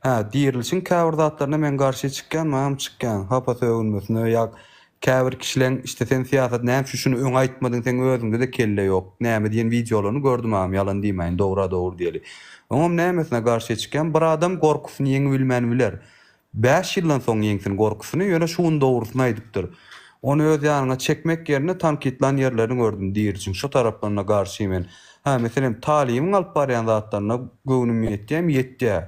Hä dirilişiň käbir zatlaryna men garşy çykýan maňam çykýan hapa sögünmesine ýa Käbir kişileň işte sen syýasat näme üçin şuny öň aýtmadyň seň özüňdede kelle ýok näme diýen wideolaryny gördüm agam ýalan diýmäýin dogra dogry diýeli. Oňam nämesine garşy çykýan bir adam gorkusyny ýeňibilmän biler. Bäş ýyldan soň ýeňsin gorkusyny ýöne şu gün dogrusyny aýdypdyr. Ony öz ýanyňa çekmek ýerine tankytlan ýerlerini gördüm diriçiň şo taraplaryna garşy men. Hä meselem Talybyň alyp barýan zatlaryna göwnüm ýetýämi ýetýä.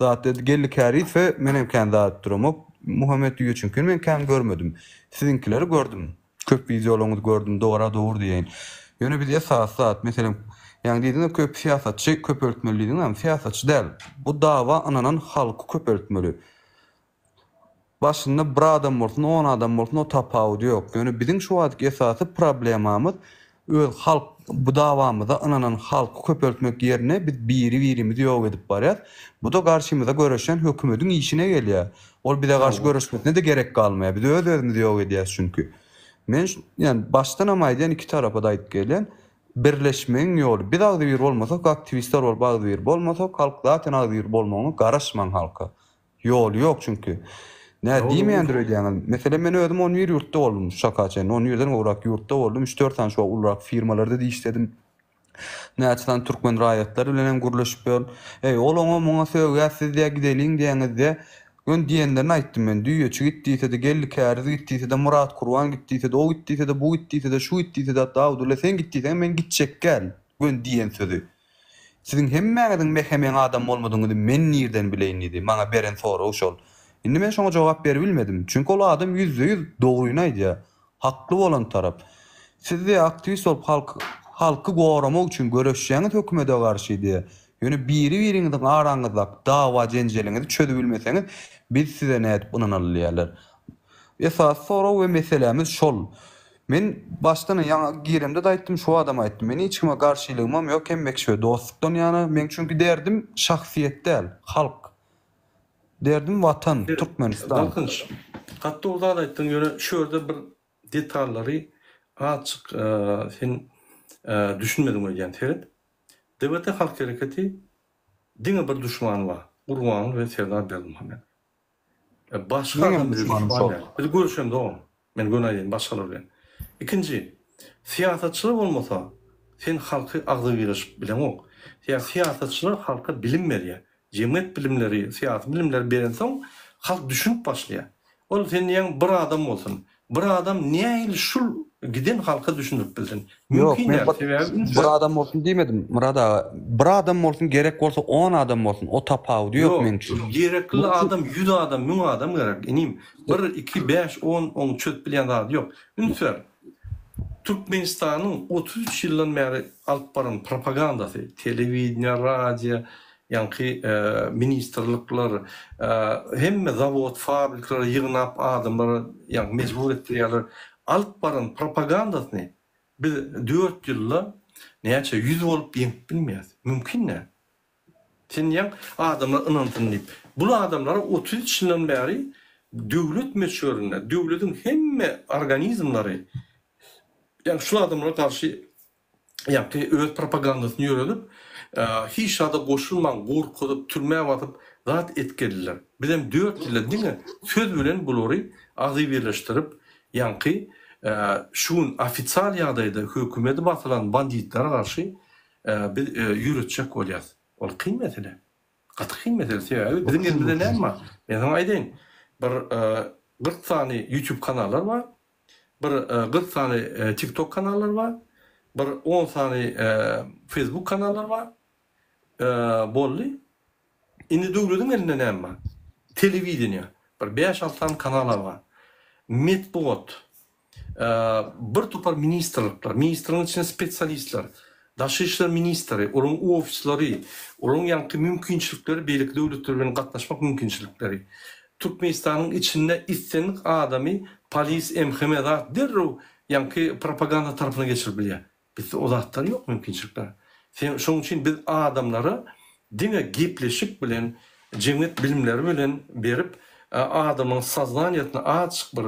Zat dedi Geldi Kärizowe menem kän zat duramok. Muhammet Düýeçiňkini men kän görmedim. Siziňkileri gördüm. Köp wideolaryňyzy gördüm dogara dogry diýeýin. Ýöne biz esasy zat meselem ýaňy diýdiňiz köp syýasatçy köpeltmeli diýdiňizmi syýasatçy däl bu dawa ynanan halky köpeltmeli. Başynda bir adam bolsun on adam bolsun o tapawudy ýok. Ýöne biziň şu wagtky esasy problemamyz öz halk bu dawamyza ynanan halky köpeltmek ýerine biz biri birimizi ýok edip barýas. Buda garşymyza göreşýän hökümediň işine gelýär. Ol bize garşy göreşmesine-de gerek galmaýar. Biz öz özümizi ýok edýäs çünki. Men ýani başdanam aýdýan iki tarapa-da aýdyp gelýän. Birleşmegiň ýoly biz agzybir bolmasak aktiwistler bolup agzybir bolmasak halk zaten agzybir bolmagyna garaşmaň halka. Ýoly ýok çünki. Nä diýmeýändir öýdýäňiz. Meselem men özüm on bir ýurtda boldum şu çaka çenli. On birden gowrak ýurtda boldum. Üç-dört sany şu ulurak firmalarda-da işledim. Näçe sany türkmen raýatlary bilen hem gürleşip ýörün. Eý, ol oňa muňa sögýär, siz diýýär gideliň diýýäňiz diýýär. Göni diýenlerini aýtdym men. Düýeçi git diýse-de, Geldi Käriz git diýse-de, Myrat Kurban git diýse-de, o git diýse-de, bu git diýse-de, şu git diýse-de, hatda Abdylla sen git diýseňem men gitjek däl. Göni diýen sözi. Siziň hemmäňiziň mehemeň adam bolmadygyňyzy men nirden bileýin diýdi. Maňa beren soragy şol. Indi men şoňa jogap beribilmedim. Çünki ol adam ýüzde-ýüz dogryny aýdýar. Hakly bolan tarap. Siz diýýär aktiwist bolup halk halky goramak üçin göreşýäňiz hökümede garşy diýýär. Ýöne biri-biriňiziň araňyzdaky dawa-jenjeliňizi çözübilmeseňiz biz size nädip ynanaly diýýärler. Esasy sorag we meselämiz şol. Men başdan ýaňy giremde-de aýtdym, şu badam aýtdym. Men hiç kime garşylygymam ýok, hemme kişi we dostlukdan ýana. Meň çünki derdim şahsyýet däl, halk. Derdim Watan, Türkmenistan. Galkynyş, gaty dogry zat aýtdyň, ýöne şu ýerde bir detallary azjyk sen düşünmediň öýdýän. Seret, DWT halk hereketi diňe bir duşmany bar, Gurbanguly we Serdar Berdimuhamedow. Başga adam bize düşman däl. Biz görüşemzogam. Men göni aýdaýyn başgalar bilen. Ikinji, syýasatçylar bolmasa sen halky agzybirleşip bileňok. Sebäbi syýasatçylar halka bilim berýär. Jemgyýet bilimleri, syýasy bilimleri berensoň halk düşünip başlaýar. Ol sen diýýäň bir adam bolsun. Bir adam nähili şul giden halka düşündirip bilsin? Ýok, Mümkin men däl. bir, Sebäbi üns bir ber. adam bolsun diýmedim, Myrat aga. Bir adam bolsun, gerek bolsa on adam bolsun, o tapawudy ýok Ýok, meň üçin. gerekli Meň üçin adam ýüz adam, müň adam gerek, inim. Bir, iki, bäş, on, oň çözüp bilýän zady ýok. Üns ber. Türkmenistanyň 33 ýyldan bäri alyp baran propagandasy, telewideniýe, radio, ýaňky ministrlikler, hemme zawod, fabrikleri ýygnap adamlara ýaňky mejbur etdirýärler. Alyp baran propagandasyny biz dört ýylda näçe ýüz bolup ýeňip bilmeýäris. Mümkin däl. Sen diýýäň adamlar ynansyn diýip. Bul adamlara 33 ýyldan bäri döwlet möçberinde, döwletiň hemme organizmleri ýagny şul adamlara garşy ýagny öz propagandasyny ýöredip, hiç zada goşulman gorkuzyp, türmä basyp zat etgeliler. Bizem dört ýylda diňe söz bilen bulary agzybirleşdirip, ýaňky şu gün ofisial ýagdaýda hökümedi basylan banditlere garşy biz ýöretjek bolýas. Ol kyn mesele. Gaty kyn mesele. Sebäbi biziň elimizde näme bar? Men saňa aýdaýyn. Bir 40 sany YouTube kanallar bar. Bir 40 sany TikTok kanallar bar. Bir 10 sany Facebook kanallar bar. Boldy. Indi döwletiň elinde näme bar? Telewideniýe. Bir bäş-alty sany kanallar bar. Metbugat. Bir topar ministrlikler, ministrligiň içinde spesialistler, daşary işler ministri, olaryň ofisleri, olaryň ýaňky mümkinçilikleri, beýleki döwletler bilen gatnaşmak mümkinçilikleri. Türkmenistanyň içinde islendik adamy polis, MHM zat derrew ýaňky propaganda tarapyna geçirip bilýär. Bizde o zatlar ýok mümkinçilikler. Sen şonuň üçin biz adamlara diňe gepleşik bilen, jemgyýet bilimleri bilen berip, adamyň soznaniýasyny azjyk bir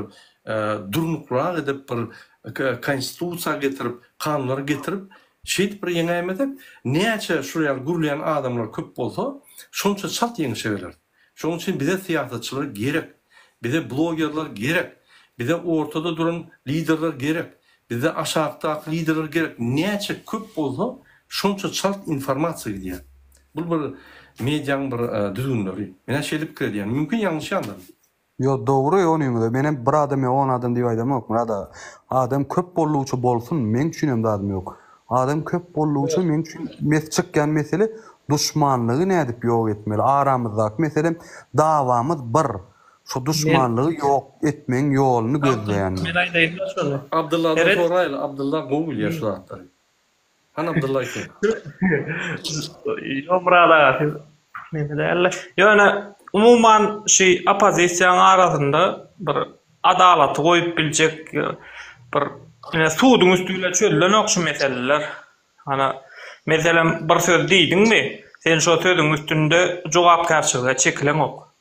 durnuklyrak edip, bir konstitusiýa getirip, kanunlary getirip, şeýdip bir ýeňäýmesek, näçe şul ýaly gürleýän adamlar köp bolsa, şonça çalt ýeňişe geleris. Şonuň üçin bize syýasatçylar gerek. Bize blogerler gerek. Bize ortada duran liderler gerek. Bize aşakdaky liderler gerek. Näçe köp bolsa, şonça çalt informasiýa gidýär. Bul bir mediaň bir düzgünleri. Men-ä şeýle pikir edýän. Mümkin ýalňyşýandyryn. Ýok dogry onyňyza menem bir adam ýa on adam diýip aýdamok Myrat aga adam köp boldugyça bolsun meň üçinem zadym ýok adam köp boldugyça meň üçin mes çykýan mesele duşmanlygy nädip ýok etmeli aramyzdaky meselem dawamyz bir. Şo duşmanlygy ýok etmegiň ýoluny gözleýändir. Men aýdaýynda şony. Abdylladan soraýly, Abdylla gowy bilýär şu zatlary. Hany Abdylla eken? Ýok Myrat aga siz neme dälde. Ýöne umuman şy oppozisiýaň arasynda bir adalaty goýup biljek bir ine suduň üsti bilen çözülenok şu meseleler. Ana meselem bir söz diýdiňmi sen şo sözüň üstünde jogapkärçilige çekileňok.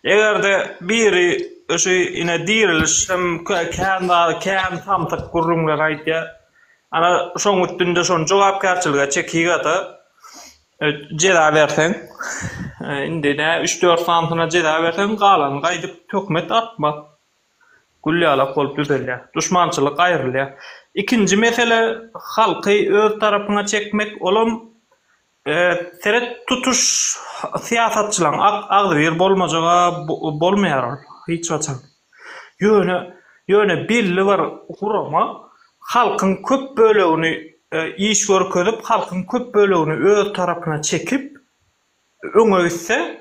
Eger-de biri şu ine diriliş hem kän zat kän samsyk gürrüňler aýdýar. Ana şoň üstünde şony jogapkärçilige çekigada jeza berseň indi nä üç-dört sanysyna jeza berseň galany gaýdyp töhmet atmaz. Gül ýalak bolup düzelýär. Duşmançylyk aýrylýar. Ikinji mesele halky öz tarapyňa çekmek olam Seret tutuş syýasatçylaň agzybir bolmajaga bolmaýar ol hiç haçan. Ýöne ýöne belli bir gurama halkyň köp bölegini iş görkezip halkyň köp bölegini öz tarapyna çekip öňe gitse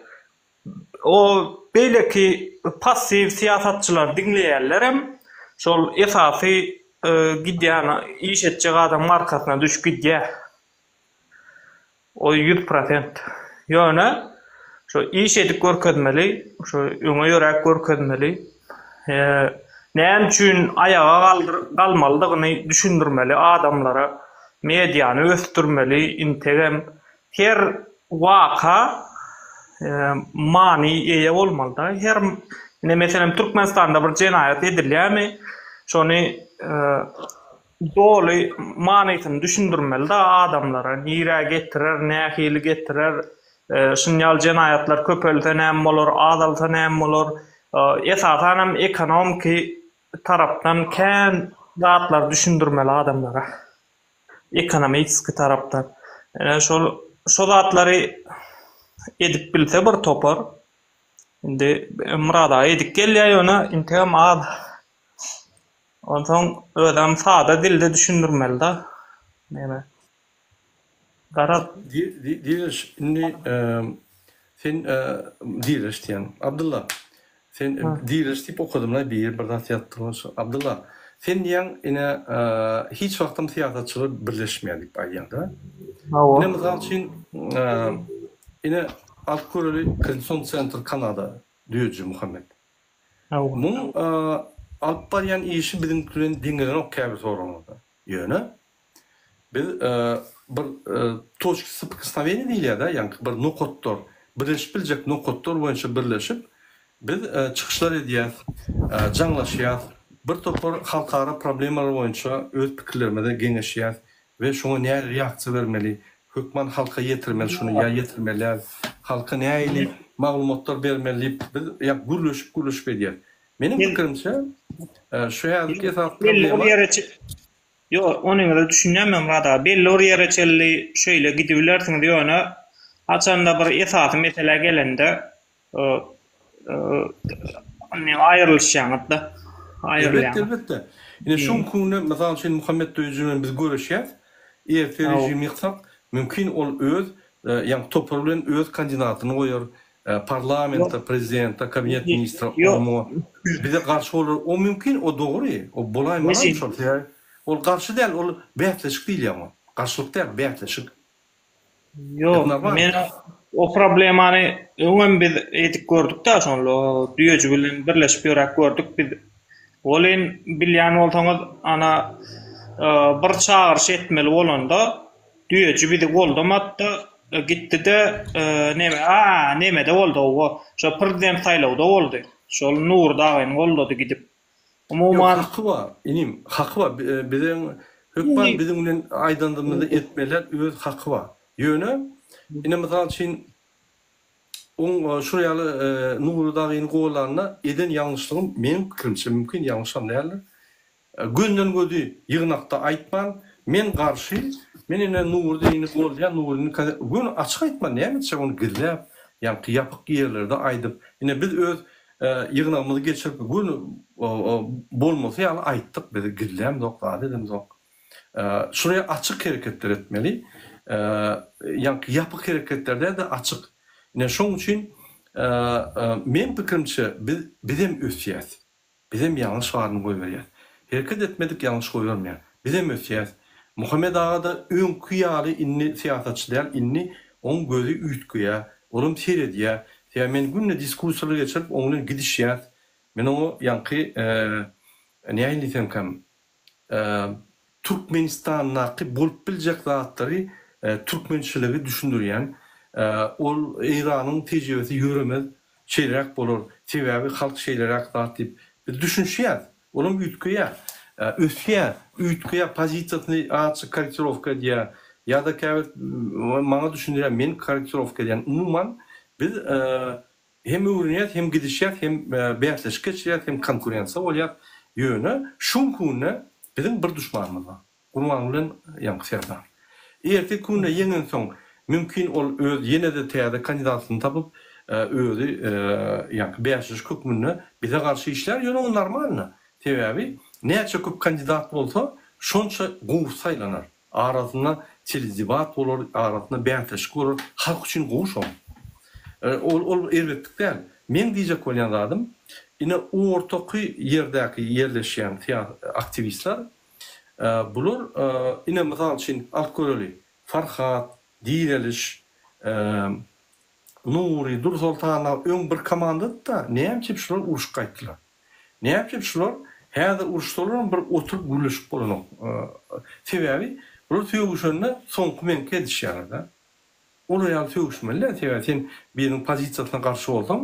o beýleki passiw syýasatçylary diňleýänlerem şol esasy gidýän iş etjek adamyň arkasyna düşüp gidýär. O 100%. Ýöne şo iş edip görkezmeli, şo öňe ýöräp görkezmeli. Näme üçin aýaga galdyr galmalydygyny düşündirmeli adamlara. Mediany ösdürmeli integem. Her waka many eýe bolmalyda. Her ine meselem Türkmenistanda bir jenaýat edilýärmi, şony Doly manysyny düşündirmeli-da adamlara, nirä getirer, nähili getirer, şunýaly jenaýatlar köpelse näme bolar, azalsa näme bolar, esasanam ekonomiki tarapdan kän zatlary düşündirmeli adamlara, ekonomiski tarapdan. Ine şol şo zatlary edip bilse bir topar, indi Myrat aga edip gelýär ýöne integem az. Onsoň özem sada dilde düşündirmeli-da. Neme. Garaz. Diriliş indi sen diriliş diýen. Abdylla sen diriliş diýip okadymlaý biri bir zat ýazypdyr. Abdylla sen diýýäň ine hiç wagtam syýasatçylar birleşmeýär diýip aýdýaňda. Ine mysal üçin ine alyp göreli Konstitusion sentr Kanada Düýeji Muhammet. Muň alyp barýan işi biziňki bilen deňelenok käbir soraglarda. Ýöne biz bir toçki soprikosnoweniýa diýilýär-dä, ýaňky bir nokatlar, birleşip biljek nokatlar boýunça birleşip, biz çykyşlar edýäs, jaňlaşýas, bir topar halkara problemalar boýunça öz pikirlerimize geňeşýäs we şoňa nähili reaksiýa bermeli, hökman halka ýetirmeli şuny ýa ýetirmeli däl, halka nähili maglumatlar bermeli diýip biz ýa gürleşip-gürleşip edýäs. Meniň pikirimçe, şu häzirki esasy problema. Ýok, onyňyza düşünýän men Myrat aga. Belli bir ýere çenli şeýle gidibilersiňiz, ýöne haçanda bir esasy meselä gelende aýrylyşýaňyz-da. Elbetde, elbetde. Ine şu günki günde, mysal üçin, Muhammet Döýüji bilen biz göreşýäs. Erte režimi ýyksak, mümkin ol öz, ýagny topary bilen öz kandidatyny goýar, parlamente, prezidente, kabinet ministre, oňa bize garşy bolar. O mümkin, o dogry, o bolaýmalam şol. Sebäbi ol garşy däl, ol bäsleşik diýilýär oňa. Garşylyk däl, bäsleşik. Ýok, men o problemany öňem biz edip gördük-dä şonda, düýeji bilen birleşip ýöräp gördük biz. Welin bilýän bolsaňyz, ana, bir çagyryş etmeli bolanda, düýeji bizi goldamady-da, gitdi-de, neme, a, nemede boldy, hawa, şo prezident saýlawda boldy. Şol Nury dagyny goldady gidip. Umuman. Ýok haky bar inim haky bar biziň hökman biziň bilen aýdandymyzy etmeliler öz haky bar ýöne ine mysal üçin oň şul ýaly Nury dagyny gollanda eden ýalňyşlygym meniň pikirimçe mümkin ýalňyşam däldir gönden gözi ýygnakda aýtman men garşy men ine Nuryny goldaýan Nuryny göni açyk aýtman näme etjek ony gizläp ýaňky ýapyk ýerlerde aýdyp ine biz öz Ýygnagymyzy geçirip göni bolmasy ýaly aýtdyk biz gizlämzok zat edemzok. Şuraya açyk hereketler etmeli. Ýaňky ýapyk hereketler däl-de açyk. Ine şoň üçin. Meň pikirimçe biz bizem ösýäs. Bizem ýalňyş baryny goýberýäs. Hereket etmedik ýalňyş goýbermeýär. Bizem ösýäs. Muhammet aga-da öňki ýaly indi syýasatçy däl, indi oň gözi üýtgeýär. Olam seredýär. Sebäbi men günde diskussiýalar geçirip oň bilen gidişýäs. Men oňa ýaňky nähili diýsemkäm Türkmenistandaky bolup biljek zatlary türkmençiligi düşündirýän. Ol Eýranyň tejribesi ýöremez, şeýleräk bolar, sebäbi halk şeýleräk zat diýip biz düşünişýäs. Olam üýtgeýär, ösýär, üýtgeýär, pozisiýasyny azajyk korrektirowka edýär ýa-da käbir maňa düşündirýär, men korrektirowka edýän. Umuman biz Hem öwrenýäs, hem gidişýäs, hem bäsleşik geçirýäs, hem konkurensiýa bolýas. Ýöne şu günki günde biziň bir duşmanymyz bar. Gurbanguly bilen ýaňky Serdar. Erteki günde ýeňensoň, mümkin ol öz ýene-de täze kandidatlyny tapyp, özi ýaňky bäsleşik hökmünde bize garşy işlär, ýöne o normalno. Sebäbi näçe köp kandidat bolsa, şonça gowusy saýlanar. Arasynda teledebat bolar, arasynda bäsleşik bolar. Halk üçin gowy şol. Ol ol erbetlik däl. Meň diýjek bolýan zadym, ine ortaky ýerdäki ýerleşýän syýasy aktiwistler, bular ine mysal üçin alyp göreli, Farhat, Direliş, Nury, Dursoltan dagy öň bir komandady-da, näme üçin şular urşup gaýtdylar? Näme üçin şular häzir uruşsalaram bir oturyp gürleşip bolanok. Sebäbi bular sögüşende soňky meňki edişýärler-de. Olar ýaly sögüşmeli däl, sebäbi sen biriniň pozisiýasyna garşy bolsaň,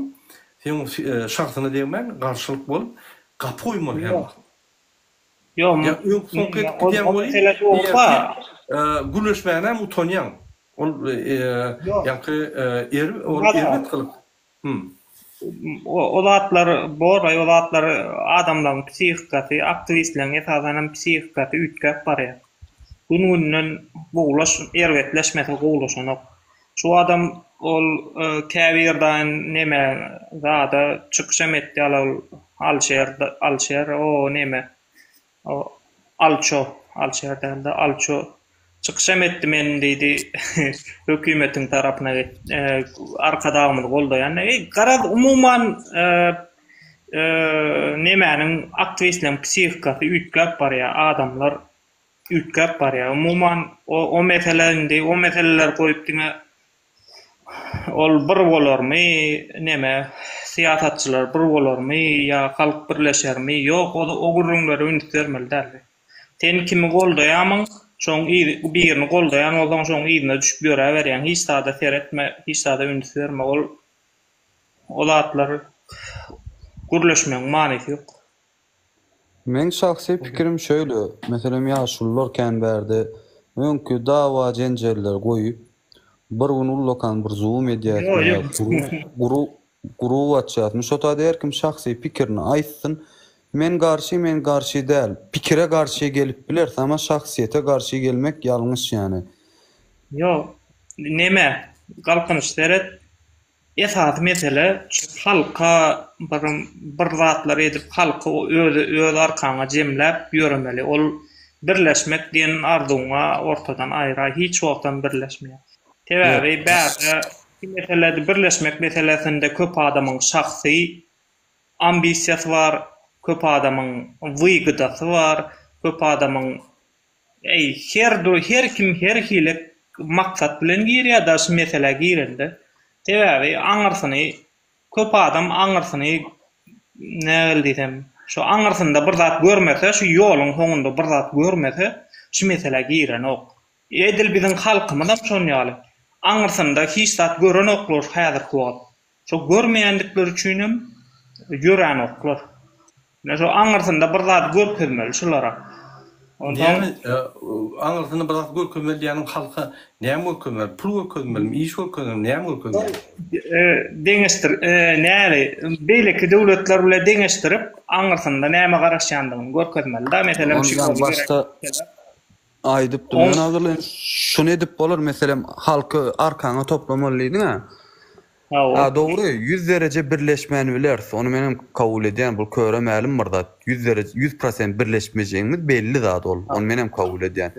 sen oň şahsyna degmän garşylyk bolup gapy goýmaly her wagt. Ýok, Ýa öňki soňky edip o gidýäň welin, mesele dogry ertir gürleşmäne hem utanýaň. Ol ýaňky ol erbet gylyk. Hum. O zatlar bor-aý, o zatlar adamlaryň psihikasy, aktiwistleriň esasanam psihikasy üýtgäp barýar. Gün-günden gowulaş, erbetleşmese gowulaşanok. Şu adam ol käbir daýyn neme zada çykyşam etýär ol Alşer, Alşer o neme O Alço, Alşer dälde Alço çykyşam etdi men diýdi hökümetiň tarapyna Arkadagymyzy goldaýan. Eý garaz umuman nemäniň aktiwistleriň psihikasy üýtgäp barýar adamlar üýtgäp barýar. Umuman o mesele indi o meseleleri goýup diňe Ol bir bolarmy, neme, syýasatçylar bir bolarmy ýa halk birleşermi, ýok, o gürrüňlere üns bermeli däl. Sen kimi goldaýamyň, şoň birini goldaýan bolsaň, şoň yzyna düşüp ýöräberýäň, hiç zada seretme, hiç zada üns berme, ol o zatlar gürleşmegiň manysy ýok. Meň şahsy pikirim şöýle, meselem ýaşulular kän bärde öňki dawa jenjelleri goýup bir gün ullakan bir zoom edýäsmi ýa grup açýasmy şo taýda her kim şahsy pikirini aýtsyn men garşy men garşy däl pikire garşy gelip bileris ama şahsyýete garşy gelmek ýalňyş ýany. Ýok neme galkynyş seret Esasy mesele şu halka bir bir zatlar edip halky özi öz arkaňa jemläp ýöremeli. Ol birleşmek diýen arzuwyňa ortadan aýra hiç wagtam birleşmeýär. Sebäbi bärde şu meselede birleşmek meselesinde köp adamyň şahsy ambisiýasy bar, köp adamyň wygydasy bar, köp adamyň Eý, her du her kim her hili maksat bilen girýär-dä şu meselä girende. Sebäbi aňyrsyny köp adam aňyrsyny nähili diýsem, şu aňyrsynda bir zat görmese, şu ýoluň soňunda bir zat görmese, şu meselä girenok. Edil biziň halkymyzam şon ýaly. Aňyrsynda hiç zat görenoklar häzirki wagt. Şo görmeýändikleri üçinem ýöränoklar. Ine şo aňyrsynda bir zat görkezmeli şulara. Onsoň. Näme aňyrsynda bir zat görkezmeli diýýäniň halka näme görkezmeli? Pul görkezmelimi, iş görkezmelimi, näme görkezmeli? Deňeşdir, näli, beýleki döwletler bile deňeşdirip, aňyrsynda näme garaşýandygyny görkezmeli-da. Meselem, şu Ondan başda aýdypdym. Ýöne Abdylla şuny edip bolar, meselem, halky arkaňa toplamaly diýdiň-ä. Hawa. Ha dogry, 100 dereje birleşmän bileris. Ony menem kabul edýän, bul köre mälim bir zat. 100 dereje, 100 prosent birleşmejegimiz belli zat ol. Ony menem kabul edýän.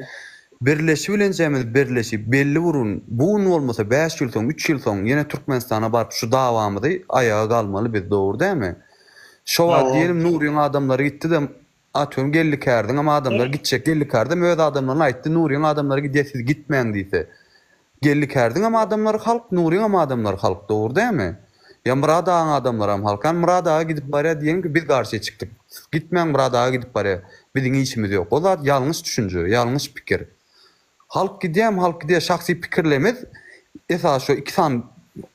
Birleşibilenjämiz birleşip belli bir gün, bu gün bolmasa 5 ýyl soň, 3 ýyl soň ýene Türkmenistana baryp şu dawamyzy aýaga galmaly biz dogry dälmi? Şo wagt diýelim Nuryň adamlary gitdi-de atyyorum Geldi Kärdiňem adamlary gitjek Geldi Kärdem öz adamlaryna aýtdy Nuryň adamlary gidýär siz gitmäň diýse. Geldi Kärdiňem adamlary halk Nuryňam adamlary halk dogry dälmi? Ýa Myrat agaň adamlaram halk. Hany Myrat aga gidip barýar diýelim ki biz garşy çykdyk. Siz gitmäň Myrat aga gidip barýar. Biziň işimiz ýok. O zat ýalňyş düşünje, ýalňyş pikir. Halk gidýärmi halk gidýär şahsy pikirlerimiz esasy şo iki sany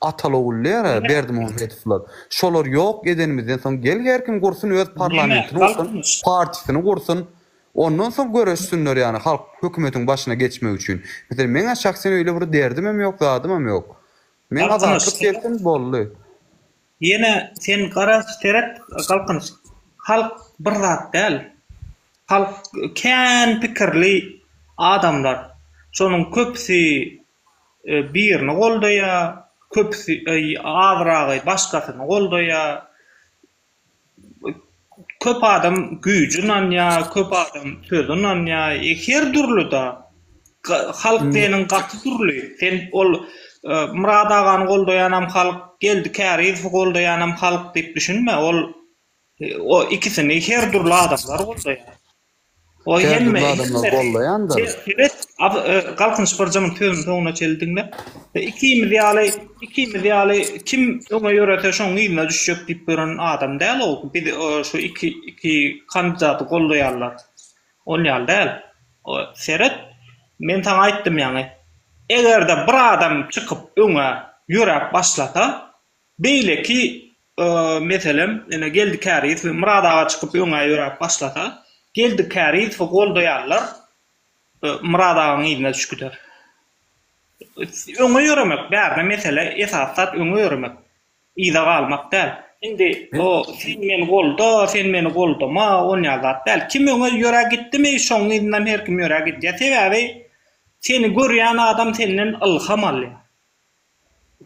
ataly ogul diýýär Berdimuhamedowlar. Şolar ýok edenimizden soň gel her kim gursun öz parlamentini gursun, partiýasyny gursun. Ondan soň göreşsinler ýany halk hökümetiň başyna geçmek üçin. Meselem meňä şahsen öýle bir derdimem ýok zadymam ýok. Men azatlyk gelsin boldy. Ýene sen gara seret Galkynyş halk bir zat däl halk kän pikirli adamlar şonuň köpüsi birini goldaýa köpüsi azragy başgasyny goldaýa Köp adam güýji ynanýar, köp adam sözi ynanýar. E, her dürli-da. Halk diýeniň gaty dürli. Sen ol e, Myrat agany goldaýanam halk, Geldi Kärizowy goldaýanam halk diýip düşünme. Ol e, o ikisini her dürli adamlar goldaýar. O Her hemme dürli adamlar goldaýandyr. Seret, e, Galkynyş birjamyň sözüni soňuna çenli diňle. E, ikimiz ýaly, ikimiz ýaly kim öňe ýörese şoň yzyna düşjek diýip ýören adam däl o. Biz e, şu iki iki kandidaty goldaýarlar. Ol ýaly däl. O, seret, men saňa aýtdym ýaňy. Eger-de bir adam çykyp öňe ýöräp başlasa, Beýleki, meselem, ine, Geldi Kärizow Myrat aga çykyp öňe ýöräp başlasa, Geldi Kärizowy goldaýanlar Myrat agaň yzyna düşüp gider. Öňe ýöremek, bärde mesele, esasy zat öňe ýöremek, yza galmak däl. Indi o sen meni golda, sen meni goldama, on ýaly zat däl. Kim öňe ýörä gitdimi, şoň yzyndan her kim ýörä gidýär. Sebäbi seni görýän adam senden ylham alýar.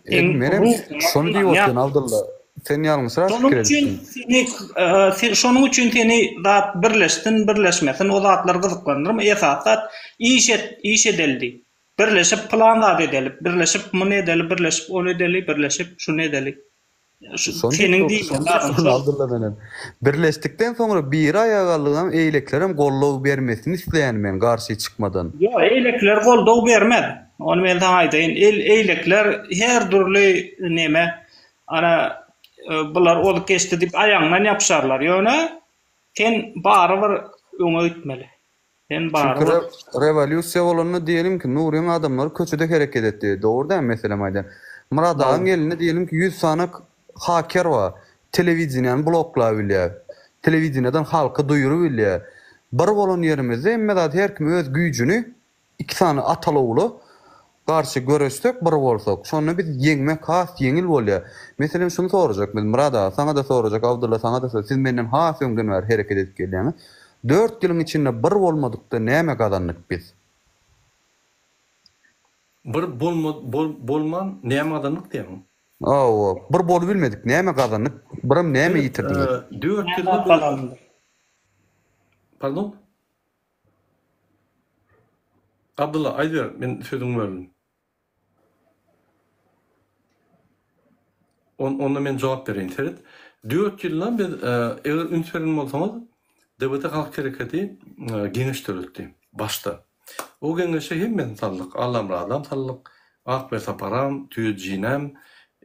Edil menem şony diýip otyryn Abdylla. Sen ýalňyşrak pikir edipsiň. Seni şonuň üçin seni zat birleşsin, birleşmesin o zatlar gyzyklandyrma. Esasy zat iş et, iş edeli diý. Birleşip pylan zat edeli, birleşip muny edeli, birleşip ony edeli, birleşip şuny edeli. Şony Seniň diýip diýmeli zadyň şol. Abdylla menem. Birleşdikden soňra biri aýaga galdygam eýlekilerem goldaw bermesini isleýän men garşy çykmadan. Ýok eýlekiler goldaw bermez. Ony men saňa aýdaýyn. El eýlekiler her dürli neme ana bular ozup geçdi diýip aýagyňdan ýapyşarlar. Ýöne sen barybir öňe gitmeli. Sen Çünki barybir. rewolýusiýa bolanda diýelim ki Nuryň adamlary köçede hereket etdi. Dogry dämi meselem aýdýan. Myrat agaň elinde diýelim ki 100 sany haker bar. Telewideniýany bloklap bilýär. Telewideniýadan halka duýuryp bilýär. Bir bolan ýerimizde hemme zat her kim öz güýjüni iki sany ataly-ogula garşy göreşsek bir bolsak, şonda biz ýeňmek has ýeňil bolýar. Meselem şuny sorajak biz Myrat aga saňa-da sorajak Abdylla saňa-da siz menden has öňden bäri hereket edip gelýäňiz. Dört ýylyň içinde bir bolmadykda näme gazandyk biz? Bir bolma bol bolman näme gazandyk diýýäňmi? Hawa, bir bolubilmedik näme gazandyk, biram näme Biz ýitirdiňiz? dört Näme ýylda zat biz gazandyk? Pardon? Abdylla aýdyber men sözüňi böldüm. Onda men jogap bereýin. Seret, dört ýylda biz, eger üns beren bolsaňyz, DBT Halk Hereketi geňeş döretdi başda. O geňeşe hemmesini saldyk. Allamyradam saldyk, Akbel Saparam, Tüýejinem,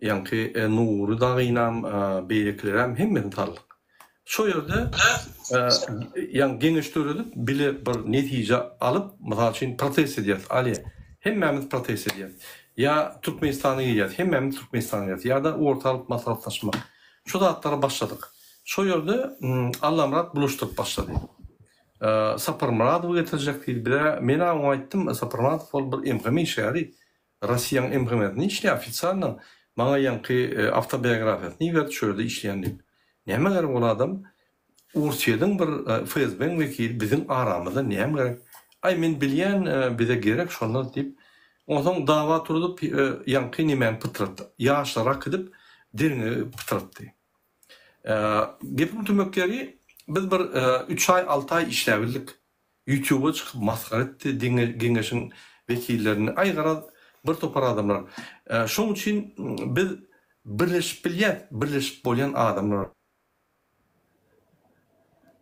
ýaňky Nury dagynam, beýlekilerem hemmesini saldyk. Şo ýerde ýaňy geňeş döredip, bile bir netije alyp, mysal üçin, protest edýäris, Aly, hemmämiz protest edýäris. Ýa Türkmenistana gelýäris, hemmämiz Türkmenistana gelýäris. Ýa-da orta alyp maslahatlaşmak. Şu zatlara başladyk. Şo ýerde Allamyrat bulaşdyryp başlady. Saparmyradowy getirjek diýdi. Biz-ä, men-ä oňa aýtdym, Saparmyradow ol bir MHM işgäri. Rossiýaň MHM-sinde işleýär ofitsialno. Maňa ýaňky awtobiografiýasyny iberdi, şu ýerde işleýän diýip. Nämä gerek ol adam? Orsýetiň bir FSB-iň wekili biziň aramyzda näme gerek? Aý men bilýän bize gerek şonda diýip. Onsoň dawa turzup ýaňky nemäni pytratdy. Ýaşlary akidip derňewi pytratdy. Gepiň tümek ýeri biz bir üç aý alty aý işläbildik. Ýutuba çykyp masgara etdi geňeşiň wekillerini. Aý garaz bir topar adamlar. Şoň üçin biz birleşip bilýäs, birleşip bolýan adamlar.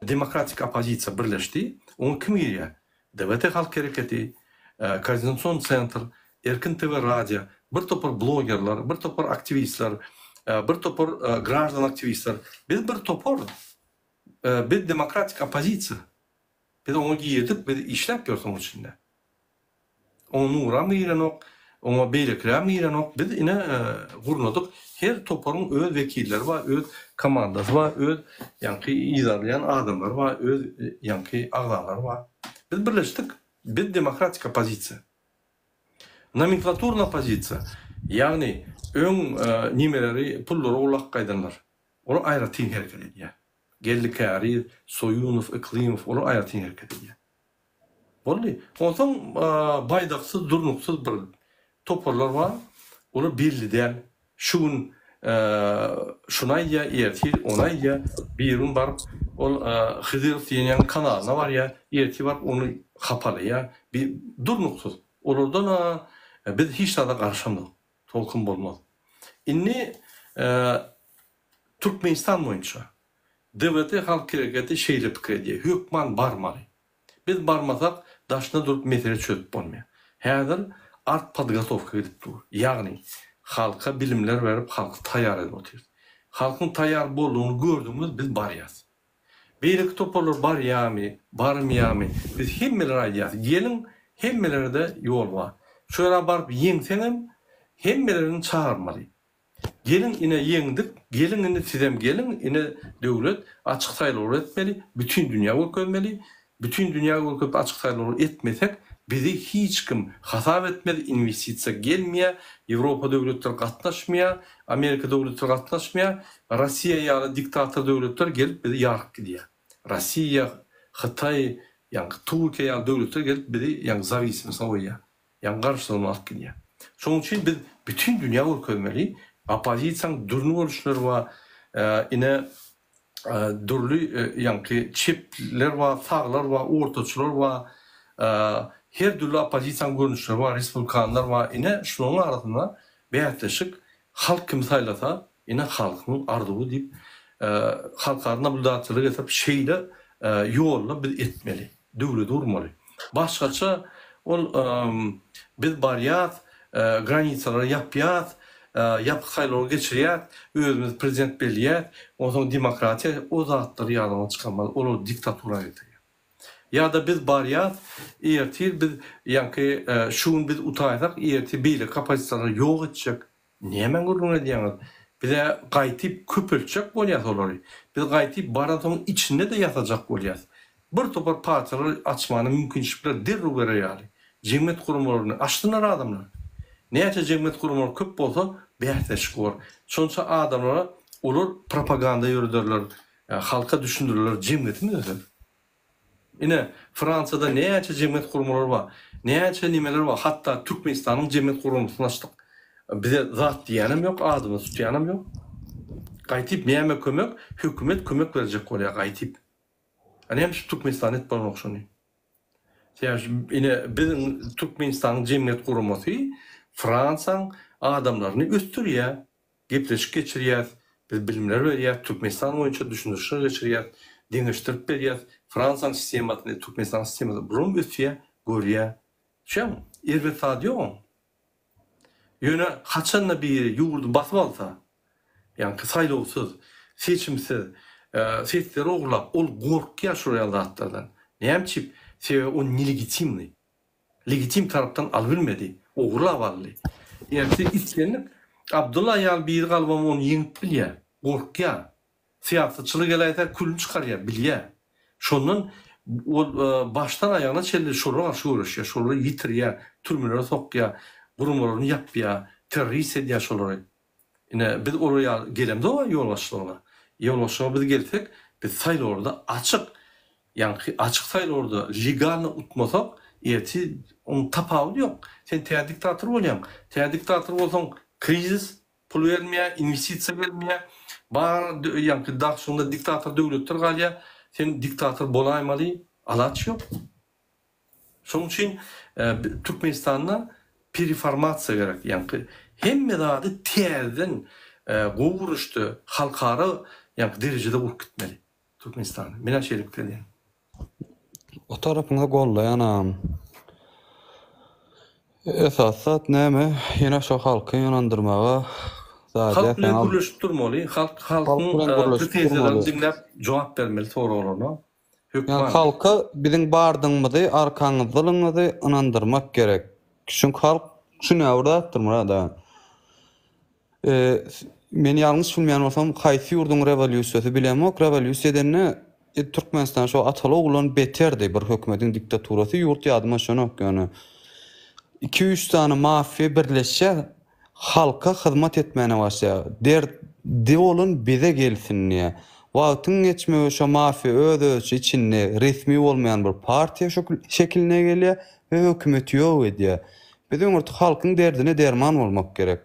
Demokratik oppozisiýa birleşdi. Oňa kim girýär? DWT Halk hereketi, Koordinasion sentr, Erkin TV radio, bir topar blogerler, bir topar aktiwistler, bir topar graždan aktiwistler. Biz bir topar. Biz demokratik oppozisiýa. Biz oňa girdik, biz işläp ýörüs oň içinde. Oňa Nuram girenok, oňa beýlekilerem girenok. Biz ine gurnadyk. Her toparyň öz wekilleri bar, öz komandasy bar, öz ýaňky yzarlaýan adamlary bar, öz ýaňky agzalary bar. Biz birleşdik. Biz demokratik oppozisiýa. Nomenklaturny oppozisiýa, ýagny öň nimeleri, pullary gulak gaýdanlar. Olar aýratyn hereket edýär. Geldi Käriz, Soýunow, Yklymow olar aýratyn hereket edýär. Boldy. Onsoň baýdaksyz, durnuksyz bir toparlar bar. Olar belli däl. Şu gün şuny aýdýar, ertir ony aýdýar. Bir gün baryp ol Hydyrow diýen ýaly kanalyna barýar, ertir baryp ony hapalaýar. Bir durnuksyz. Olardan-a biz hiç zada garaşamzok. Tolkun bolmaz. Indi Türkmenistan boýunça DWT Halk Hereketi şeýle pikir edýär, hökman barmaly. Biz barmasak, daşynda durup mesele çözüp bolmaýar. Häzir artpodgotowka gidip dur. Ýagny, halka bilimler berip, halky taýýar edip otyrys. Halkyň taýýar boldugyny gördügimiz biz barýas. Beýleki toparlar barýamy, barmaýamy, biz hemmelere aýdýas, geliň, hemmelere-de ýol bar. Şu ýere baryp ýeňseňem, hemmelerini çagyrmaly. Geliň ine ýeňdik, geliň indi sizem geliň, ine döwlet açyk saýlawlar etmeli, bütin dünýä görkezmeli, bütin dünýä görkezip açyk saýlawlar etmesek bizi hiç kim hasap etmez, inwestisiýa gelmeýär, Ýewropa döwletleri gatnaşmaýar, Amerika döwletleri gatnaşmaýar, Rossiýa ýaly diktator döwletler gelip bizi ýaryp gidýär. Rossiýa, Hytaý, ýaňky Türkiýe ýaly döwletler gelip bizi ýaňky zawisimostyna goýýar. Ýaňy garşylygyny alyp gidýär. Şonuň üçin biz bütin dünýä görkezmeli, oppozisiýaň dürli görnüşleri bar, ine dürli ýaňky çepler bar, saglar bar, ortaçylar bar, her dürli oppozisiýaň görnüşleri bar, respublikanlar bar, ine şularyň arasynda bäsleşik halk kimi saýlasa, ine halkyň arzuwy diýip halkara nablýudatelleri getirip şeýle ýolda biz etmeli. Döwleti gurmaly. Başgaça ol biz barýas, granisalary ýapýas, ýapyk saýlawlar geçirýäs, özümiz prezident belleýäs, onsoň demokratiýa o zatlary ýadyňdan çykarmaly, olar diktatura getirýär. Ýa-da biz barýas, ertir biz ýaňky şu gün biz utaýsak, ertir beýleki oppozisiýalary ýok etjek, Nämäň gürrüňini edýäňiz? Biz-ä gaýtyp köpeltjek bolýas olary. Biz gaýtyp baransoň içinde-de ýasajak bolýas. Bir topar partiýalary açmana mümkinçilikler derrew berer ýaly. Jemgyýet guramalaryny açsynlar adamlar. Näçe jemgyýet guramalary köp bolsa, bäsleşik bor. Şonça adamlara olar propaganda ýörederler, halka düşündirirler, jemgyýetimiz öser. Ine, Fransiýada näçe jemgyýet guramalary bar, näçe nimeler bar, hatda Türkmenistanyň jemgyýet guramasyny açdyk. Bize zat diýýänem ýok, adymyzy tutýanam ýok. Gaýtyp näme kömek, hökümet kömek berjek bolýar gaýtyp. A näme üçin Türkmenistan edip bolanok şony? Sebäbi ine biziň Türkmenistanyň jemgyýet guramasy Fransiýaň adamlaryny ösdürýär. Gepleşik geçirýäs, biz bilimler berýäs, Türkmenistan boýunça düşündirişler geçirýäs, deňeşdirip berýäs, Fransiýanyň sistemasyny, Türkmenistanyň sistemasyny, bulam ösýär, görýär. Düşýäňmi? Erbet zady ýok oň. Ýöne haçanda biri ýurdy basyp alsa, ýaňky saýlawsyz, seçimsiz, sesleri ogurlap, ol gorkýar şol ýaly zatlardan. Näme üçin? Sebäbi ol nelegitimnyý. Legitim tarapdan alybilmedi. Ogurlap aldy. Ertir islendik Abdylla ýaly biri galybam ony ýeňip bilýär. Gorkýar. Syýasatçylyk geläýse külüni çykarýar, bilýär. Şondan ol başdan aýagyna çenli şolara garşy göreşýär, şolary ýitirýär, türmelere sokýar, guramalaryny ýapýar, terrorist edýär şolary. Ine, biz olar ýaly gelemzog-a ýolbaşçylygyna. Ýolbaşçylyga biz gelsek, biz saýlawlarda açyk, ýaňky açyk saýlawlarda legalno utmasak, ertir onuň tapawudy ýok. Sen tä diktator bolýaň. Tä diktator bolsaň, krizis, pul berilmeýär, inwestisiýa gelmeýär. Bar ýaňky daşyňda diktator döwletler galýar. Sen diktator bolaýmaly alaç ýok. Şonuň üçin Türkmenistanda pereformasiýa gerek, ýaňky hemme zady täzeden gowy gurluşda halkara ýaňky derejede gurup gitmeli Türkmenistany. Men-ä şeýle pikir edýän. O tarapyňyzy gollaýan agam. Esasy zat näme? Ýene şo halky ynandyrmaga zat Halk bilen gürleşip durmaly, halk halkyň pretenziýalaryny diňläp jogap bermeli soraglaryna hökman. Ýa halka biziň bardygymyzy, arkaňyzdalygyňyzy ynandyrmak gerek. Çünki halk şu näbir zatdyr Myrat aga. Men ýalňyş bilmeýän bolsam, haýsy ýurduň rewolýusiýasy bilemok, rewolýusiýa edende Türkmenistan şo ataly oguldan beterdi bir hökümediň diktaturasy, ýurt ýadyma düşenok ýöne. Iki-üç sany mafiýa birleşýär, halka hyzmat etmäne başlaýar. Derdi bolan bize gelsin diýýär. Wagtyň geçmegi şo mafiýa öz-özçe içinde resmi bolmaýan bir partiýa şekiline gelýär we hökümeti ýok edýär. Biz öňürti halkyň derdine derman bolmak gerek.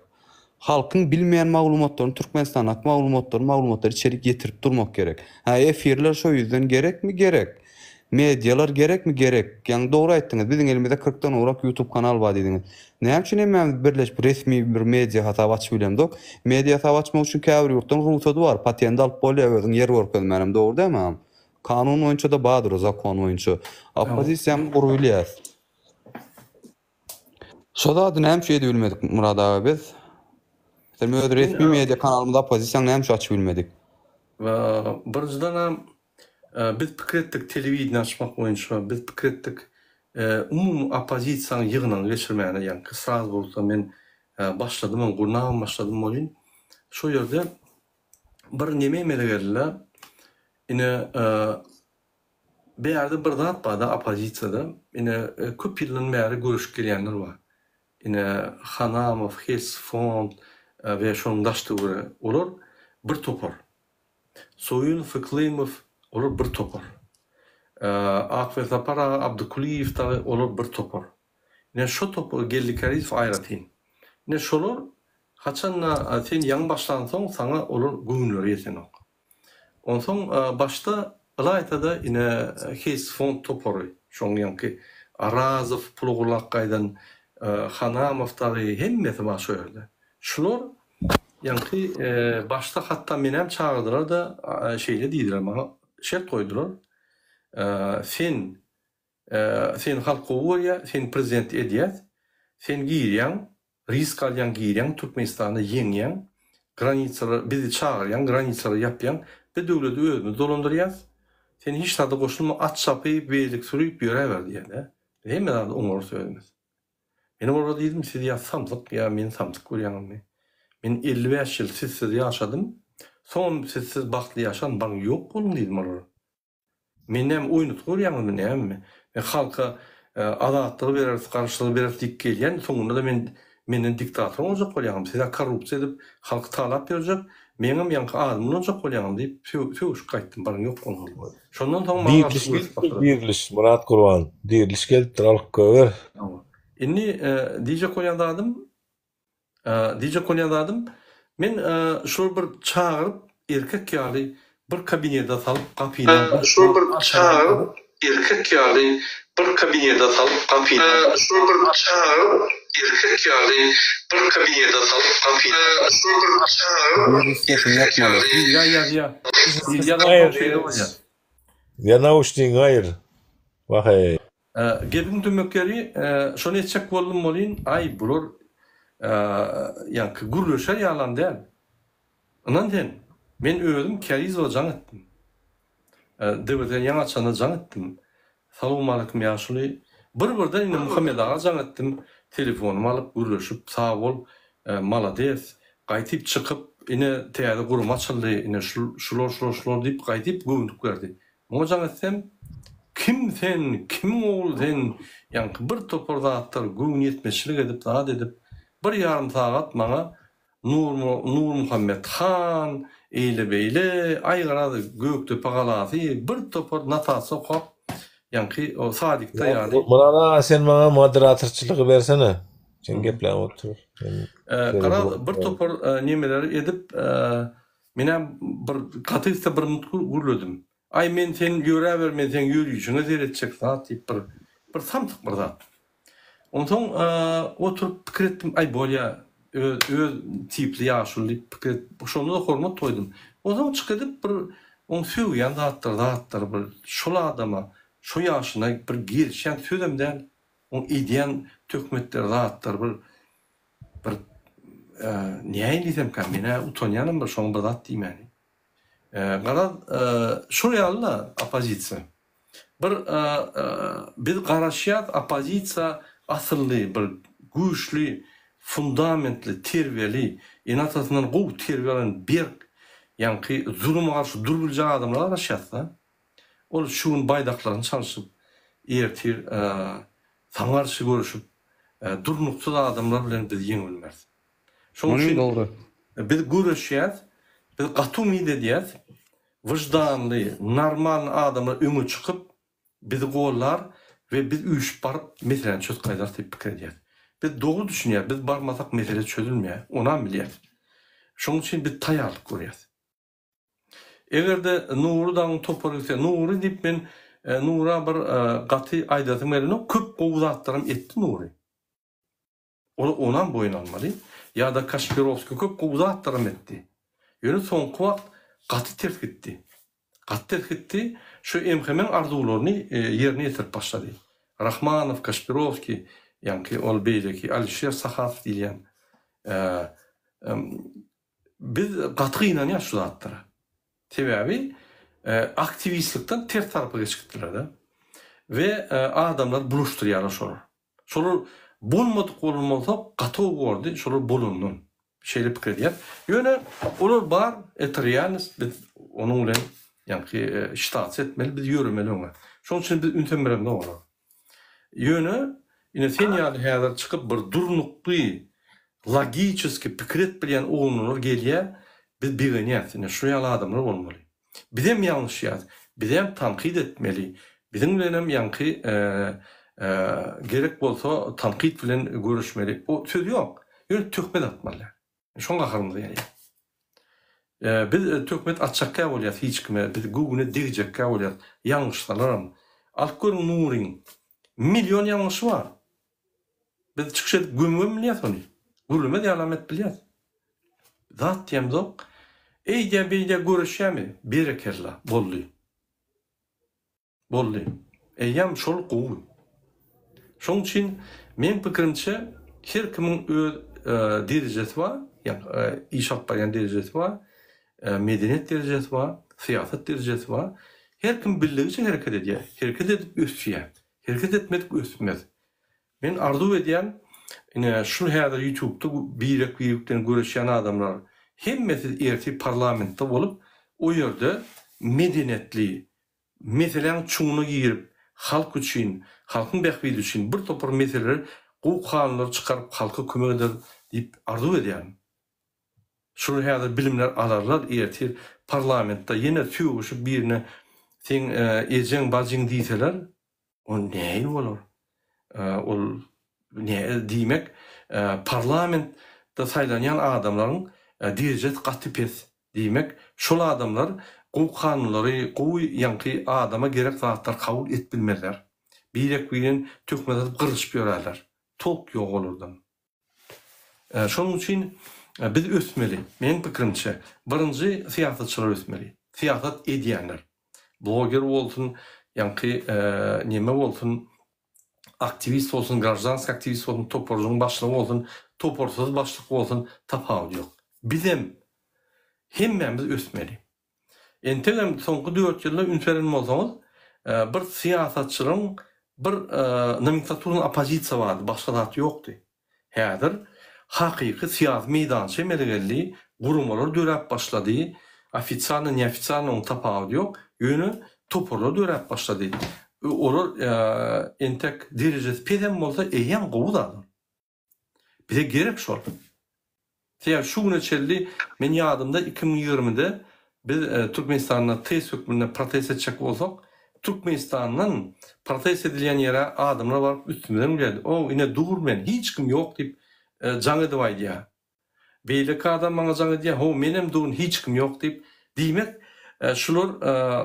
Halkyň bilmeýän maglumatlaryny Türkmenistandaky maglumatlary maglumatlary içerik getirip durmak gerek. Hä efirler şo ýüzden gerekmi gerek. Medialar gerekmi gerek. Ýaňy dogry aýtdyňyz biziň elimizde kyrkdan gowrak youtube kanal bar diýdiňiz. Näme üçin hemmämiz birleşip resmi bir media hasap açyp bilemzok. Media hasap açmak üçin käbir ýurtdan rugsady bar patent alyp bolýar özüň ýer görkezmänem dogry dälmi agam. Kanun boýunça-da bardyr o zakon boýunça. Oppozisiýamyzy gurubilýäs. Şo zady näme üçin edibilmedik Myrat aga biz? Meselem öz resmi media kanalymyzda oppozisiýany näme üçin açyp bilmedik? Birinjiden biz pikir etdik telewideniýe açmak boýunça, biz pikir etdik umumy oppozisiýanyň ýygnagyny geçirmäne, ýaňky Strasburgda men başladym, gurnabam başladym welin, şo ýerde bir neme emele geldi-de, ine Bärde bir zat barda oppozisiýada ine köp ýyldan bäri göreşip gelýänler bar. Ine Hanamow, Hes fond we şonuň daş töweregi olar bir topar. Soýunow, Yklymow olar bir topar. Akwersapar aga, Abdykulyýew dagy olar bir topar. Ine şo topar Geldi Kärizow aýratyn. Ine şolar haçanda sen ýaňy başlansoň saňa olar göwünleri ýetenok. Onsoň başda ylaýta-da ine Heýs fond topary, şoň ýaňky Arazow, pul ogurlap gaýdan Hanamow dagy hemmesi bar şo ýerde. Şular ýaňky başda hatda menem çagyrdylar-da şeýle diýdiler maňa şert goýdular. Sen seni halk gowy görýär, seni prezident edýäs, sen girýäň, Risk alýaň girýäň Türkmenistanda ýeňýäň granisalar bizi çagyrýaň granisalary ýapýaň biz döwleti özümiz dolandyrýas sen hiç zada goşulma at çapyp welik sürüp ýöräber diýýärler biz hemme zady oňarys özümiz men olara diýdim siz ýa samsyk ýa meni samsyk görýäňizmi men 55 ýyl sizsiz ýaşadym soňam sizsiz bagtly ýaşan baryň ýok boluň diýdim olara. Men näme oýnaty görýäňizmi nämemi? Men halka azatlygy bereris, garaşsyzlygy bereris diýip gelýän, soňunda-da men menden diktator boljak bolýaňyzmy? Siz-ä korrupsiýa edip halky talap ýörjek, meňem ýaňky adymy ulanjak bolýaňyzmy diýip sögüşip gaýtdym, baryň ýok boluň. Şondan soň maňa Diriliş gelipdir, diriliş, Myrat Gurban, diriliş gelipdir, alyp goýber. Indi diýjek bolýan zadym, Diýjek bolýan zadym, men şular bir çagyryp erkek ýaly bir kabinede salyp gapyny Şular bir çagyryp erkek ýaly bir kabinede salyp gapyny Şular bir çagyryp erkek ýaly bir kabinede salyp gapyny Şular bir çagyryp erkek ýaly Ýa ýazýa. Ýazansoň şeýle bolýar. Ýa nauşnigiňi aýyr. Wah-eý. Gepiň tümmek ýeri, şony etjek boldum welin, aý, bular ýaňky gürleşer ýalam däl. Ynan sen, men özüm Kärizowa jaň etdim. DWT-ni ýaňy açanda jaň etdim. Salowmaleýkim ýaşuly. Bir-birden indi Muhammet aga jaň etdim. Telefonymy alyp gürleşip, sag bol, malades. Gaýtyp çykyp, ine täze gurama açyldy, ine şular, şular, şular diýip gaýtyp göwünlik berdi. Muňa jaň etsem, Kim sen, kimiň ogly sen, ýaňky bir topar zatlar göwnüýetmezçilik edip zat edip, bir ýarym sagat maňa Nurmuhammet han, eýle-beýle, aý garaz Gökdepe galasy, bir topar notasiýa okap, ýaňky o sadikde ýaly. Myrat aga sen maňa moderatorçylygy bersene. Sen gepläp otur. Garaz bir topar nemeleri edip, Menem bir gaty gitse bir minut gürledim. Aý men sen ýöräber men seň ýörişiňe seretjek zat diýip bir. Bir samsyk bir zat. Onsoň oturyp pikir etdim, aý bolýa, öz öz tipli ýaşuly diýip pikir edip, şonda-da hormat goýdum. Onsoň çyk edip bir oň sögýän zatlary zatlary bir şol adama şo ýaşyna bir gelişýän sözem däl. Oň edýän töhmetleri zatlary bir bir näin diýsemkäm, men-ä utanýanam bir şoňa bir zat diýmäni. Garaz, şol ýaly-da oppozisiýa. Bir biz garaşýas oppozisiýa asylly bir güýçli fundamentli terbiýeli ene-atasyndan gowy terbiýe alan berk ýaňky zuluma garşy durup biljek adamlara garaşýasda. Ol şu gün baýdaklaryny çalşyp ertir saňa garşy göreşip durnuksyz adamlar bilen biz ýeňip bilmeris. Şonuň üçin dogry. Biz göreşýäs, biz gaty umyt edýäs, wyždanly, normalny adamlar öňe çykyp, bizi gollar we biz üýşüp baryp meseläni çözüp gaýdarys diýip pikir edýäs. Biz dogry düşünýäs, biz barmasak mesele çözülmeýär, onam bilýäs. Şonuň üçin biz taýýarlyk görýäs. Eger-de Nury dagyň topary gitse, Nury diýip men Nura bir gaty aýdasym gelenok, köp gowy zatlaram etdi Nury. Ol onam boýun almaly. Ýa-da Kaşpirowskiý köp gowy zatlaram etdi. Ýöne soňky wagt gaty ters gitdi. Gaty ters gitdi. Şu MHM-iň arzuwlaryny ýerine ýetirip başlady. Rahmanow, Kaşpirowskiý, ýaňky ol beýleki Alişer Sahatow diýilýän. Biz gaty gynanýas şu zatlara. Sebäbi aktiwistlikden ters tarapa geçip gitdiler-de. We adamlary bulaşdyrýarlar şolar. Şolar bolmadyk bolan bolsa gaty gowy bordy şolar bolandan. Şeýle pikir edýän. Ýöne olar bar, это realnost, biz onuň bilen ýaňky şitasiýa etmeli, biz ýöremeli öňe. Şonuň üçin biz ünsem beremzok olara. Ýöne ine sen ýaly häzir çykyp bir durnukly, logiçeski pikir edip bilýän oglanlar gelýär, biz begenýäs. Ine şu ýaly adamlar bolmaly. Bizem ýalňyşýas, bizem tankyt etmeli, biziň bilenem ýaňky gerek bolsa tankyt bilen göreşmeli, o söz ýok. Ýöne töhmet atmaly däl. Şoň gaharymyz gelýär. Biz töhmet atjakkä bolýas hiç kime, biz göwüne degjekkä bolýas, ýalňyşsalaram. Alyp görüň Nuryň million ýalňyşy bar. Biz çykyş edip gömübem bilýäs ony. Gürlemez ýalam edip bilýäs. Zat diýemzok. Eýdä beýdä göreşýämi? Berekella, boldy. Boldy. Eýýäm şol gowy. Şoň üçin meň pikirimçe her kimiň öz derejesi bar, ýagny iş alyp barýan derejesi bar, medeniýet derejesi bar, syýasat derejesi bar. Her kim bildigiçe hereket edýär. Hereket edip ösýär. Hereket etmedik ösmez. Men arzuw edýän ine şul häzir ýutubda birek birikden göreşýän adamlar hemmesi ertir parlamentde bolup o ýerde medenetli meseläň çuňuna girip halk üçin halkyň bähbidi üçin bir topar meseleler gowy kanunlar çykaryp halka kömek eder diýip arzuw edýärin. Şular häzir bilimler alarlar ertir parlamentde ýene sögüşip birine seň ejeň bajyň diýseler ol nähili bolar ol diýmek parlamentde saýlanýan adamlaryň derejesi gaty pes diýmek şol adamlar gowy kanunlary gowy ýaňky adama gerek zatlary kabul edip bilmezler birek birin töhmet atyp gyrlyşyp ýörerler tolk ýok olardan. Şonuň üçin biz ösmeli. Meniň pikirimçe, birinji syýasatçylar ösmeli. Syýasat edýänler. Bloger bolsun, ýaňky neme bolsun, aktiwist bolsun, graždanskiý aktiwist bolsun, toparjygyň başlygy bolsun, toparsyz başlyk bolsun, tapawudy ýok. Bizem hemmämiz ösmeli. Entegem soňky dört ýylda üns beren bolsaňyz, bir syýasatçylaryň bir nomenklaturny oppozisiýa bardy, başga zat ýokdy. Häzir hakyky syýasy meýdança emele geldi, guramalar döräp başlady, ofisialny, neofisialny onuň tapawudy ýok, ýöne toparlar döräp başlady. Olar entek derejesi pesem bolsa eýýäm gowy zat ol. Bize gerek şol. Sebäbi şu güne çenli men ýadymda 2020-de biz Türkmenistanda test hökmünde protest etjek bolsak, Türkmenistandan protest edilýän ýere adamlar baryp üstümizden gülýärdi. O ine dur men, hiç kim ýok diýip jaň edip aýdýar. Beýleki adam maňa jaň edýär, ho menem durun hiç kim ýok diýip. Diýmek, şular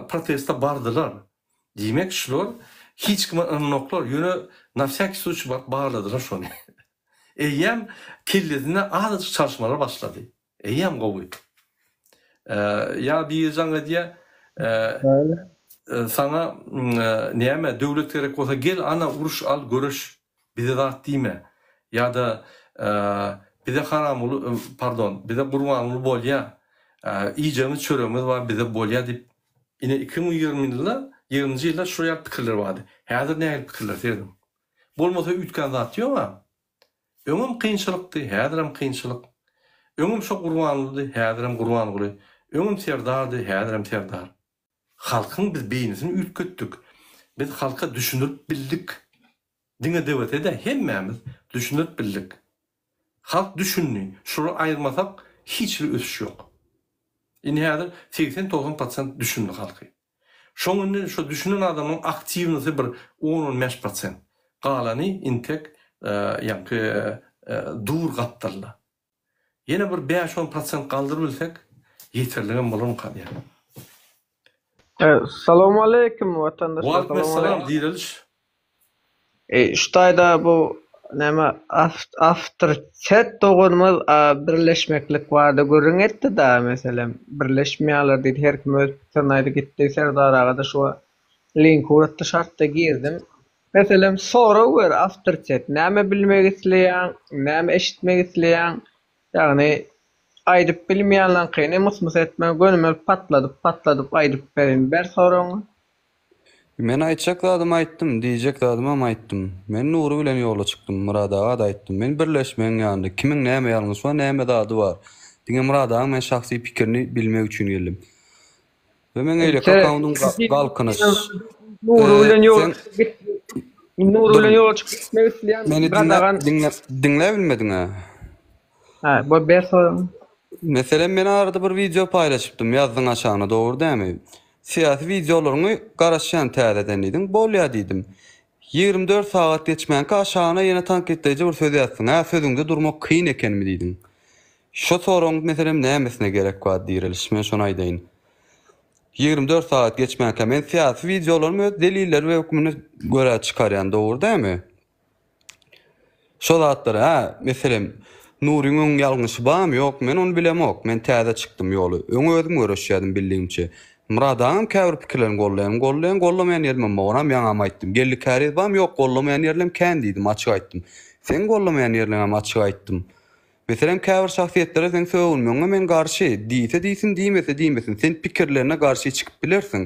proteste bardylar. Diýmek, şular Hiç kime ynanoklar, ýöne na wsýakiý sluçiý baryp barladylar şony. Eýýäm kellesinde azajyk çalyşmalar başlady. Eýýäm gowy. Ýa biri jaň edýär, saňa näme döwlet gerek bolsa gel ana uruş al göreş bize zat diýme. Ýa-da bize Haramguly pardon bize Gurbanguly bolýa iýjegimiz çöregimiz bar bize bolýa diýip ine 2020 ýylda ýigriminji ýylda şul ýaly pikirler bardy. Häzir nähili pikirler serediň. Bolmasa üýtgän zat ýog-a. Öňem kynçylykdy, häzirem kynçylyk. Öňem şo Gurbangulydy, häzirem Gurbanguly. Öňem Serdardy, häzirem Serdar. Halkyň biz beýnisini üýtgetdik. Biz halka düşündirip bildik. Diňe DWT däl, hemmämiz düşündirip bildik. Halk düşündi. Şulary aýyrmasak hiç hili ösüş ýok. Indi häzir segsen-togsan prosent düşündi halky. Şoň indi şo düşünen adamyň aktiwnosy bir on-on bäş prosent. Galany intek ýaňky dur gapdalda. Ýene bir bäş-on prosent galdyrybilsek ýeterligem bolarmyka diýýän. Salowmaleýkim watandaşlar. Waleýkim essalam direliş. Şu taýda bu näme awtoritet doganymyz birleşmeklik barada gürrüň etdi-da meselem birleşmeýärler diýdi her kim öz pikirini aýdy gitdi Serdar agada şu link ugratdy şartda girdim. Meselem sorag ber awtoritet näme bilmek isleýäň näme eşitmek isleýäň ýagny aýdyp bilmeýänlaňkyny mus-mus etme gönümel patladyp patladyp aýdyp berin ber soragyňy. Men aýtjak zadymy aýtdym, diýjek zadymam aýtdym. Men Nury bilen ýola çykdym, Myrat aga-da aýtdym. Men birleşmegiň ýanynda. Kimiň näme ýalňyşy bar, näme zady bar. Diňe Myrat agaň men şahsy pikirini bilmek üçin geldim. We meň eýleki akkauntym Galkynyş. Nury bilen ýola çykyp git. Nury bilen ýola çykyp gitmek isleýän Meni diňle, diňläbilmediň-ä. Hä, bol ber soragyňy. Meselem men arada bir wideo paýlaşypdym, ýazdyň aşagyna dogry dämi? Syýasy wideolaryňy garaşýan täzeden diýdiň, bolýa diýdim. 24 sagat geçmänkä aşagyna ýene tankytlaýjy bir söz ýazdyň, hä sözüňde durmak kyn ekenmi diýdiň. Şo soragyň meselem nämesine gerek bar direliş, men şony aýdaýyn. 24 sagat geçmänkä men syýasy wideolarymy öz delilleri we hökmüne görä çykarýan dogry dämi? Şo zatlar, hä, meselem, Nuryň öň ýalňyşy barmy, ýokmy, men ony bilemok. Men täze çykdym ýoly. Öň özüm göreşýärdim bildigimçe. Myrat agaň käbir pikirlerini goldaýan, goldaýan, goldamaýan ýerimem bar, onam ýaňam aýtdym. Geldi Käriz barmy, ýok, goldamaýan ýerlem kän diýdim, açyk aýtdym. Seň goldamaýan ýerleňem açyk aýtdym. Meselem, käbir şahsyýetlere seň sögünmegiňe men garşy, diýse diýsin, diýmese diýmesin, sen pikirlerine garşy çykyp bilersiň.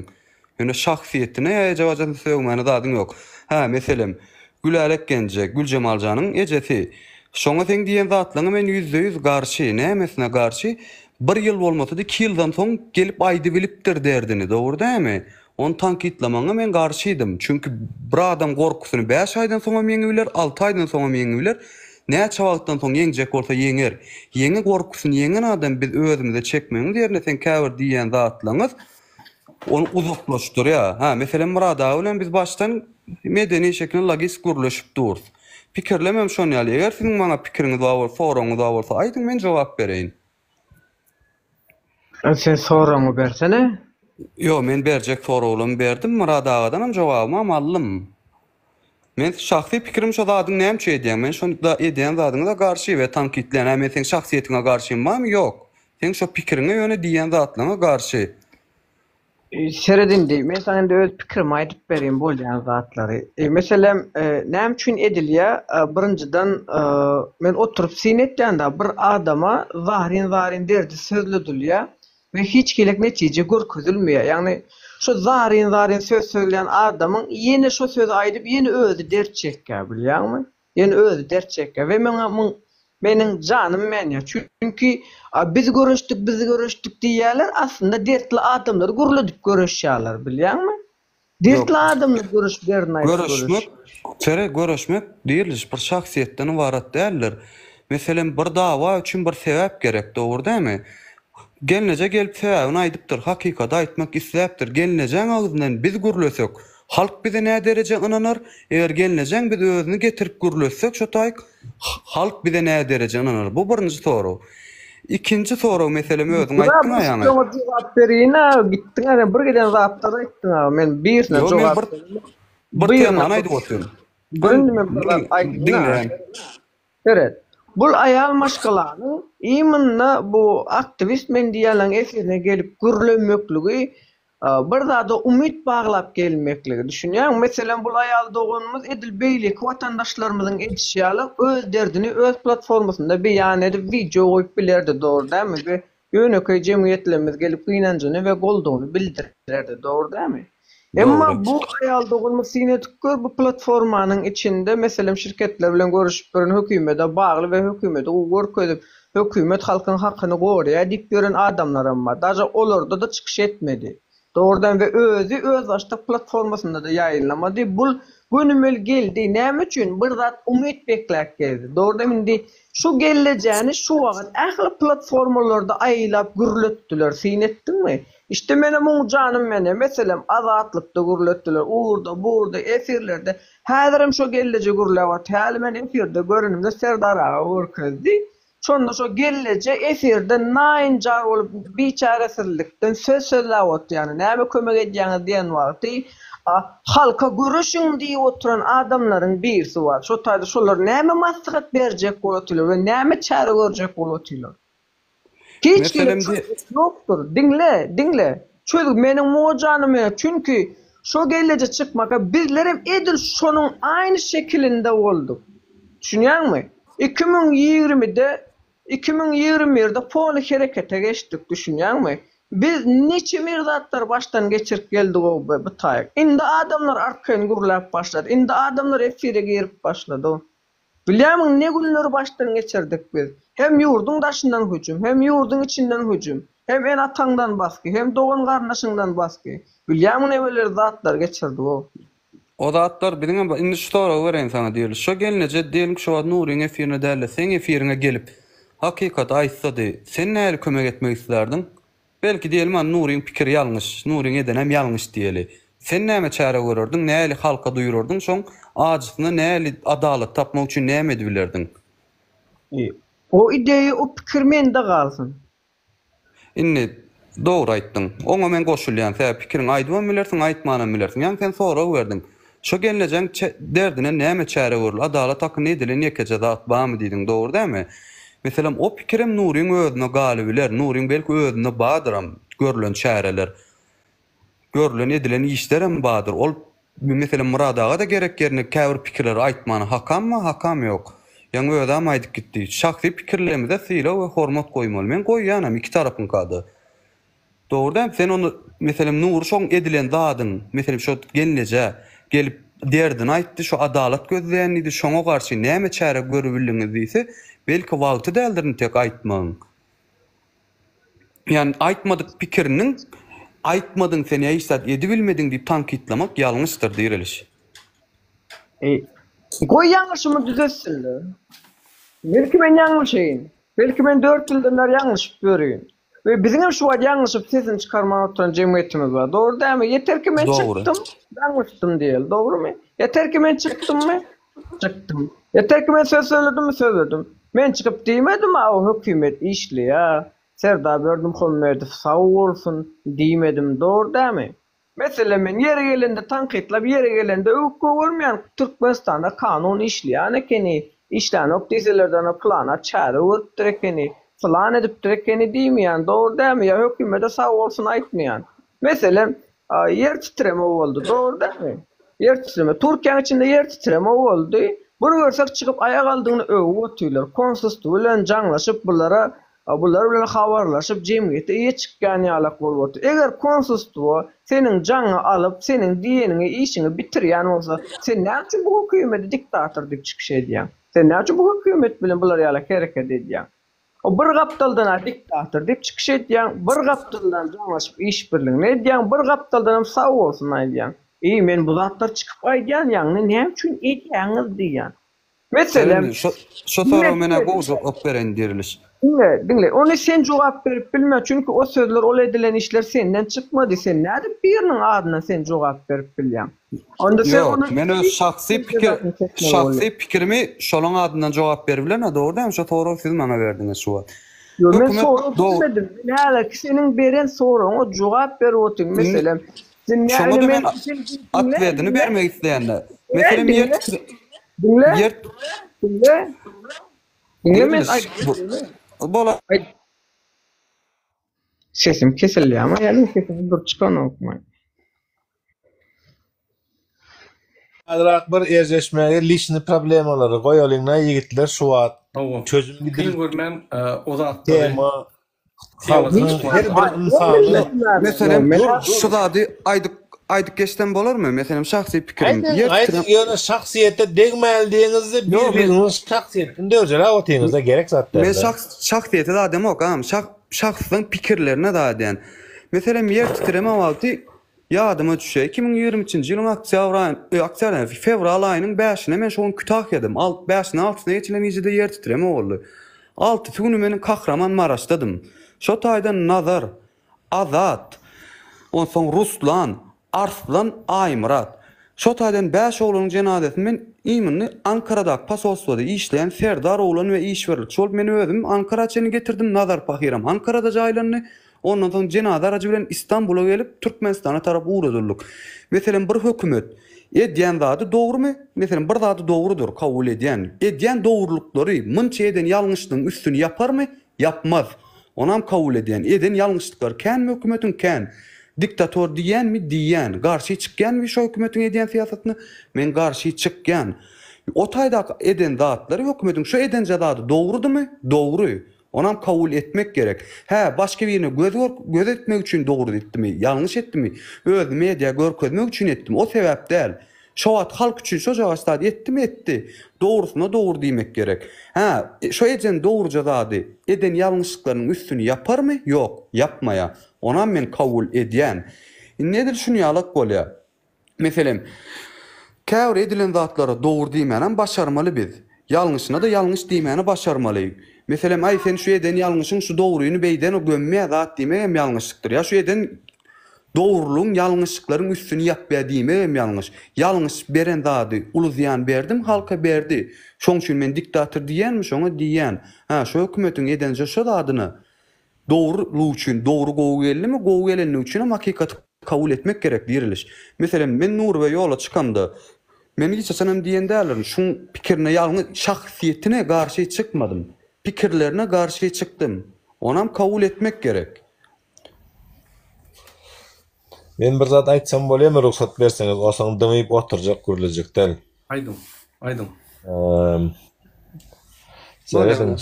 Ýöne şahsyýetine ýa eje-bajasyna sögmäne zadyň ýok. Hä, meselem, Gülälek genje, Güljemal janyň ejesi. Şoňa seň diýen zatlaňa men ýüzde-ýüz garşy. Nämesine garşy? Bir ýyl bolmasa-da iki ýyldan soň gelip aýdybilipdir derdini, dogry dämi? Ony tankytlamagyňa men garşydym. Çünki bir adam gorkusyny bäş aýdan soňam ýeňibiler, alty aýdan soňam ýeňibiler. Näçe wagtdan soň ýeňjek bolsa ýeňer. Ýeňi gorkusyny ýeňen adam biz özümize çekmegiňiz ýerine seň käbir diýýän zatlaňyz ony uzaklaşdyrýar. Hä, meselem Myrat aga bilen biz başdan medeni şekilde logist gürleşip durus. Pikirlemem şon ýaly. Eger siziň maňa pikiriňiz bar bolsa, soragyňyz bar bolsa aýdyň men jogap bereýin. Sen soragyňy bersene. Ýok, men berjek soraglamy berdim, Myrat agadanam jogabymam aldym. Men şahsy pikirim şo zadyň näme üçin edýäň? Men şo edýän zadyňyza garşy we tankytlaýan. Hä men seň şahsyýetiňe garşym barmy? Ýok. Seň şo pikiriňe ýöne diýýän zatlaňa garşy. Seret indi, men saňa indi öz pikirimi aýdyp bereýin bolýan zatlary. Meselem, näme üçin edilýär? Birinjiden, men oturyp syn etýän-de, bir adama zaryn-zaryn derdi sözledilýär we hiç hili netije görkezilmeýär. Ýagny, şo zaryn-zaryn söz sözleýän adamyň ýene şo sözi aýdyp, ýene özi dert çekýär, bilýäňmi? Ýene özi dert çekýär we maňa muň meniň janym ýanýar. Çünki biz göreşdik, biz göreşdik diýýärler, aslynda dertli adamlary gürledip göreşýärler, bilýäňmi? Dertli adamlar göreşip derdini aýdyp Göreşmek, sere göreşmek diriliş bir şahsyýetden ybarat däldir. Meselem, bir dawa üçin bir sebäp gerek, dogry dälmi? Gelneje gelip sebäbini aýdypdyr, hakykaty aýtmak isläpdir. Gelnejäň agzyndan biz gürlesek, halk bize nädereje ynanar? Eger gelnejäň biz özüni getirip gürletsek şo taýyk, halk bize nädereje ynanar? Bu birinji sorag. Ikinji sorag meselem özüň aýtdyň-a ýaňy. Şoňa jogap bereýin-ä, gitdiň-ä sen bir giden zatlary aýtdyň-a, men birisine jogap bereýin. Bir temany aýdyp otyryn. Dur indi men bir zat aýdaýyn. Diňleýän. Seret. Bul aýal maşgalanyň imенно bu aktiwist men diýýänleň efirine gelip gürlemekligi bir zada umyt baglap gelmekligi düşünýäňmi? Meselem bul aýal doganymyz edil beýleki watandaşlarymyzyň edişi ýaly öz derdini öz platformasynda beýan edip wideo goýup bilerdi dogry dälmi? We ýönekeý jemgyýetlerimiz gelip gynanjyny we goldawyny bildirerdi dogry dälmi? Emma Dogry. bu aýal doganymyz syn edip gör bu platformanyň içinde meselem şirketler bilen görüşip ýören hökümede bagly we hökümedi gowy görkezip Hökümet halkyň hakyny goraýar diýip ýören adamlaram bar. Daže olarda-da çykyş etmedi. Dogrudan we özi özbaşdak platformasynda-da ýaýynlamady. Bul gönümel geldi. Näme üçin? Bir zat umyt bekläp geldi. Dogrudan indi şu gellejäni şu wagt ähli platformalarda aýlap gürletdiler. Syn etdiňmi? Işte menem muň janym mene. Meselem Azatlykda gürletdiler. Ugurda, burda, efirlerde. Häzirem şo gelleje gürläp otyr. Häli men efirde görenimde Serdar aga görkezdi. Şonda şo gelleje efirde naýynjar bolup biçäresizlikden söz sözläp otyrýany. Näme kömek edýäňiz diýen wagty halka göreşiň diýip oturan adamlaryň birisi bar. Şo taýda şolar näme maslahat berjek bolup otyrlar we näme çäre görjek bolup otyrlar. Hiç hili Meselem di. çözgüt ýokdur. Diňle, diňle. Çözgüt meniň muňa janym ýok. Çünki şo gelneje çykmaka bizlerem edil şonuň aýny şekilinde bolduk. Düşünýäňmi? 2020-de, 2021-de polny herekete geçdik, düşünýäňmi? Biz niçe bir zatlary başdan geçirip geldik-ow bu taýyk. Indi adamlar arkaýyn gürläp başlady. Indi adamlar efire girip başlady. Bilýärmiň ne günleri başdan geçirdik biz. Hem ýurduň daşyndan hüjüm, hem ýurduň içinden hüjüm, hem ene-ataňdan basgy, hem dogan-garyndaşyňdan basgy. Bilýärmiň nebeleri zatlar geçirdik-ow. O zatlar biziňem bar. Indi şu soragy bereýin saňa diýeli. Şo gelneje diýelim ki şu wagt Nuryň efirine dälde seň efiriňe gelip hakykaty aýtsady, sen nähili kömek etmek islärdiň? Belki diýelim hany Nuryň pikiri ýalňyş, Nuryň edenem ýalňyş diýeli. Sen näme çäre görerdiň, nähili halka duýurardyň, şoň ajysyna nähili adalat tapmak üçin näme edibilerdiň? O ideýa, o pikir mende galsyn. Indi dogry aýtdyň. Oňa men goşulýan. Sebäbi pikiriňi aýdybam bilersiň, aýtmanam bilersiň. Ýagny sen sorag berdiň. Şo gelnejeň derdine näme çäre görüldi? Adalat hakynda edilen ýekeje zat barmy diýdiň, dogry dälmi? Meselem, o pikirem Nuryň özüne galybiler. Nuryň belki özünde bardyram görlen çäreler. Görlen, edilen işlerem bardyr. Ol, meselem, Myrat aga-da gerek ýerinde käbir pikirleri aýtmana hakam bar, hakam ýok. Ýaňy özem aýdyp gitdi. Şahsy pikirlerimize sylag we hormat goýmaly. Men goýýanam iki tarapyňka-da. Dogry däl sen ony meselem Nury şoň edilen zadyň meselem şo gelnejä gelip derdini aýtdy şo adalat gözleýän diýdi şoňa garşy näme çäre görübildiňiz diýse belki wagty däldir intek aýtmagyň ýani aýtmadyk pikiriniň aýtmadyň sen ýa hiç zat edibilmediň diýip tankytlamak ýalňyşdyr direliş. Goý ýalňyşymy düzetsinler. Belki men ýalňyşaýyn. Belki men 4 ýyldan bäri ýalňyşyp ýörin. We biziňem şu wagt ýalňyşyp sesini çykarman oturan jemgyýetimiz bar. Dogry dälmi? Ýeter ki men Dogry. çykdym, ýalňyşdym diýeli. Dogrymy? Ýeter ki men çykdymmy? Çykdym. Ýeter ki men söz sözledimmi? Sözledim. Men çykyp diýmedim-a o hökümet işleýär, Serdar Berdimuhamedow sag bolsun diýmedim. Dogry dälmi? Meselem men ýeri gelende tankytlap ýeri gelende öwüp goýbermeýän Türkmenistanda kanun işleýän ekeni işlänok diýselerde ana pylana çäre görüpdir ekeni pylan edipdir ekeni diýmeýän dogry dälmi ýa hökümede sag bolsun aýtmaýan meselem ýer titreme boldy dogry dälmi ýer titreme Türkiýäň içinde ýer titreme boldy bir görsek çykyp aýak aldygyny öwüp otyrlar konsulstwo bilen jaňlaşyp bulara Bular bilen habarlaşyp jemgyýete eýe çykýan ýalak bolup otyr. Eger konsulstwo seniň jaňňy alyp, seniň diýeniňi, işiňi bitirýän bolsa, sen näme üçin bu hökümete diktator diýip çykyş edýäň? Sen näme üçin bu hökümet bilen bular ýalak hereket edýäň? O bir gapdaldan-a diktator diýip çykyş edýäň, bir gapdaldan jaňlaşyp işbirligini edýäň, bir gapdaldanam sag bolsun aýdýaň. Eý, men bu zatlary çykyp aýdýan, ýagny näme üçin edýäňiz diýýän. Meselem, Sen şo şo soraga menä gowy jogap bereýin Diriliş. Diňle, diňle. Ony sen jogap berip bilme, çünki o sözler, ol edilen işler senden çykmady. Sen nädip biriniň adyndan sen jogap berip bilýäň? Onda sen Ýok, ony men öz şahsy pikir şahsy pikirimi şolaň adyndan jogap berip bilerin, dogry dälmi? Şo soragy siz maňa berdiňiz şu wagt. Ýok, men Hökümet sorag dogry bermedim. Men häzirki seniň beren soragyňa jogap berip otyryn. Meselem. Şoňa-da men otwedini bermek isleýän-de. Meselem, ýer Diňle. Ýer Diňle. Diňle men aýdyp. Bolar. Sesim kesilýärmi ýa men sesim dur çykanokmy? Azrak bir erjeşmäge liçny problemalary goýalyňda ýigitler şu wagt çözüm gidil. Kyn görmän o zatlary tema halkyň her bir ynsany Meselem şu zady aýdyp aýdyp geçsem bolarmy? Meselem şahsy pikirim. Aýdyň aýdyň ýöne şahsyýete degmäli diýeňizde bir biriňiziň şahsyýetini döwjeläp otyňyzda gerek zat dälde. Men şahs şahsyýete zat demok agam şah şahsyň pikirlerine zat edýän. Meselem ýer titreme wagty Ýadyma düşýär, 2023-nji ýylyň oktýabr aýy, oktýabr däl, fewral aýynyň bäşine men şo gün Kütahýadym. Alt, bäşinden altysyna geçilen gijede ýer titreme boldy. Altysy güni meniň Kahramanmaraşdadym. Şo taýdan Nazar, Azat, onsoň Ruslan, Arslan, Aýmyrat. Şo taýdan bäş oglanyň jenazesini men imynny Ankaradaky posolstwoda işleýän Serdar oglan we işbirlikçi bolup men özüm Ankara çenli getirdim, Nazar pahyram Ankarada jaýlandy. Ondan soň jenaza arajy bilen Istanbula gelip, Türkmenistana tarap ugradyldyk. Meselem, bir hökümet edýän zady dogrumy? Meselem, bir zady dogrudyr, kabul edýän. Edýän dogrulyklary, munça eden ýalňyşlygyň üstüni ýaparmy? Ýapmaz. Onam kabul edýän. Eden ýalňyşlyklary känmi hökümetiň? Kän. Diktator diýýänmi? Diýýän. Garşy çykýanmy şo hökümetiň edýän syýasatyna? Men garşy çykýan. O taýdaky eden zatlary hökümetiň şo edenje zady dogrudymy? Dogry. Onam kabul etmek gerek. Hä, başga birine göz göz etmek üçin dogry etdimi, ýalňyş etdimi, özüni media görkezmek üçin etdimi, o sebäp däl. Şo wagt halk üçin şojagaç zat etdimi, etdi. Dogrusyna dogry diýmek gerek. Hä, şo eden dogruja zady, eden ýalňyşlyklarynyň üstüni ýaparmy? Ýok, ýapmaýa. Onam men kabul edýän. Indi edil şunýalak bolýa. Meselem, käbir edilen zatlara dogry diýmänem başarmaly biz. Ýalňyşyna-da ýalňyş diýmäni başarmaly. Meselem, aý sen şu eden ýalňyşyň şu dogryny beýden gömýä zat diýmegem ýalňyşlykdyr. Ýa şu eden dogrulygyň ýalňyşlyklaryň üstüni ýapýa diýmegem ýalňyş. Ýalňyş beren zady uly zyýan berdimi halka berdi. Şoň üçin men diktator diýýänmi şoňa diýýän. Hä şu hökümetiň edenje şo zadyna Dogry ly üçin dogry gowy geldimi, gowy gelenligi üçinem hakykaty kabul etmek gerek diriliş. Meselem, men Nury beý ýola çykamda, men hiç haçan hem diýen däldirin, şuň pikirine ýalňy şahsyýetine garşy çykmadym. Pikirlerine garşy çykdym. Onam kabul etmek gerek. Men bir zat aýtsam bolýamy rugsat berseňiz osaň dymyp oturjak gürlejek däl. Aýdyň, aýdyň. Serediň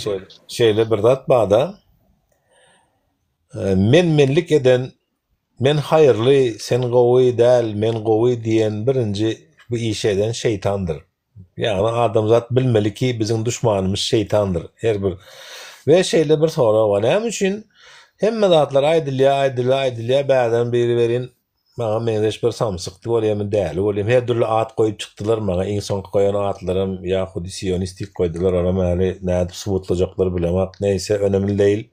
şeýle bir zat barda men menlik eden men haýyrly sen gowy däl men gowy diýen birinji bu işi eden şeýtandyr. Ýagny adamzat bilmeli ki biziň duşmanymyz şeýtandyr her bir we şeýle bir sorag bar näme üçin hemme zatlar aýdylýar aýdylýar aýdylýar bärden biri welin maňa meňzeş bir samsyk bolýarmy däli bolýarmy her dürli at goýup çykdylar maňa iň soňky goýan atlaram ýahudi sionist diýip goýdular olam häli nädip subutlajaklar bilemok neýse önemli däl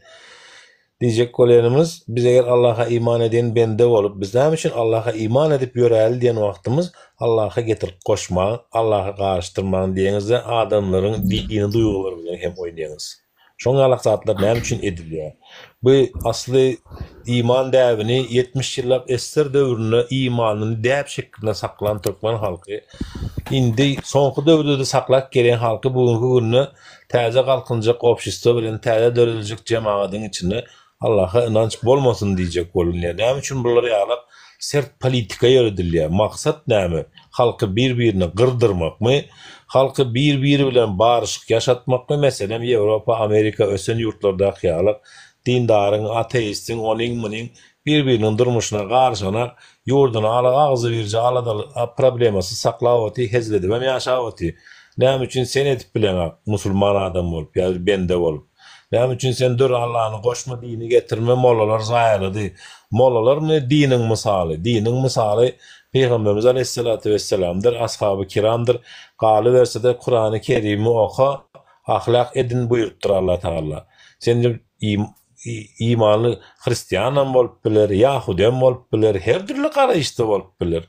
Diýjek bolýanymyz, biz eger Allaha iman eden bende bolup, biz näme üçin Allaha iman edip ýöräli diýen wagtymyz Allaha getirip goşmaň, Allaha garyşdyrmaň diýeňizde adamlaryň dini duýgulary bilen hem oýnaýaňyz. Şoň ýalak zatlar näme üçin edilýär? Bu asly iman däbini 70 ýyllap SSR döwründe imanyny däp şeklinde saklan türkmen halky indi soňky döwürde-de saklap gelýän halky bu günki günde Täze galkynjak obşestwo bilen täze dörediljek jemagatyň içinde Allaha ynanç bolmasyn diýjek bolunýar. Näme üçin bular ýalak sert politika ýöredilýär? Maksat näme? Halky bir-birine gyrdyrmakmy? Halky bir-biri bilen baryşyk ýaşatmakmy? Meselem, Ýewropa, Amerika ösen ýurtlardaky ýalak dindaryň, ateistiň, onuň-munuň bir-biriniň durmuşyna garyşanak, ýurduny ala agzybirje aladaly problemasyz saklap oty, hezil edibem ýaşap oty. Näme üçin sen edip bileňak musulman adam bolup ýa bir bende bolup? Näme üçin sen dur Allany goşma dini getirme mollalar zaýalady. Mollalarmy diniň mysaly? Diniň mysaly Pygamberimiz aleýhissalatu wesselamdyr, ashaby kiramdyr. Galyberse-de Kurany Kerimi oka, ahlak edin buýrupdyr Allatagala. Sen Imanly hristianam bolup biler, ýahudem bolup biler, her dürli garaýyşda bolup biler.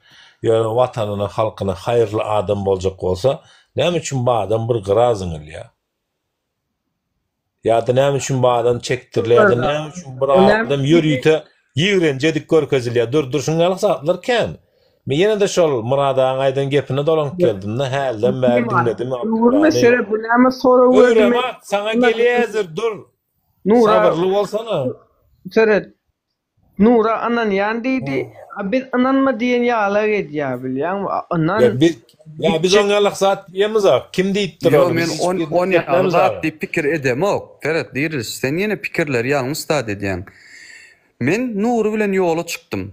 Ýöne watanyna, halkyna haýyrly adam boljak bolsa, näme üçin bu adam bir gyra zyňylýar? Ýa-da näme üçin bu adam çekdirilýär? Ýa-da näme üçin bir adam ýörite. Ýigrenji edip görkezilýär. Dur, dur, şuň ýaly zatlar kän. Men ýene-de şol Myrat agaň aýdan gepine dolanyp geldim-de, hälden bäri diňledim Öwürme seret, bu näme sorag berdi? Öwremok, saňa gelýäzir, dur. Nura, Sabyrly bolsana. Seret, Nura ynanýan diýdi. A biz ynanma diýen ýalak edýär bilýäňmi? A ynan. Ýa biz ýa biz oň ýalak zat diýemizok. Kim diýipdir Ýo ony? men Biz hiç on birini on ýaly diýmemiz zat aga. diýip pikir edemok. Seret Diriliş sen ýene pikirleri ýalňyş zat edýäň. Men Nury bilen ýola çykdym.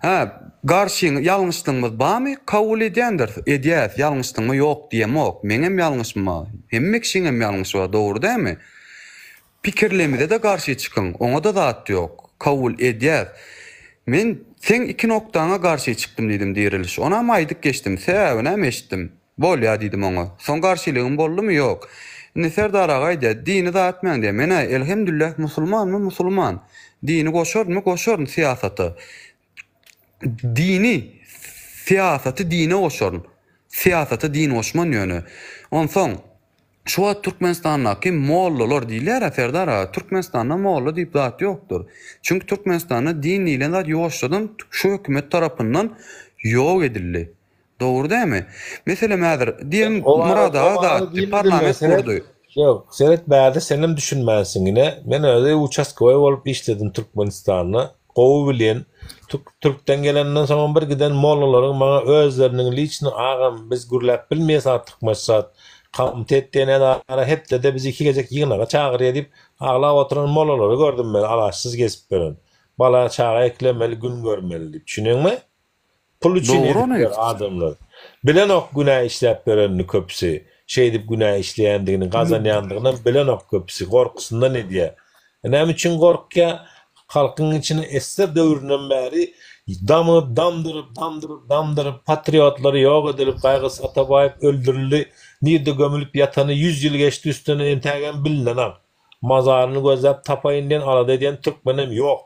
Hä garşyň ýalňyşlygymyz bamy kabul edýändiris edýäs ýalňyşlygyma ýok diýemok. Meňem ýalňyşym bar. Hemme kişiňem ýalňyşy bar dogry dämi? Pikirlemizede garşy çykyň, oňada zat ýok. Kabul edýäs. Men seň iki noktaňa garşy çykdym diýdim Diriliş. Onam aýdyp geçdim. Sebäbinem eşitdim. Bolýa diýdim oňa. Soň garşylygym boldumy? Ýok. Indi Serdar aga aýdýar, dini zat etmäň diýýär. Men-ä elhemdülläh musulmanmy? Musulman. Dini goşarynmy? Goşaryn syýasata. Dini, syýasaty dine goşaryn. Syýasata din goşman ýöne. Onsoň Şu wagt Türkmenistandaky mollalar diýilýär-ä Serdar aga, Türkmenistanda molla diýip zat ýokdur. Çünki Türkmenistanda din diýlen zat ýuwaşjadan şu hökümet tarapyndan ýok edildi. Dogry dälmi? Meselem häzir diýelim O barada Murad o aga barada zatdy, diýmedim men parlament seret. gurdy. Ýok, seret bärde senem düşünmänsiň ine. Men özi uçastkowy bolup işledim Türkmenistanda. Gowy bilýän. Türkden gelenden soňam bir giden mollalaryň maňa özleriniň liçno agam biz gürläp bilmeýäs artykmaç zat. Komitet diýen edara hepdede bizi iki gezek ýygnaga çagyrýa diýip aglap oturan mollalary gördüm men alaçsyz gezip ýören. Bala çaga eklemeli gün görmeli diýip. Düşüneňmi? Pul üçin Dogry ony. edipler adamlar. Bilenok günä işläp ýörenini köpüsi. Şeýdip günä işleýändigini, gazanýandygynam bilenok köpüsi. Gorkusyndan edýär. Näme üçin gorkýar? Halkyň içine SSR döwründen bäri damyp, damdyryp, damdyryp, damdyryp, patriotlary ýok edilip, Gaýgysyz Atabaýew öldürildi, nirde gömülip ýatany 100 ýyl geçdi üstünden entägem bilinenak. Mazaryny gözläp tapaýyn diýen alada edýän türkmenem ýok.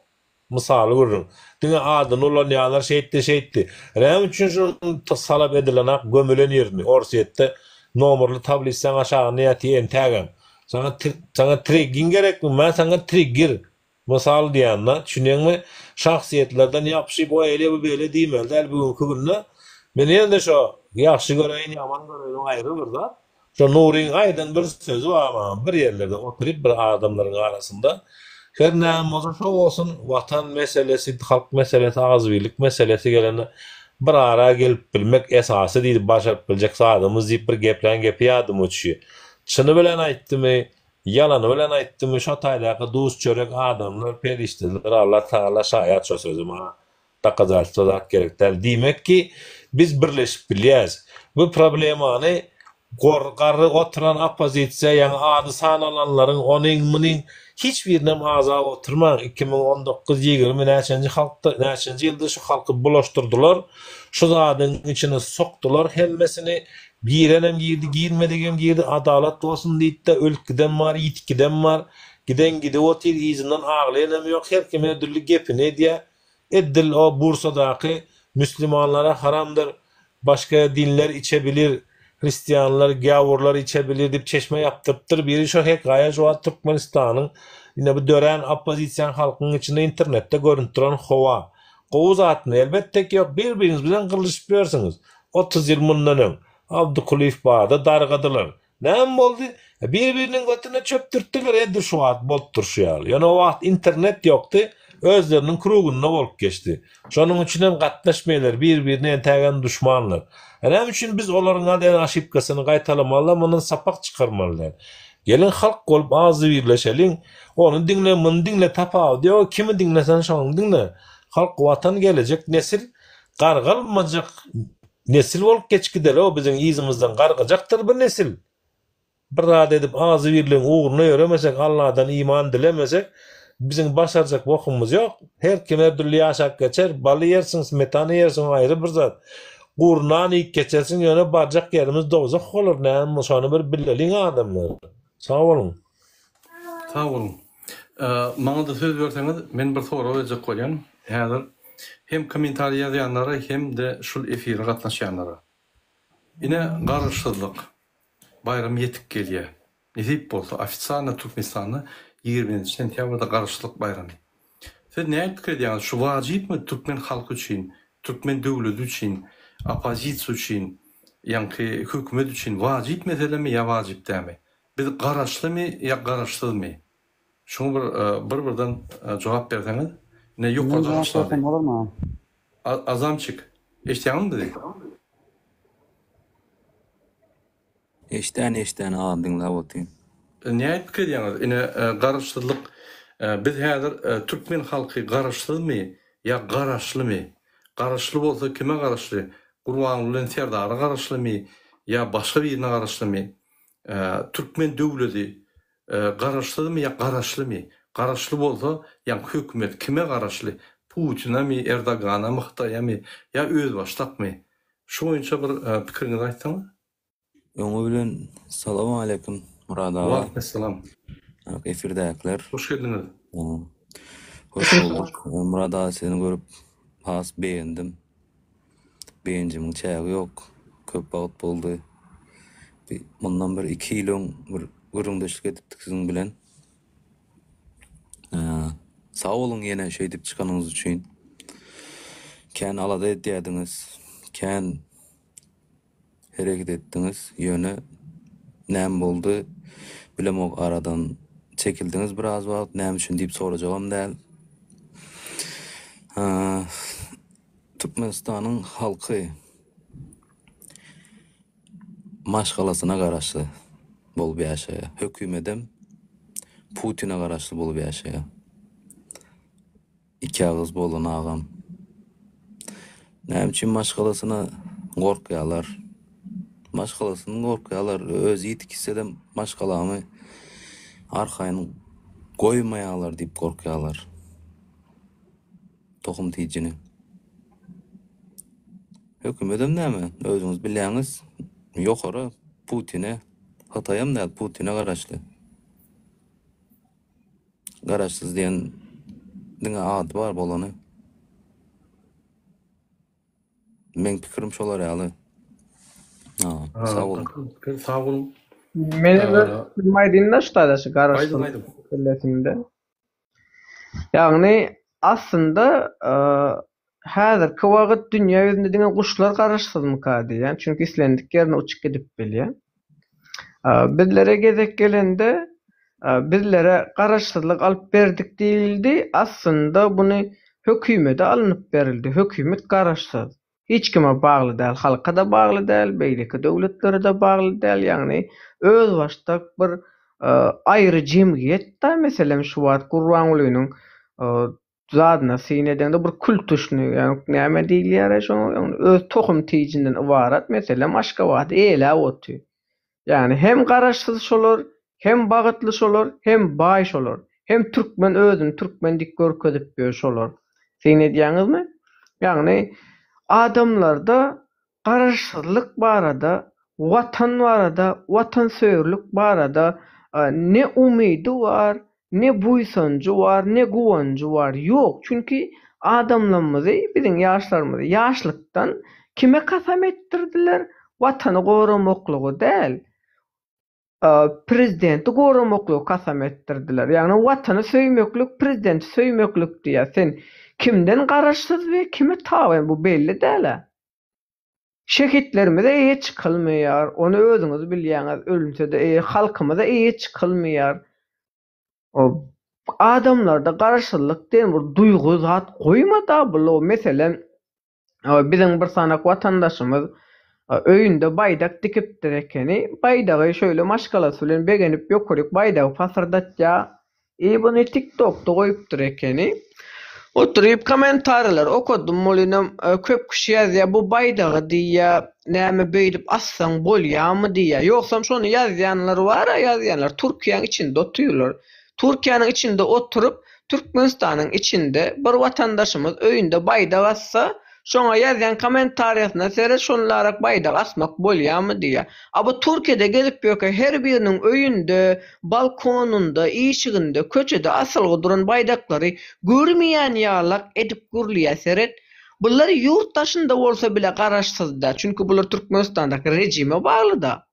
Mysaly gürrüň. Diňe adyny ulanýanlar şeýtdi, şeýtdi. Näme üçin şunuň talap edilenak gömülen ýerini, Orsýetde nomerli tablisaň aşagynda ýatyr entägem. Saňa saňa trigging gerekmi? Men saňa trigger. Mysal diýende, düşünýäňmi? Şahsyýetlerden ýapyşyp o eýle bu beýle diýmeli däl bu günki günde. Men ýene-de şo ýagşy göreýin, ýaman göreýin o aýry bir zat. Şo Nuryň aýdan bir sözi bar maňa bir ýerlerde oturyp bir adamlaryň arasynda her näme bolsa şo bolsun watan meselesi halk meselesi agzybirlik meselesi gelende bir ara gelip bilmek esasy diýdi başaryp biljek zadymyz diýip bir geplän gepi ýadyma düşýär. Çyny bilen aýtdymy ýalany bilen aýtdymy şo taýdaky duz çörek adamlar perişdeler Allah tagala şaýat şo söze maňa Dokazalstwo zat gerek däl. Diýmek ki, biz birleşip bilýäs. Bu problemany gor garry oturan oppozisiýa, ýaňy ady sanalanlaryň, onyň, munyň hiç birinem agzap oturmaň. 2019, 20 näçenji halkda, näçenji ýylda şu halky bulaşdyrdylar. Şu zadyň içine sokdular hemmesini. Girenem girdi, girmedigem girdi. Adalat bolsun diýip-de ölüp giden bar, ýitip giden bar. Giden gidip otyr, yzyndan aglaýanam ýok. Her kim her dürli gepini edýär. Eddil o Bursadaky müslimanlara haramdyr, başga dinler içebilir, hristianlar, gäwürler içebilir diýip çeşme ýapdyrypdyr biri şo hekaýa şu wagt Türkmenistanyň ine bu dörän oppozisiýaň halkyň içinde internetde görünip duran howa. Gowy zatmy? Elbetde ki ýok bir biriňiz bilen gyrlyşyp ýörsüňiz. 30 ýyl mundan öň Abdykulyýew bardy dargadylar. Näme boldy? Bir-biriniň götüne çöp dürtdüler, edil şu wagt bolup durşy ýaly. Ýöne o wagt internet ýokdy, özleriniň krugynda bolup geçdi. Şonuň üçinem gatnaşmaýarlar, bir-birine entägem duşmanlar. Näme üçin biz olaryň eden oşibkasyny gaýtalamaly-da, mundan sapak çykarmaly däl? Geliň halk bolup agzybirleşeliň, ony diňle, muny diňle tapawudy ýok, kimi diňleseň şony diňle. Halk, Watan, gelejek nesil gargalmajak Nesil bolup geç gideli-ow biziň yzymyzdan gargajakdyr bir nesil. Bir zat edip agzybirligiň ugruna ýöremesek Alladan iman dilemesek biziň başarjak bokumyz ýok. Her kim her dürli ýaşap geçer, bal iýersiň, smetana iýersiň o aýry bir zat. Gury nan iýip geçersiň ýöne barjak ýerimiz dowzah bolar näme şony bir bileliň adamlar. Sag boluň. Sag boluň. Maňa-da söz berseňiz, men bir sorag berjek bolýan. Häzir hem kommentariý ýazýanlara hem-de şul efire gatnaşýanlara. Ine Garaşsyzlyk baýramy ýetip gelýär. Nesip bolsa, ofisialno Türkmenistanda 27 sentýabrda Garaşsyzlyk baýramy. Siz nähili pikir edýäňiz, şu wajypmy türkmen halky üçin, türkmen döwleti üçin, oppozisiýa üçin, ýaňky hökümet üçin wajyp meselemi ýa wajyp dälmi? Biz garaşlymy ýa garaşsyzmy? Şuňa bir bir-birden jogap berseňiz. Ine Men ýokarda jogap başlady. bersem bolarmy? Azamçik, eşidýäňizmi bizi? Eşdän eşdän agam diňläp otyryn. Nädip pikir edýäňiz ine garaşsyzlyk biz häzir türkmen halky garaşsyzmy ýa garaşlymy garaşly bolsa kime garaşly Gurbanguly bilen Serdara garaşlymy ýa başga birine garaşlymy türkmen döwledi garaşsyzmy ýa garaşlymy garaşly bolsa ýa hökümet kime garaşly Putinemi Erdoganamy Hytaýamy ýa özbaşdakmy şu boýunça bir pikiriňizi aýtsaňyz. Öňi bilen Salowmaleýkim Myrat aga. Waleýkim Efirdäkiler. Hoş geldiňiz. Hoş bulduk. Myrat aga seni görüp has begendim. Begenjimiň çägi ýok. Köp wagt boldy. Mundan bir iki ýyl öň bir gürrüňdeşlik edipdik siziň bilen. Sag boluň ýene şeýdip çykanyňyz üçin. Kän alada edýärdiňiz. Kän Hereket etdiňiz ýöne näme boldy bilemok aradan çekildiňiz biraz wagt näme üçin diýip sorajagam däl. Türkmenistanyň halky maşgalasyna garaşly bolup ýaşaýar. Hökümedem Putine garaşly bolup ýaşaýar. Ikiagyz bolan agam. Näme üçin maşgalasyna gorkýalar? Maşgalasyny gorkýalar. Özi ýitip gitsedem maşgalamy arkaýyn goýmaýalar diýip gorkýalar. Tohum tijini. Hökümedem näme? Özüňiz bilýäňiz. Ýokary Putine, Hytaýam däl, Putine garaşly. Garaşsyz diýen diňe ady bar bolany. Meň pikirim şolar ýaly. Sag boluň. Sag boluň. Men öz pikirimi aýdýyn-da şu taýda şu garaşsyzlyk meselesinde. Ýagny aslynda häzirki wagt dünýä ýüzünde diňe guşlar garaşsyzmyka diýýän. Çünki islendik ýerine uçup gidip bilýär. Bizlere gezek gelende, bizlere garaşsyzlyk alyp berdik diýildi, aslynda buny hökümede alnyp berildi, hökümet garaşsyz, hiç kime bagly däl, halka-da bagly däl, beýleki döwletlere-de bagly däl, ýagny özbaşdak bir aýry jemgyýet-dä, meselem şu wagt Gurbangulynyň zadyna syn edeňde bir kültüşni, ýagny näme diýilýär-ä şoňa, ýagny öz tohum-tijinden ybarat, meselem, Aşgabady eýeläp otyr. Ýagny hem garaşsyz şolar, hem bagytly şolar, hem baý şolar, hem türkmen özüni türkmen diýip görkezip ýör şolar. Syn edýäňizmi? Ýagny adamlarda Garaşsyzlyk barada, Watan barada, watansöýerlik barada ne umydy bar, ne buýsanjy bar, ne guwanjy bar. Ýok, çünki adamlarymyzy, biziň ýaşlarymyzy ýaşlykdan kime kasam etdirdiler? Watany goramaklygy däl. prezidenti goramaklygy kasam etdirdiler. Ýagny watany söýmeklik prezidenti söýmeklik diýýär. Sen kimden garaşsyz we kime tabyn bu belli dälä. Şehitlerimize eýe çykylmaýar, ony özüňiz bilýäňiz, ölünsede eýe halkymyza eýe çykylmaýar. Adamlarda garaşsyzlyk diýen bir duýgy zat goýmada bu meselem Biziň bir sanak watandaşymyz öýünde baýdak dikipdir ekeni. Baýdagy şöýle maşgalasy bilen begenip ýokaryk baýdagy pasyrdatýar. I buny TikTokda goýupdyr ekeni. Oturyp kommentariýalary okadym welinem köp kişi ýazýar bu baýdagy diýýär näme beýdip assaň bolýamy diýýär. Ýogsam şony ýazýanlar bar-a ýazýanlar Türkiýäň içinde otyrlar. Türkiýäniň içinde oturyp, Türkmenistanyň içinde bir watandaşymyz öýünde baýdak assa, şoňa ýazýan kommentariýasyna seret şonlarak baýdak asmak bolýamy diýýär. A bu Türkiýede gezip ýörkä her biriniň öýünde, balkonynda, işiginde, köçede asylgy duran baýdaklary görmeýän ýalak edip gürleýär seret. Bular ýurt daşynda bolsa bile garaşsyzda, çünki bular Türkmenistandaky rejime baglyda.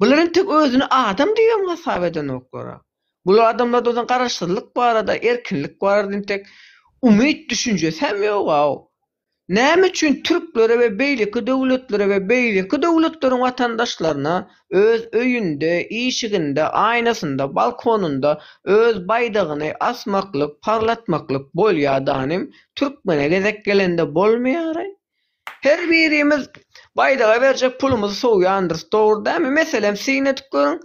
Bular entek özüni adam diýibem hasap edenoklar-a. Bular adamlarda ozan garaşsyzlyk barada, erkinlik barada entek. Umyt düşünjesi hem ýog-ow. Näme üçin türklere we beýleki döwletlere we beýleki döwletleriň watandaşlaryna öz öýünde, işiginde, aýnasynda, balkonynda öz baýdagyny asmaklyk, parlatmaklyk bolýa danym, türkmene gezek gelende bolmaýaraý? Her birimiz baýdaga berjek pulumyzy sowýandyrys, dogry dälmi? Meselem, syn edip görüň,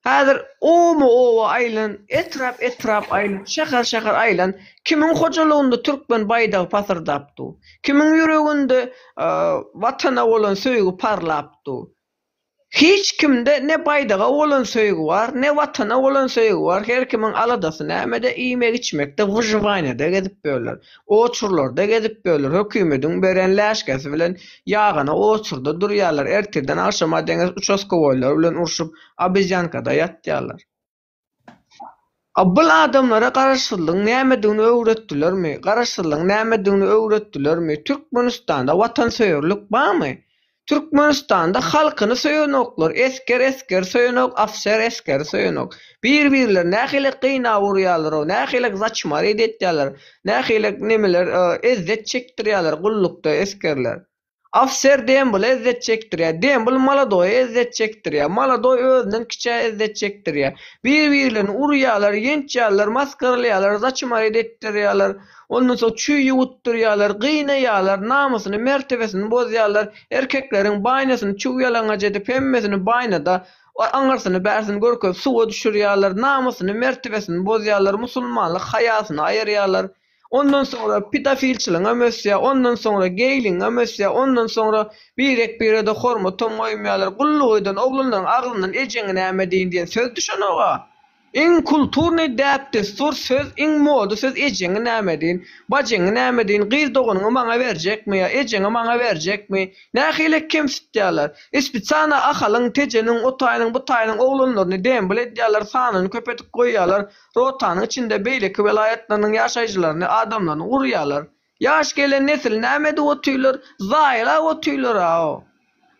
häzir oba-oba aýlan, etrap-etrap aýlan, şäher-şäher aýlan, kimiň hojalygynda türkmen baýdagy pasyrdap dur? Kimiň ýüreginde Watana bolan söýgi parlap dur? Hiç kimde ne baýdaga bolan söýgi bar, ne Watana bolan söýgi bar, her kimiň aladasy nämede, iýmek-içmekde, wyžiwaniýada gezip ýörler, oçurlarda gezip ýörler, hökümediň beren läşgesi bilen ýagana oçurda durýarlar, ertirden agşama deňiz uçaskowoýlar bilen urşup, obezýankada ýatýarlar. A bul adamlara garaşsyzlygyň nämedigini öwretdilermi? Garaşsyzlygyň nämedigini öwretdilermi? Türkmenistanda watansöýerlik barmy? Türkmenistanda halkyny söýenoklar, esger esgeri söýenok, ofser esgeri söýenok. Bir-birlerini nähili gynap urýarlar-ow, nähili zaçmarit etýärler, nähili nemeler ezzet çekdirýärler gullukda esgerler. Ofiser Dembele ezzet çekdirýär. Dembel Molodoýa ezzet çekdirýär. Molodoý özünden kiçä ezzet çekdirýär. Bir-birlerini urýarlar, ýençýärler, masgaralaýarlar, zaçmarit etdirýärler. Ondan soň çüý ýuwutdyrýarlar, gynaýarlar, namysyny, mertebesini bozýarlar. Erkekleriň baýnasyny çuw-ýalaňaç edip, hemmesini baýnada aňyrsyny-bärsini görkezip suwa düşürýärler, namysyny, mertebesini bozýarlar, musulmanlyk haýasyny aýyrýarlar. Ondan soňra pedofilçiligiňem ösýär, ondan soňra geýligiňem ösýär, ondan soňra birek-birede hormatam goýmaýarlar. Gulluk eden oglanlaryň agzyndan ejeňe näme diýin diýen söz düşenok-a. Iň kulturnyý däp-dessur söz, iň moda söz ejeňe näme diýin, bajyňy näme diýin, gyz doganyňy maňa berjekmi ýa ejeňi maňa berjekmi? Nähili kemsitýärler. Spesialno Ahalyň, Tejeniň, o taýynyň, bu taýynyň oglanlaryny dembel edýärler, sanyny köp edip goýýarlar. Rotanyň içinde beýleki welaýatlarynyň ýaşaýjylaryny, adamlaryny urýarlar. Ýaş gelen nesil näme edip otyrlar? Zaýalap otyrlar-a-o.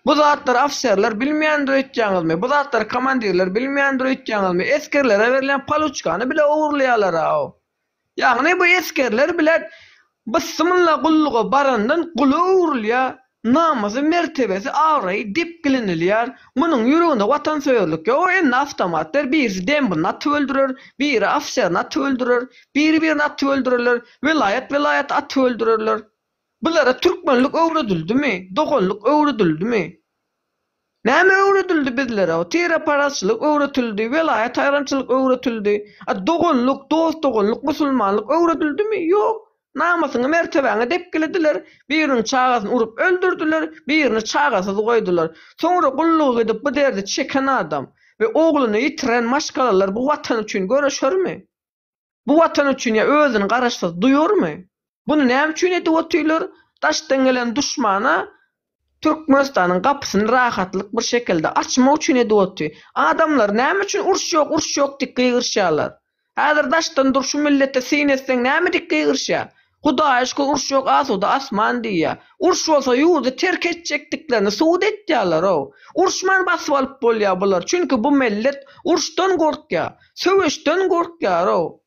Bu zatlary ofiserler bilmeýändir öýtýäňizmi? Bu zatlary komandirler bilmeýändir öýtýäňizmi? Esgerlere berilýän paluçkany bile ogurlaýarlar-a-o. Ýagny bu esgerler bile Bysmylla gulluga barandan gula öwrülýär, namysy, mertebesi, abraýy depgilenilýär. Munuň ýüreginde watansöýerlik ýok, eline awtomat ber, birisi dembulyny atyp öldürer, biri ofiserini atyp öldürer, biri-birini atyp öldürerler, welaýat-welaýaty atyp öldürerler. Bulara türkmenlik öwredildimi, doganlyk öwredildimi? Näme öwredildi bizlere? Tireparazçylyk öwretildi, welaýat aýramçylyk öwretildi. A doganlyk, dost-doganlyk, musulmanlyk öwredildimi? Ýok. Namysyňy, mertebäňi depgilediler, biriniň çagasyny urup öldürdiler, birini çagasyz goýdular. Soňra gulluga gidip bu derdi çeken adam we ogluny ýitiren maşgalalar bu watan üçin göreşermi? Bu watan üçin ýa özüni garaşsyz duýarmy? Buny näme üçin edip otyrlar? Daşdan gelen duşmana Türkmenistanyň gapysyny rahatlyk bir şekilde açmak üçin edip otyr. Adamlar näme üçin uruş ýok, uruş ýok diýip gygyryşýarlar? Häzir daşdan dur şu millete syn etseň näme diýip gygyryşýar? Hudaýa şükür uruş ýok asuda asman diýýär. Uruş bolsa ýurdy terk etjekdiklerini subut etýärler-ow. Uruşman basyp alyp bolýar bular. Çünki bu millet uruşdan gorkýar. Söweşden gorkýar-ow.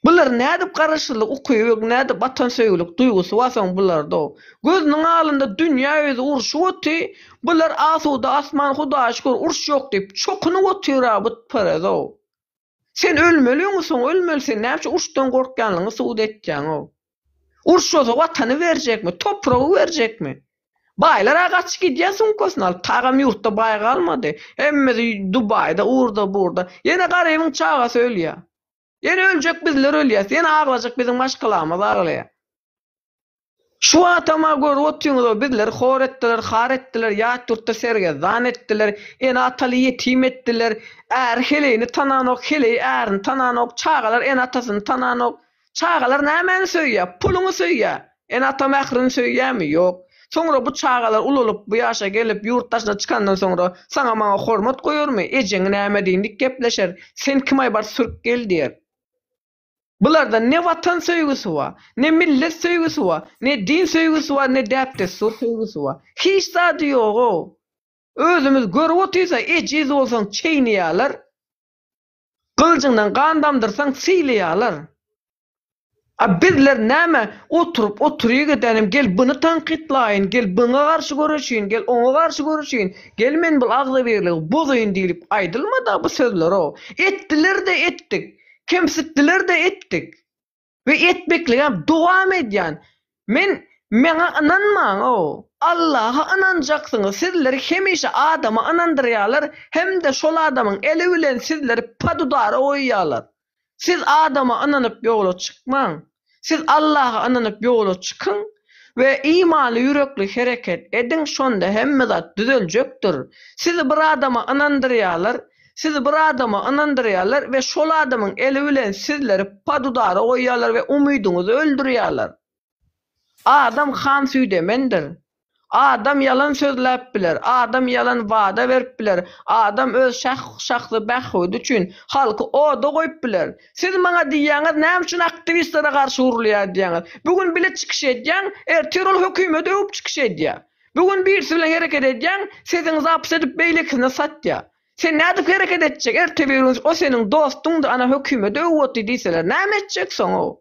Bular nädip garaşsyzlyk ukyby, nädip watansöýgülik duýgusy bar soň bularda-ow. Gözüniň alynda dünýä ýüzi urşup oty, bular asuda asman Hudaýa şükür uruş ýok diýip çokunyp otyr-a butperez-ow. Sen ölmeli öňi soňy ölmeli sen näme üçin uruşdan gorkýanlygyňy subut etýäňow. Uruş bolsa watany berjekmi, topragy berjekmi? Baýlar-a gaçyp gidýär sumkasyny alyp, tagam ýurtda baý galmady. Hemmesi Dubaýda, urda-burda. Ýene garybyň çagasy ölýär. Ýene öljek bizler ölýäs, ýene aglajak biziň maşgalamyz aglaýar. Şu wagtam-a görüp otyňyz-ow, bizleri hor etdiler, har etdiler, ýat ýurtda sergezdan etdiler, ene-ataly ýetim etdiler, äri heleýini tananok, heleýi ärini tananok, çagalar ene-atasyny tananok. Çagalar nämäni söýýär? Puluňy söýýär. Ene-ata mährini söýýärmi? Ýok. Soňra bu çagalar ulalyp, bu ýaşa gelip, ýurt daşyna çykandan soňra saňa-maňa hormat goýarmy? Ejeňi näme diýin dik gepleşer, Sen kim-aý bar sürüp gel diýer. Bularda ne watan söýgüsi bar, ne millet söýgüsi bar, ne din söýgüsi bar, ne däp-dessur söýgüsi bar. Hiç zady ýog-ow. Özümiz görüp otyrsa, ejiz bolsaň çeýneýärler. Gylyjyňdan gan damdyrsaň sylaýarlar. A bizler näme oturyp oturyk edenim gel buny tankytlaýyn gel buňa garşy göreşiň gel oňa garşy göreşiň gel men bul agzybirligi bozaýyn diýlip aýdylmada bu sözler-ow. Etdiler-de etdik. Kemsitdiler-de etdik. We etmekligem dowam edýän. Men maňa ynanmaň-ow. Allaha ynanjaksyňyz sizleri hemişe adama ynandyrýarlar hem-de şol adamyň eli bilen sizleri podudara goýýarlar. Siz adama ynanyp ýola çykmaň. Siz Allaha ynanyp ýola çykyň we imanly ýürekli hereket ediň şonda hemme zat düzeljekdir. Sizi bir adama ynandyrýarlar, sizi bir adama ynandyrýarlar we şol adamyň eli bilen sizleri podudara goýýarlar we umydyňyzy öldürýärler. Adam han süýdemendir. Adam ýalan sözläp biler, adam ýalan wada berip biler, adam öz şahsy bähbidi üçin halky oda goýup biler. Siz maňa diýýäňiz näme üçin aktiwistlere garşy urulýar diýýäňiz. Bu gün bile çykyş edýäň, ertir ol hökümeti öwüp çykyş edýär. Bu gün birisi bilen hereket edýäň, sesiňi zapis edip beýlekisine satýar. Sen nädip hereket etjek, erte bir gün o seniň dostuňdy ana hökümeti öwüp otyr diýseler näme etjek soň-ow?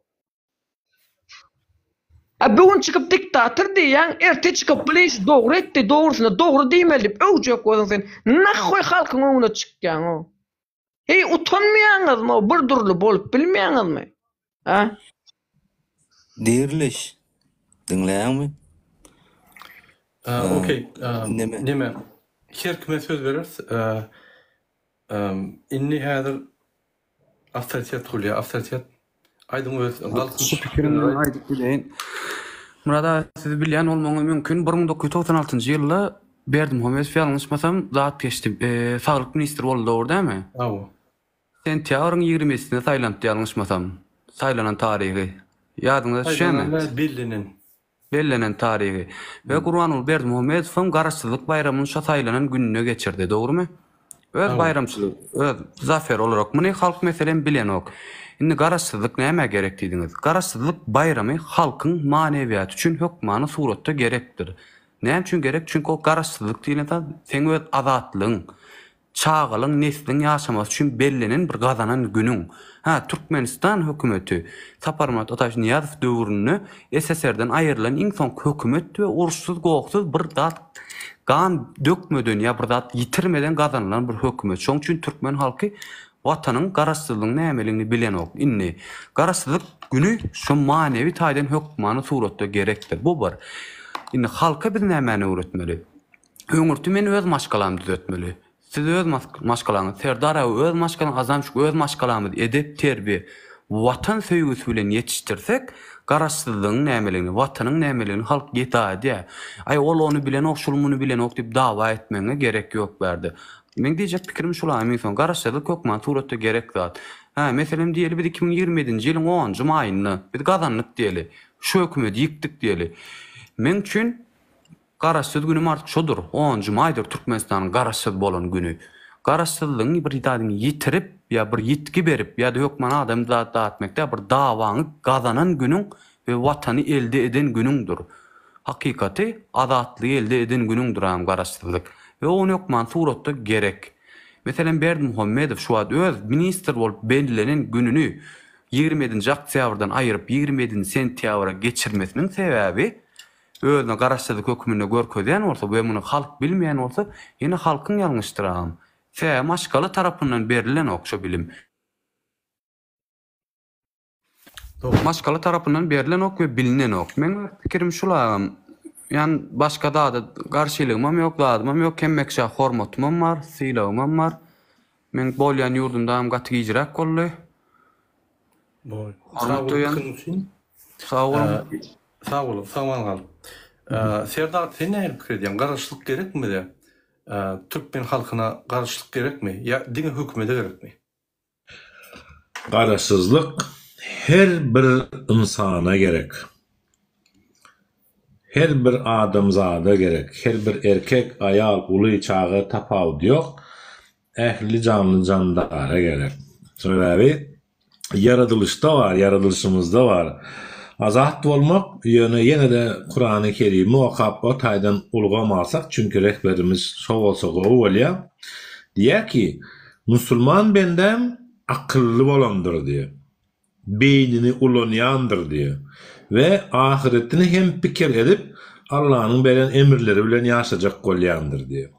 A bu gün çykyp diktator diýýäň, erte çykyp bul işi dogry etdi, dogrusyna dogry diýmeli diýip öwjek bolsaň sen nahhoý halkyň öňüne çykýaň-ow. Heý utanmaýaňyzmy-ow bir dürli bolup bilmeýäňizmi? A? Diriliş. Diňleýäňmi? Okey, neme, her kime söz bereris. Indi häzir Awtoritet gulýa, awtoritet. Aýdyň öz galkynyş Şu pikirimi men aýdyp bileýin. Myrat aga siz bilýän bolmagyňyz mümkin 1996-njy ýylda Berdimuhamedow ýalňyşmasam zat geçdi saglyk ministri boldy dogry dälmi? Hawa. Sentýabryň ýigrimisinde saýlanypdy ýalňyşmasam. Saýlanan taryhy. Ýadyňyza düşýärmi? Saýlanan däl bellenen. Bellenen taryhy. We Gurbanguly Berdimuhamedowam Garaşsyzlyk baýramyny şo saýlanan gününe geçirdi. Dogrumy? Öz baýramçylygy, öz zaferi olarak. Muny halk meselem bilenok. Indi Garaşsyzlyk nämä gerek diýdiňiz. Garaşsyzlyk baýramy halkyň manewiýaty üçin hökmany suratda gerekdir. Näme üçin gerek? Çünki o Garaşsyzlyk diýlen zat seň öz azatlygyň. Çagalyň, nesliň ýaşamasy üçin bellenen bir gazanan günüň. Hä, Türkmenistan hökümeti Saparmyrat Ataýewiç Nyýazow döwründe SSR-den aýrylan iň soňky hökümet we uruşsyz-gohsuz bir zat gan dökmeden ýa bir zat ýitirmeden gazanylan bir hökümet. Şoň üçin türkmen halky Watanyň, Garaşsyzlygyň nämeligini bilenok. Indi Garaşsyzlyk güni şo manewi taýdan hökmany suratda gerekdir. Bu bir. Indi halka biz nämäni öwretmeli? Öňürti men öz maşgalamy düzetmeli. Siz öz maşgalaňyzy, Serdar aga öz maşgalaňyzy, Azamçyk öz maşgalamyzy edep, terbiýe, Watan söýgüsi bilen ýetişdirsek, Garaşsyzlygyň nämeligini, Watanyň nämeligini halk ýeta edýär. Aý ol ony bilenok, şul muny bilenok diýip dawa etmegiňe gerek ýok bärde. Meň diýjek pikirim şul aga iň soň Garaşsyzlyk hökman suratda gerek zat. Hä, meselem diýeli biz 2027-nji ýylyň onunjy maýynda biz gazandyk diýeli. Şu hökümeti ýykdyk diýeli. Meň üçin Garaşsyz günüm artyk şodur, onunjy maýdyr Türkmenistanyň garaşsyz bolan güni. Garaşsyzlygyňy bir zadyňy ýitirip ýa bir ýitgi berip ýa-da hökman adamy zat datmek däl bir dawaňy gazanan günüň we watany elde eden günüňdir. Hakykaty azatlygy elde eden günüňdir agam garaşsyzlyk. We ony hökman suratda gerek. Meselem Berdimuhamedow şu wagt öz ministr bolup bellenen gününi 27-nji oktýabrdan aýyryp 27-nji sentýabra geçirmesiniň sebäbi Özüni garaşsyzlyk hökmünde görkezýän bolsa we muny halk bilmeýän bolsa, ýene halkyň ýalňyşdyr agam. Sebäbi maşgala tarapyndan berilenok şo bilim. Maşgala tarapyndan berilenok we bilinenok. Meň öz pikirim şul agam. Ýan başga zada garşylygymam ýok, zadymam ýok, hemme kişä hormatymam bar, sylagymam bar. Meň bolýan ýurdumdam gaty gijräk boldy. Boý. Sag bol pikiriň üçin. Sag boluň. Sag bol, sag gal. Serdar sen nähili pikir edýäň? Garaşsyzlyk gerekmi bize? Türkmen halkyna garaşsyzlyk gerekmi ýa diňe hökümete gerekmi? Garaşsyzlyk her bir ynsana gerek. Her bir adamzada gerek. Her bir erkek, aýal, uly, çaga tapawudy ýok. Ähli janly-jandara gerek. Sebäbi ýaradylyşda bar, ýaradylyşymyzda bar. Azat bolmak, ýöne ýene-de Kurany Kerimi okap o taýdan ulgam alsak, çünki rehberimiz şo bolsa gowy bolýar. Diýýär ki, musulman bendäm akylly bolandyr diýýär. Beýnini ulanýandyr diýýär. We ahyretini hem pikir edip, Allanyň beren emrleri bilen ýaşajak bolýandyr diýýär.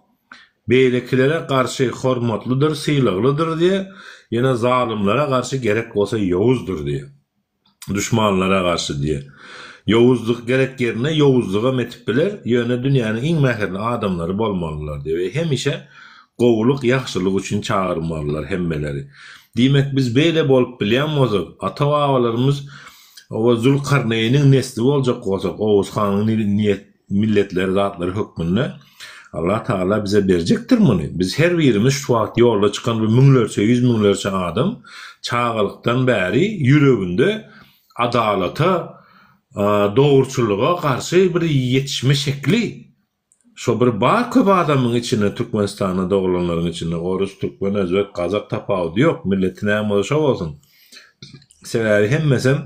Beýlekilere garşy hormatlydyr, sylaglydyr diýýär, ýöne zalymlara garşy gerek bolsa ýowuzdyr diýýär. Duşmanlara garşy diýýär. Ýowuzlyk gerek ýerinde ýowuzlygam etip biler, ýöne dünýäniň iň mähirli adamlary bolmalylar diýýär we hemişe gowulyk, ýagşylyk üçin çagyrmalylar hemmeleri. Diýmek biz beýle bolup bilýän bolsak, ata-babalarymyz oba Zülkarneýniň nesli boljak bolsak, Oguz hanyň milletleri zatlary hökmünde Allah Tagala bize berjekdir muny. Biz her birimiz şu wagt ýolda çykan bu müňlerçe, ýüz müňlerçe adam çagalykdan bäri ýüreginde adalata, dogruçyllyga garşy bir ýetişme şekli Şo bir bar köp adamyň içinde Türkmenistanda doglanlaryň içinde orus, türkmen, özbek, gazak tapawudy ýok, milleti näme bolsa şo bolsun. Sebäbi hemmesem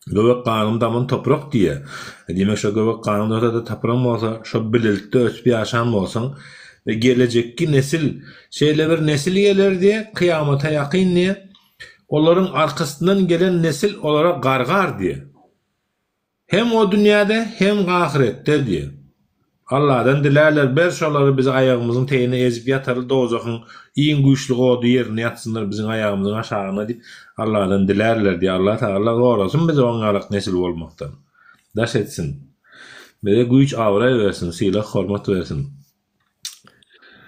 göbek ganym daman toprak diýýär. Diýmek şo göbek ganyň döwsede tapyran bolsa şo bilelikde ösüp ýaşan bolsaň we gelejekki nesil şeýle bir nesil geler diýe kyýamata ýakyn diýe olaryň arkasyndan gelen nesil olara gargar diýe. Hem o dünýäde, hem ahyretde diýen. Alladan dilärler, ber şolary bizi aýagymyzyň teýine ezip ýataly dowzahyň iň güýçli ody ýerinde ýatsynlar biziň aýagymyzyň aşagynda diýip Alladan dilärler diýýär. Allah Tagala gorasyn bizi oň ýalak nesil bolmakdan. Daş etsin. Bize güýç abraý bersin, sylag hormat bersin.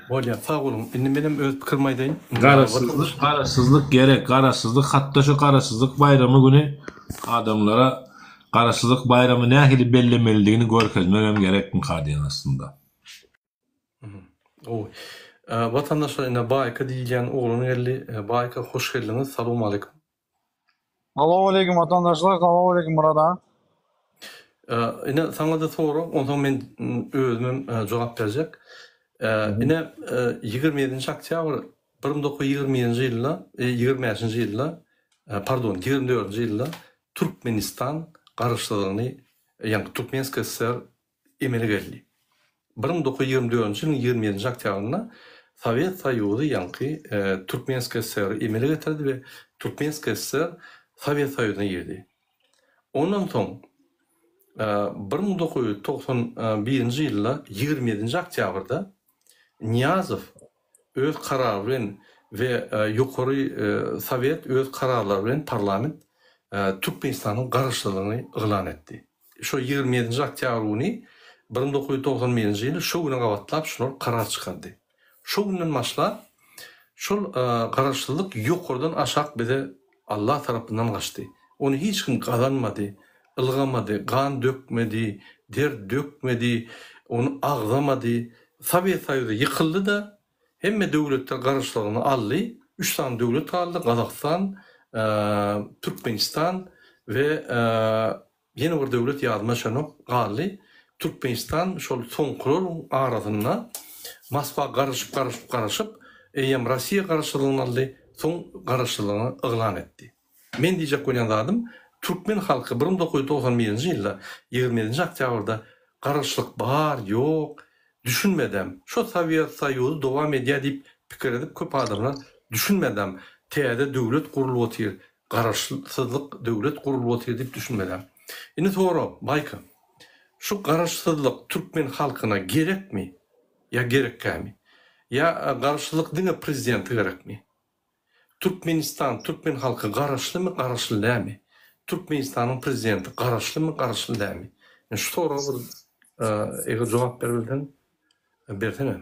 Bolýar sag boluň indi menem öz pikirimi aýdaýyn. Garaşsyzlyk garaşsyzlyk gerek garaşsyzlyk hatda şu garaşsyzlyk baýramy güni adamlara garaşsyzlyk baýramy nähili bellemelidigini görkezmegem gerekmika diýen aslynda. Gowy. Watandaşlar ine Baýka diýilýän oglan geldi. Baýka hoş geldiňiz. Salowmaleýkim. Salowmaleýkim watandaşlar, salowmaleýkim Myrat aga. Ine saňa-da sorag, onsoň men özümem jogap berjek. Ine 27-nji oktýabr 1921-nji ýylda, 25-nji ýylda, pardon, 24-nji ýylda Türkmenistan garaşsyzlygyny, ýagny Türkmenskiý SSR emele geldi. 1924-nji ýylyň 27-nji oktýabrynda Sowet Soýuzy ýaňky Türkmenskiý SSR-i emele getirdi we Türkmenskiý SSR Sowet Soýuzyna girdi. Ondan soň 1991-nji ýylda 27-nji oktýabrda Nyýazow öz karary bilen we Ýokary Sowet öz kararlary bilen parlament Türkmenistanyň garaşsyzlygyny yglan etdi. Şo 27-nji oktýabr güni 1991-nji ýyl şo güne gabatlap şular karar çykardy. Şo günden başlap şol garaşsyzlyk ýokardan aşak bize Allah tarapyndan gaçdy. Ony hiç kim gazanmady, ylgamady, gan dökmedi, der dökmedi, ony agzamady. Sowet Soýuzy ýykyldy-da, hemme döwletler garaşsyzlygyny aldy. Üç sany döwlet galdy, Gazagystan, Türkmenistan we Ýene bir döwlet ýadyma düşenok, galdy. Türkmenistan şol soňkularyň arasynda Moskwa garaşyp, garaşyp, garaşyp, eýýäm Rossiýa garaşsyzlygyny aldy, soň garaşsyzlygyny yglan etdi. Men diýjek bolýan zadym, türkmen halky 1991-nji ýylda 27-nji oktýabrda garaşsyzlyk bar, ýok, düşünmedem, şo Sowet Soýuzy dowam edýär diýip pikir edip köp adamlar düşünmedem, täze döwlet gurulyp otyr, Garaşsyzlyk döwlet gurulyp otyr diýip düşünmedä. Indi sorag, Baýka. Şu garaşsyzlyk türkmen halkyna gerekmi ýa gerekkämi? Ýa garaşsyzlyk diňe prezidente gerekmi? Türkmenistan, türkmen halky garaşlymy, garaşly dälmi? Türkmenistanyň prezidenti garaşlymy, garaşly dälmi? Indi şu soraga bir eger jogap beribilseň Bersene.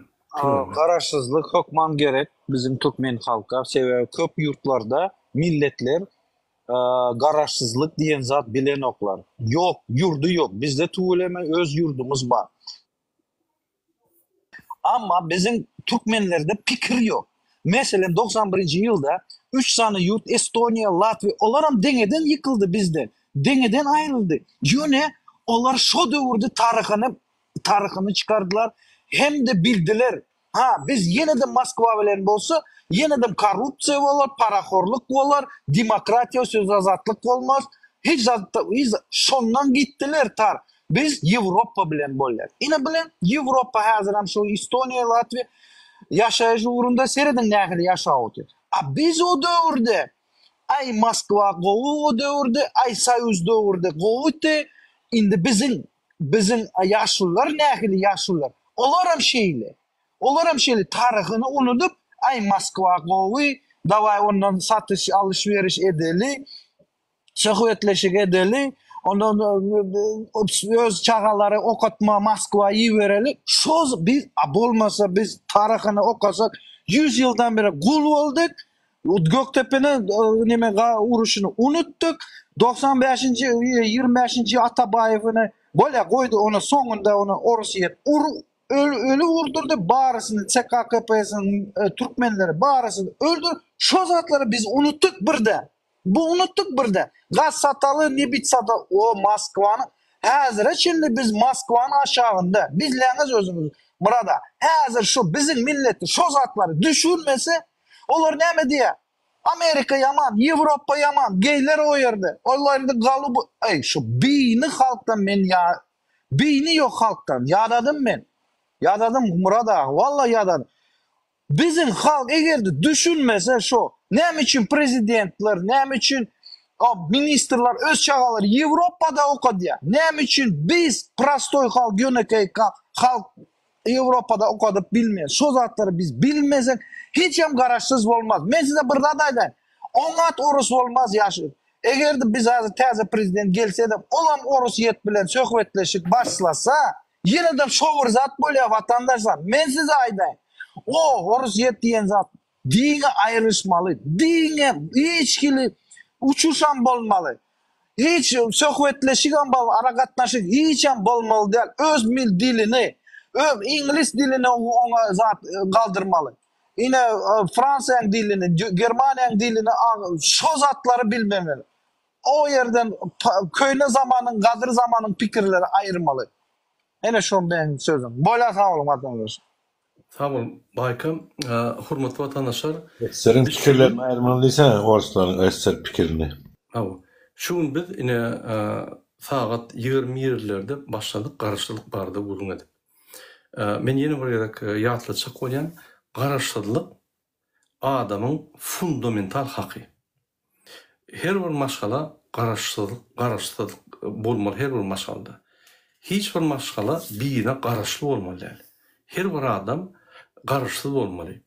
Garaşsyzlyk hökman gerek biziň türkmen halka sebäbi köp ýurtlarda milletler garaşsyzlyk diýen zat bilenoklar ýok ýurdy ýok bizde tüweleme öz ýurdumyz bar amma biziň türkmenlerde pikir ýok meselem 91-nji ýylda üç sany ýurt Estoniýa Latwiýa olaram deňeden ýykyldy bizden deňeden aýryldy ýöne olar şo döwürde taryhyny taryhyny çykardylar hem-de bildiler, ha, biz ýene-de Moskwa bilen bolsa, ýene-de korrupsiýa bolar, parahorluk bolar, demokratiýa, söz azatlyk bolmaz, hiç zat, şondan gitdiler tar, biz Ýewropa bilen bolýar. Ine bilen Ýewropa häzirem şu Estoniýa, Latwiýa ýaşaýyş ugrunda serediň nähili ýaşap otyr. A biz o döwürde. Aý Moskwa gowy o döwürde, aý Soýuz döwürde gowydy, indi biziň biziň ýaşulular nähili ýaşulular, olaram şeýle. Olaram şeýle taryhyny unudyp, aý Moskwa gowy, dawaý ondan satyş alyş-beriş edeli, söhbetleşik edeli, ondan öz çagalary okatma Moskwa ibereli. Şo biz a bolmasa biz taryhyny okasak 100 ýyldan beri gul boldyk. Gökdepeni neme uruşyny unutdyk. 95-nji 25-nji Atabaýewyny bolýa goýdy ony soňunda ony Orsýet ur öli urdurdy barysyny TKKP-siniň türkmenleri barysyny öldür. Şo zatlary biz unutdyk birden. Bu unutdyk birde. Gaz sataly, nebit sataly. O Moskwany häzire çenli biz Moskwanyň aşagynda. Bizleňiz özüňiz Murada. Häzir şu biziň milleti şo zatlary düşünmese, olar näme diýýär? Amerika ýaman, Ýewropa ýaman, geýler o ýerde. Olar indi galyp, eý şu beýni halkdan men ýa beýni ýok halkdan. Ýadadym men. Ýadadym Murad aga, walla ýadadym. Biziň halk egerde düşünmese şo näme üçin prezidentler näme üçin ministrler öz çagalary Ýewropada okadýar näme üçin biz prostoý halk ýönekeý halk Ýewropada okadyp bilmeýär şo zatlary biz bilmesek hiçem garaşsyz bolmaz men size bir zat aýdaýyn oňat orus bolmaz ýaş egerde biz häzir täze prezident gelsede olam orusýet bilen söhbetleşik başlasa Ýene-de şo bir zat bolýar watandaşlar, men size aýdaýyn. O Orsýet diýen zat diňe aýrylyşmaly, diňe hiç hili uçuşam bolmaly, hiç söhbetleşigem bol, aragatnaşyk hiçem bolmaly däl. Öz mil dilini, öz iňlis dilini oňa zat galdyrmaly. Ine Fransiýaň dilini, Germaniýaň dilini şo zatlary bilmemeli. O ýerden köne zamanyň gadyr zamanyň pikirleri aýyrmaly. Ene şo meň sözüm. Bolýa sag boluň watandaş. Sag bol Baýka. Hormatly watandaşlar. Ssr-iň pikirlerini aýyrmaly diýsene orslaryň ssr pikirini. Hawa. Şu gün biz ine sagat 21 lerde başladyk garaşsyzlyk barada gürrüň edip. Men ýene bir gezek ýatlatjak bolýan, garaşsyzlyk adamyň fundamental haky. Her bir maşgala garaşsyzlyk garaşsyzlyk bolmaly her bir maşgalada. Hiç bir maşgala birine garaşly bolmaly däl. Her bir adam garaşsyz bolmaly.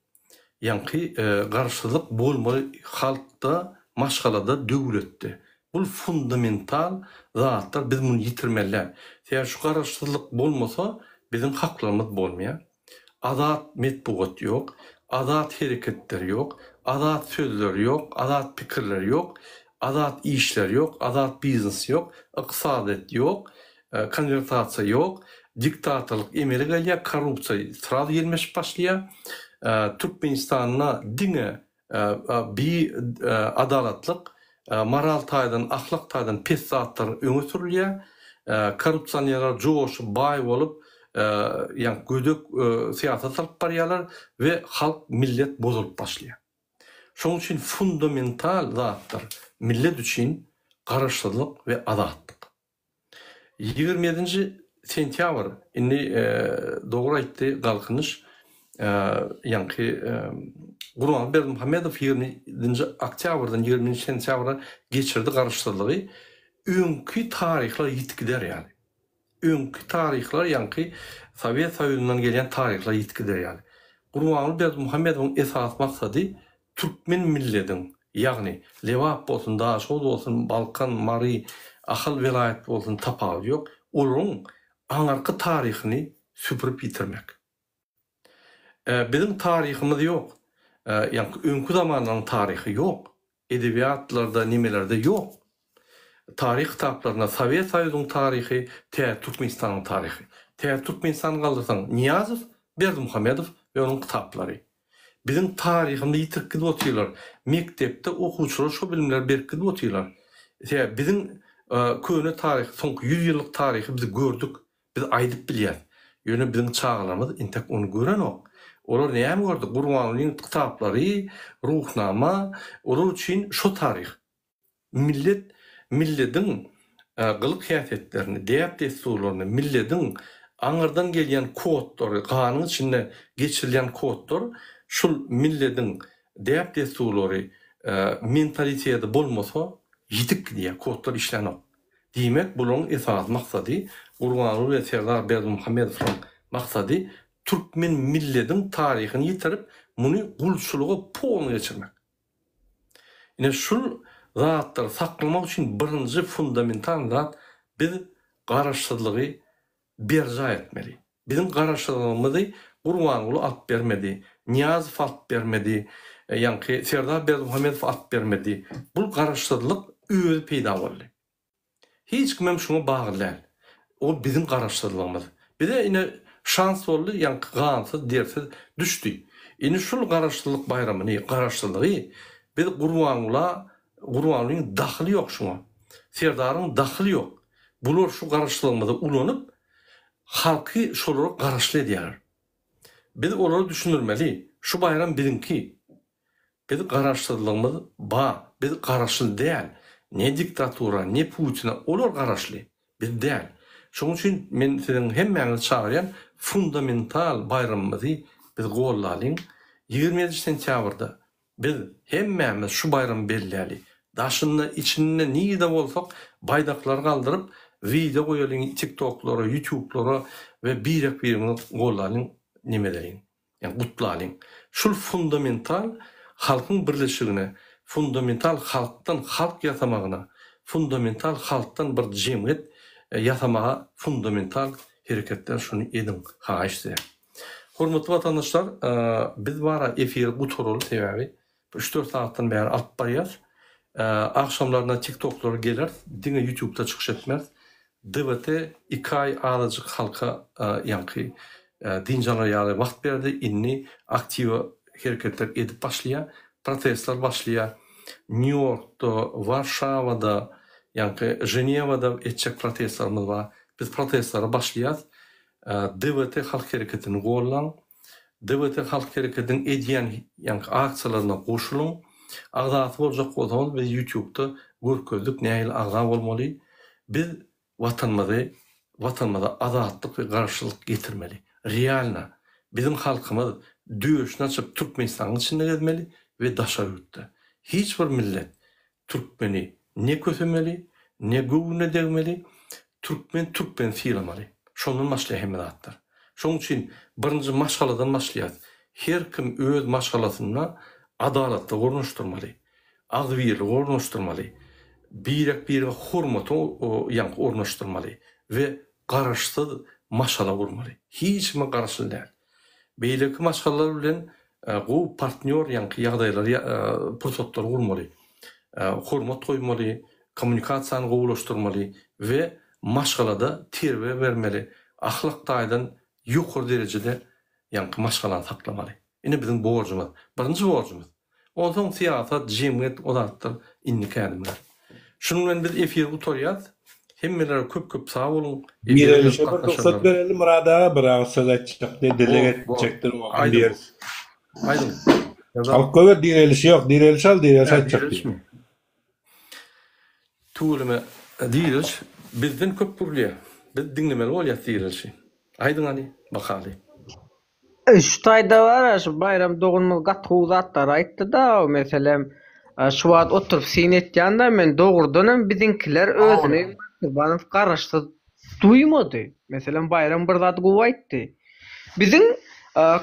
Ýaňky garaşsyzlyk bolmaly halkda, maşgalada, döwletde. Bul fundamental zatlar biz muny ýitirmeli däl. Sebäbi şu garaşsyzlyk bolmasa biziň haklarymyz bolmaýar. Azat metbugat ýok, azat hereketler ýok, azat sözler ýok, azat pikirler ýok, azat işler ýok, azat biznes ýok, ykdysadyýet ýok, konwertasiýa ýok, diktatorlyk emele gelýär, korrupsiýa srazu ýelmeşip başlaýar. Türkmenistanda diňe Bi adalatlyk, moral taýdan, ahlak taýdan pes zatlar öňe sürülýär. Korrupsionerler joşup, baý bolup, ýa gödek syýasat alyp barýarlar we halk, millet bozulyp başlaýar. Şonuň üçin fundamental zatlar millet üçin garaşsyzlyk we azatlyk. 27-nji sentýabr, indi dogry aýtdy Galkynyş, ýaňky Gurbanguly Berdimuhamedow 27-nji oktýabrdan 20-nji sentýabra geçirdi garaşsyzlygy, öňki taryhlar ýitip gider ýaly. Öňki taryhlar ýaňky Sowet Soýuzyndan gelýän taryhlar ýitip gider ýaly. Gurbanguly Berdimuhamedowyň esasy maksady Türkmen millediň, ýagny Lebap bolsun, Daşoguz bolsun, Balkan, Mary, Ahal welaýat bolsun tapawudy ýok, olaryň aňyrky taryhyny süpürip ýitirmek. Biziň taryhymyz ýok. Ýaňky öňki zamanlaryň taryhy ýok. Edebiýatlarda, nimelerde ýok. Taryh kitaplarynda Sowet Soýuzyň taryhy, täze Türkmenistanyň taryhy. Täze Türkmenistany galdyrsaň Nyýazow, Berdimuhamedow we onuň kitaplary. Biziň taryhymyzy ýitirip gidip otyrlar. Mekdepde okuwçylara şo bilimleri berip gidip otyrlar. Sebäbi biziň köne taryhy, soňky ýüz ýyllyk taryhy biz gördük, biz aýdyp bilýäs. Ýöne biziň çagalarymyz entek ony görenok. Olar näme gördi? Gurbangulynyň kitaplary, Ruhnama, olar üçin şo taryh. Millet millediň gylyk-häsiýetlerini, däp-dessurlaryny, millediň aňyrdan gelýän kodlary, ganyň içinde geçirilýän kodlar şul millediň däp-dessurlary, Mentaliteti bolmasa ýitik gidýär, kodlar işlänok. Diýmek bularyň esasy maksady Gurbanguly we Serdar Berdimuhamedowyň maksady türkmen millediň taryhyny ýitirip muny gulçulyga polny geçirmek. Ine şul zatlary saklamak üçin birinji fundamental zat biz garaşsyzlygy berjaý etmeli. Biziň garaşsyzlygymyzy Gurbanguly alyp bermedi, Nyýazow alyp bermedi, ýaňky Serdar Berdimuhamedow alyp bermedi. Bul garaşsyzlyk özi peýda boldy. Hiç kimem şuňa bagly däl. Ol biziň garaşsyzlygymyz. Bize ine şans boldy, ýaňky gansyz, dersiz düşdi. Indi şul garaşsyzlyk baýramyny, garaşsyzlygy biz Gurbangula, Gurbangulyň dahyly ýok şuňa. Serdaryň dahyly ýok. Bular şu garaşsyzlygymyzy ulanyp, halky şolara garaşly edýärler. Biz olara düşündirmeli, şu baýram biziňki. Biz garaşsyzlygymyz bar, biz garaşly däl, ne diktatura, ne Putine, olar garaşly, biz däl. Şonuň üçin men siziň hemmäňizi çagyrýan, fundamental baýramymyzy biz gollalyň, 27 sentýabrda biz hemmämiz şu baýramy belläli. Daşynda, içinde nirde bolsak baýdaklary galdyryp, wideo goýalyň tiktoklara, ýutublara we birek-birimizi gollalyň, neme edeliň. Ýagny gutlalyň. Şul fundamental halkyň birleşigine, fundamental halkdan halk ýasamagyna, fundamental halkdan bir jemgyýet ýasamaga fundamental hereketler şuny ediň haýyş size. Hormatly watandaşlar biz bara efiri gutaraly sebäbi bir üç-dört sagatdan bäri alyp barýas. Agşamlaryna tiktoklara geleris diňe ýutubda çykyş etmeris. DWT iki aý azajyk halka ýaňky dynç alar ýaly wagt berdi, indi aktiw hereketler edip başlaýar, protestler başlaýar. Nýu-Ýorkda, Warşawada, ýaňky Ženewada etjek protestlerimiz bar. Biz protestlere başlaýas. DWT halk hereketini gollaň. DWT halk hereketiniň edýän ýaňky aksiýalaryna goşulyň. Agzasy boljak bolsaňyz biz ýutubda görkezdik nähili agza bolmaly. Biz watanymyzy watanymyza azatlyk we garaşsyzlyk getirmeli. Realno biziň halkymyz döşüni açyp Türkmenistanyň içinde gezmeli we daşary ýurtda. Hiç bir millet Türkmeni ne kösemeli, ne göwnüne degmeli, türkmen türkmeni sylamaly. Şondan başlaýar hemme zatlar. Şonuň üçin birinji maşgaladan başlaýarys. Her kim öz maşgalasynda adalatlygy ornaşdyrmaly, agzybirligi ornaşdyrmaly, birek-birege hormaty ýaňky ornaşdyrmaly we garaşsyz maşgala gurmaly. Hiç kime garaşly däl. Beýleki maşgalalar bilen gowy partnýor ýaňky ýagdaýlary pursatlary gurmaly. Hormat goýmaly, kommunikasiýany gowulaşdyrmaly we maşgalada terbiýe bermeli, ahlak taýdan ýokary derejede ýaňky maşgalany saklamaly. Ine biziň borjumyz. Birinji borjumyz. Onsoň syýasat, jemgyýet o zatlar indiki ädimler. Şunuň bilen biz efiri gutarýas. Hemmelere köp köp sag boluň. Efire gelip Direlişe bir rugsat gatnaşanlara. bereli Myrat aga bir agyz söz aýtjak diýip dileg Bor, bor. etjekdir oňa Aýdyň. biris. Aýdyň. Serdar. Alyp goýber direlişi ýok direliş al direliş Hä, aýtjak diýip. direlişmi? Tüweleme direliş bizden köp gürleýär. Biz diňlemeli bolýas direlişi. Aýdyň hany bakaly. Şu taýda bar-a, şu Baýram doganymyz gaty gowy zatlary aýtdy-da, meselem, şu wagt oturyp syn etýän-de men, dogrudanam biziňkiler özüni Gurbanow garaşsyz duýmady. Meselem, Baýram bir zady gowy aýtdy. Biziň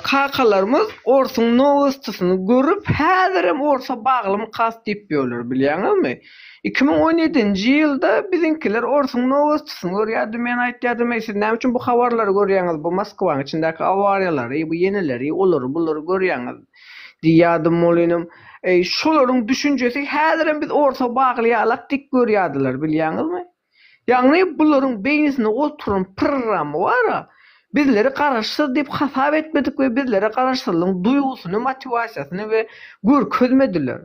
kakalarymyz orsuň nowostysyny görüp, häzirem orsa baglymykas diýip ýörler, bilýäňizmi? 2017-nji ýylda biziňkiler orsuň nowostysyny görýärdi, men aýtýardym, eý, siz näme üçin bu habarlary görýäňiz, bu Moskwanyň içindäki awariýalary, bu ýeneleri, olary, bulary görýäňiz diýýärdim welinem, eý, şolaryň düşünjesi häzirem biz orsa bagly ýalak diýip görýärdiler, bilýäňizmi? Ýagny bularyň beýnisinde oturan prramy bar-a, bizleri garaşsyz diýip hasap etmedik we bizlere garaşsyzlygyň duýgusyny, motiwasiýasyny we görkezmediler.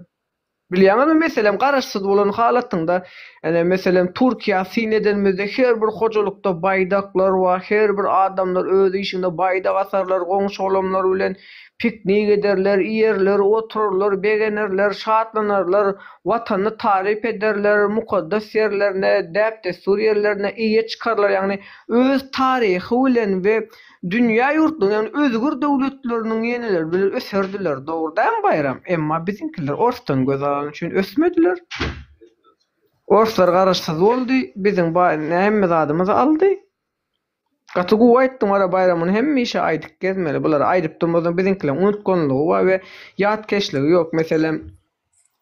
Bilýäňizmi, meselem, garaşsyz bolan halatyňda, ene, meselem, Türkiýä syn edenimizde her bir hojalykda baýdaklar bar, her bir adamlar öz işinde baýdak asarlar, goňşy-golamlar bilen piknik ederler, iýerler, oturarlar, begenerler, şatlanarlar, Watanyny taryp ederler, mukaddes ýerlerine, däp-dessur ýerlerine eýe çykarlar, ýagny öz taryhy bilen we. Dünýä ýurtlarynyň ýagny özgür döwletleriniň ýeneleri bilen öserdiler. Dogry dälmi Baýram? Emma biziňkiler orsdan göz alany üçin ösmediler. Orslar garaşsyz boldy, biziň hemme zadymyzy aldy. Gaty gowy aýtdyň wara Baýram muny hemişe aýdyp gezmeli bulary aýdyp durmasaň biziňkileriň unutganlygy bar we ýatkeşligi ýok meselem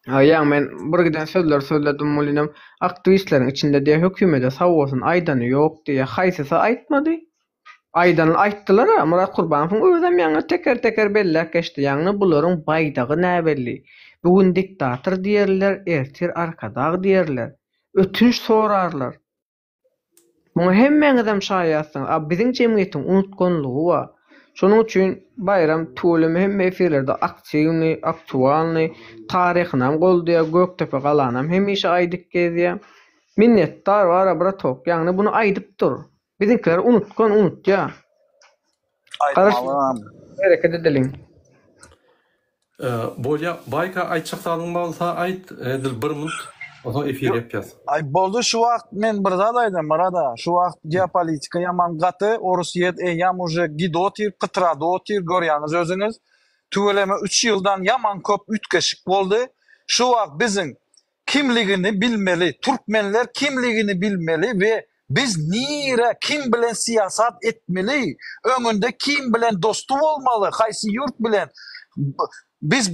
ýaňy men bir giden sözler sözledim welinem aktiwistleriň içinde diýä hökümede sag bolsun aýdany ýok diýä haýsysy aýtmady aýdany aýtdylara Myrat Kurbanowyň özem ýaňy teker teker belläp geçdi ýagny bularyň baýdagy näbelli bu gün diktator diýerler ertir arkadag diýerler ötünç sorarlar. Muňa hemmäňizem şaýatsyňyz. A biziň jemgyýetiň unutganlygy bar. Şonuň üçin Baýram tüweleme hemme efirlerde aktiwnyý, aktualnyý, taryhynam goldaýar, Gökdepe galanam hemişe aýdyp gezýär. Minnetdar bara bratok, ýagny buny aýdyp dur. Biziňkiler unutgan, unutýar. Aýtmalygam. Hereket edeliň. Bolýa Baýka aýtjak zadyň bolsa aýt edil bir munt onsoň efir ýapýas. Aý boldy şu wagt men bir zat aýdaýyn Myrat aga şu wagt geopolitika ýaman gaty Orusýet eýýäm uje gidip otyr pytrady otyr görýäňiz özüňiz tüweleme üç ýyldan ýaman köp üýtgeşik boldy şu wagt biziň kimligini bilmeli, türkmenler kimligini bilmeli we biz nire, kim bilen syýasat etmeli, öňünde kim bilen dosty bolmaly, haýsy ýurt bilen. Biz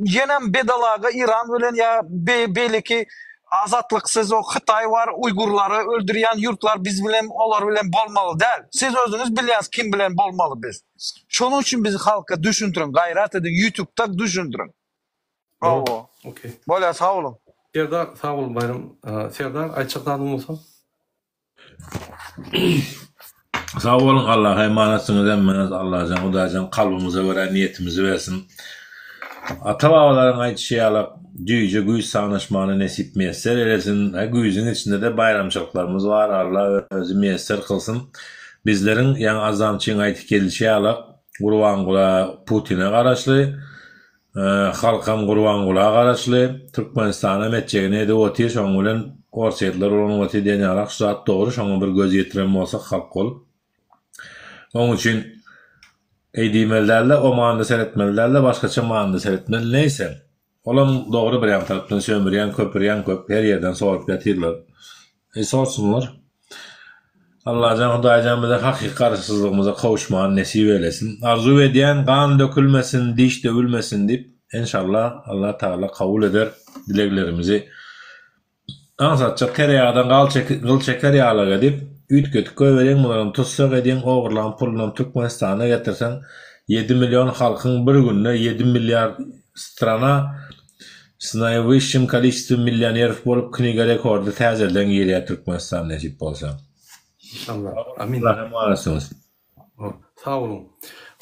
ýenem bedalaga Iran bilen ýa beýleki azatlyksyz o Hytaý bar, uýgurlary öldürýän ýurtlar biz bilen olar bilen bolmaly däl. Siz özüňiz bilýäňiz kim bilen bolmaly biz. Şonuň üçin biz halka düşündiriň, gaýrat ediň, ýutubda düşündiriň. Hawa. Okey. Bolýar sag boluň. Serdar sag bol Baýram. Serdar aýtjak zadyň bolsa. Sag boluň Allaha emanatsyňyz hemmäňiz Allajan Hudaýjan kalbymyza görä niýetimizi bersin. Ata babalaryň aýdyşy ýaly jüýje güýz sanaşmany nesip miýesser eylesin. Hä güýzüň içindede baýramçylyklarymyz bar Alla özi miýesser kylsyn. Bizleriň ýaňy Azamçyň aýdyp gelişi ýaly Gurbangula Putine garaşly. Halkam Gurbangula garaşly. Türkmenistanam etjegini edip otyr şoň bilen Orsýetler ulanyp otyr diýen ýalak şu zat dogry şoňa bir göz ýetiren bolsak halk bolup. Oň üçin eý diýmeli dälde o manyda seretmeli dälde başgaça manyda seretmeli neýse. Olam dogry bir ýan tarapdan sömürýän köpürýän köp her ýerden sorup ýatyrlar. Eý sorsunlar. Allajan Hudaýjan bize hakyky garaşsyzlygymyza kowuşmany nesip eylesin. Arzuw edýän gan dökülmesin, diş döwülmesin diýip, enşalla Allah Tagala kabul eder dileglerimizi. Aňsatjak tereýagdan gal gyl çeker ýalak edip, üýtgedip goýberiň bularam tussag ediň ogurlan pulunam Türkmenistana getirseň ýedi million halkyň bir günde ýedi milliard strana S naýwyşşim koliçestwom millionerow bolup kniga rekorda täzeden girýär Türkmenistan nesip bolsa. Inşallah. Amin. Allaha emanetsyňyz. Sag boluň.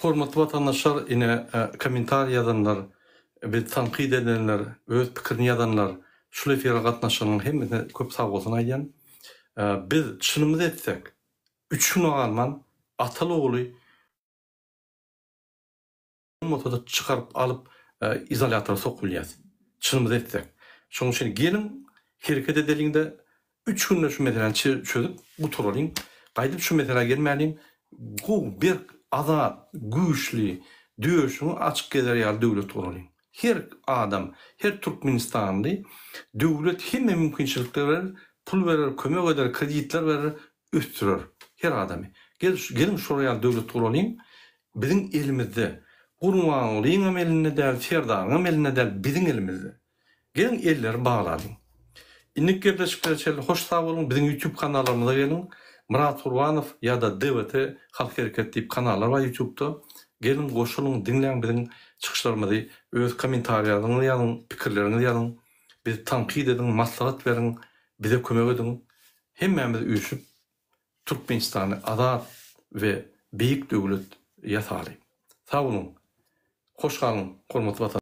Hormatly watandaşlar ine kommentariý ýazanlar, bizi tankyt edenler, öz pikirini ýazanlar, şul efire gatnaşanlaryň hemmesine köp sagbolsun aýdýan. Biz çynymyzy etsek, üç güne galman ataly-ogly bolmasa-da çykaryp alyp izolýatora sokup bilýäs. Çynymyzy etsek. Şonuň üçin geliň hereket edeliň-de üç günde şu meseläni çözüp gutaralyň. Gaýdyp şu meselä gelmäliň. Gowy, berk, azat, güýçli, döşüňi açyk gezer ýaly döwlet guralyň. Her adam, her türkmenistanly döwlet hemme mümkinçilikleri berer, pul berer, kömek eder, kreditler berer, ösdürer her adamy. Gel geliň şolar ýaly döwlet guralyň. Biziň elimizde. Gurbangulyňam elinde däl, Serdaryňam elinde däl, biziň elimizde. Geliň elleri baglalyň. Indiki gepleşiklere çenli hoş sag boluň, biziň YouTube kanallarymyza geliň. Myrat Gurbanow ýa-da DWT Halk Hereketi diýip kanallar bar YouTube'da. Geliň goşulyň, diňläň biziň çykyşlarymyzy, öz kommentariýaňyzy ýazyň, pikirleriňizi ýazyň. Bizi tankyt ediň, maslahat beriň, bize kömek ediň. Hemmämiz üýşüp Türkmenistany azat we beýik döwlet ýasaly. Sag boluň. Hoş galyň hormatly watandaşlar.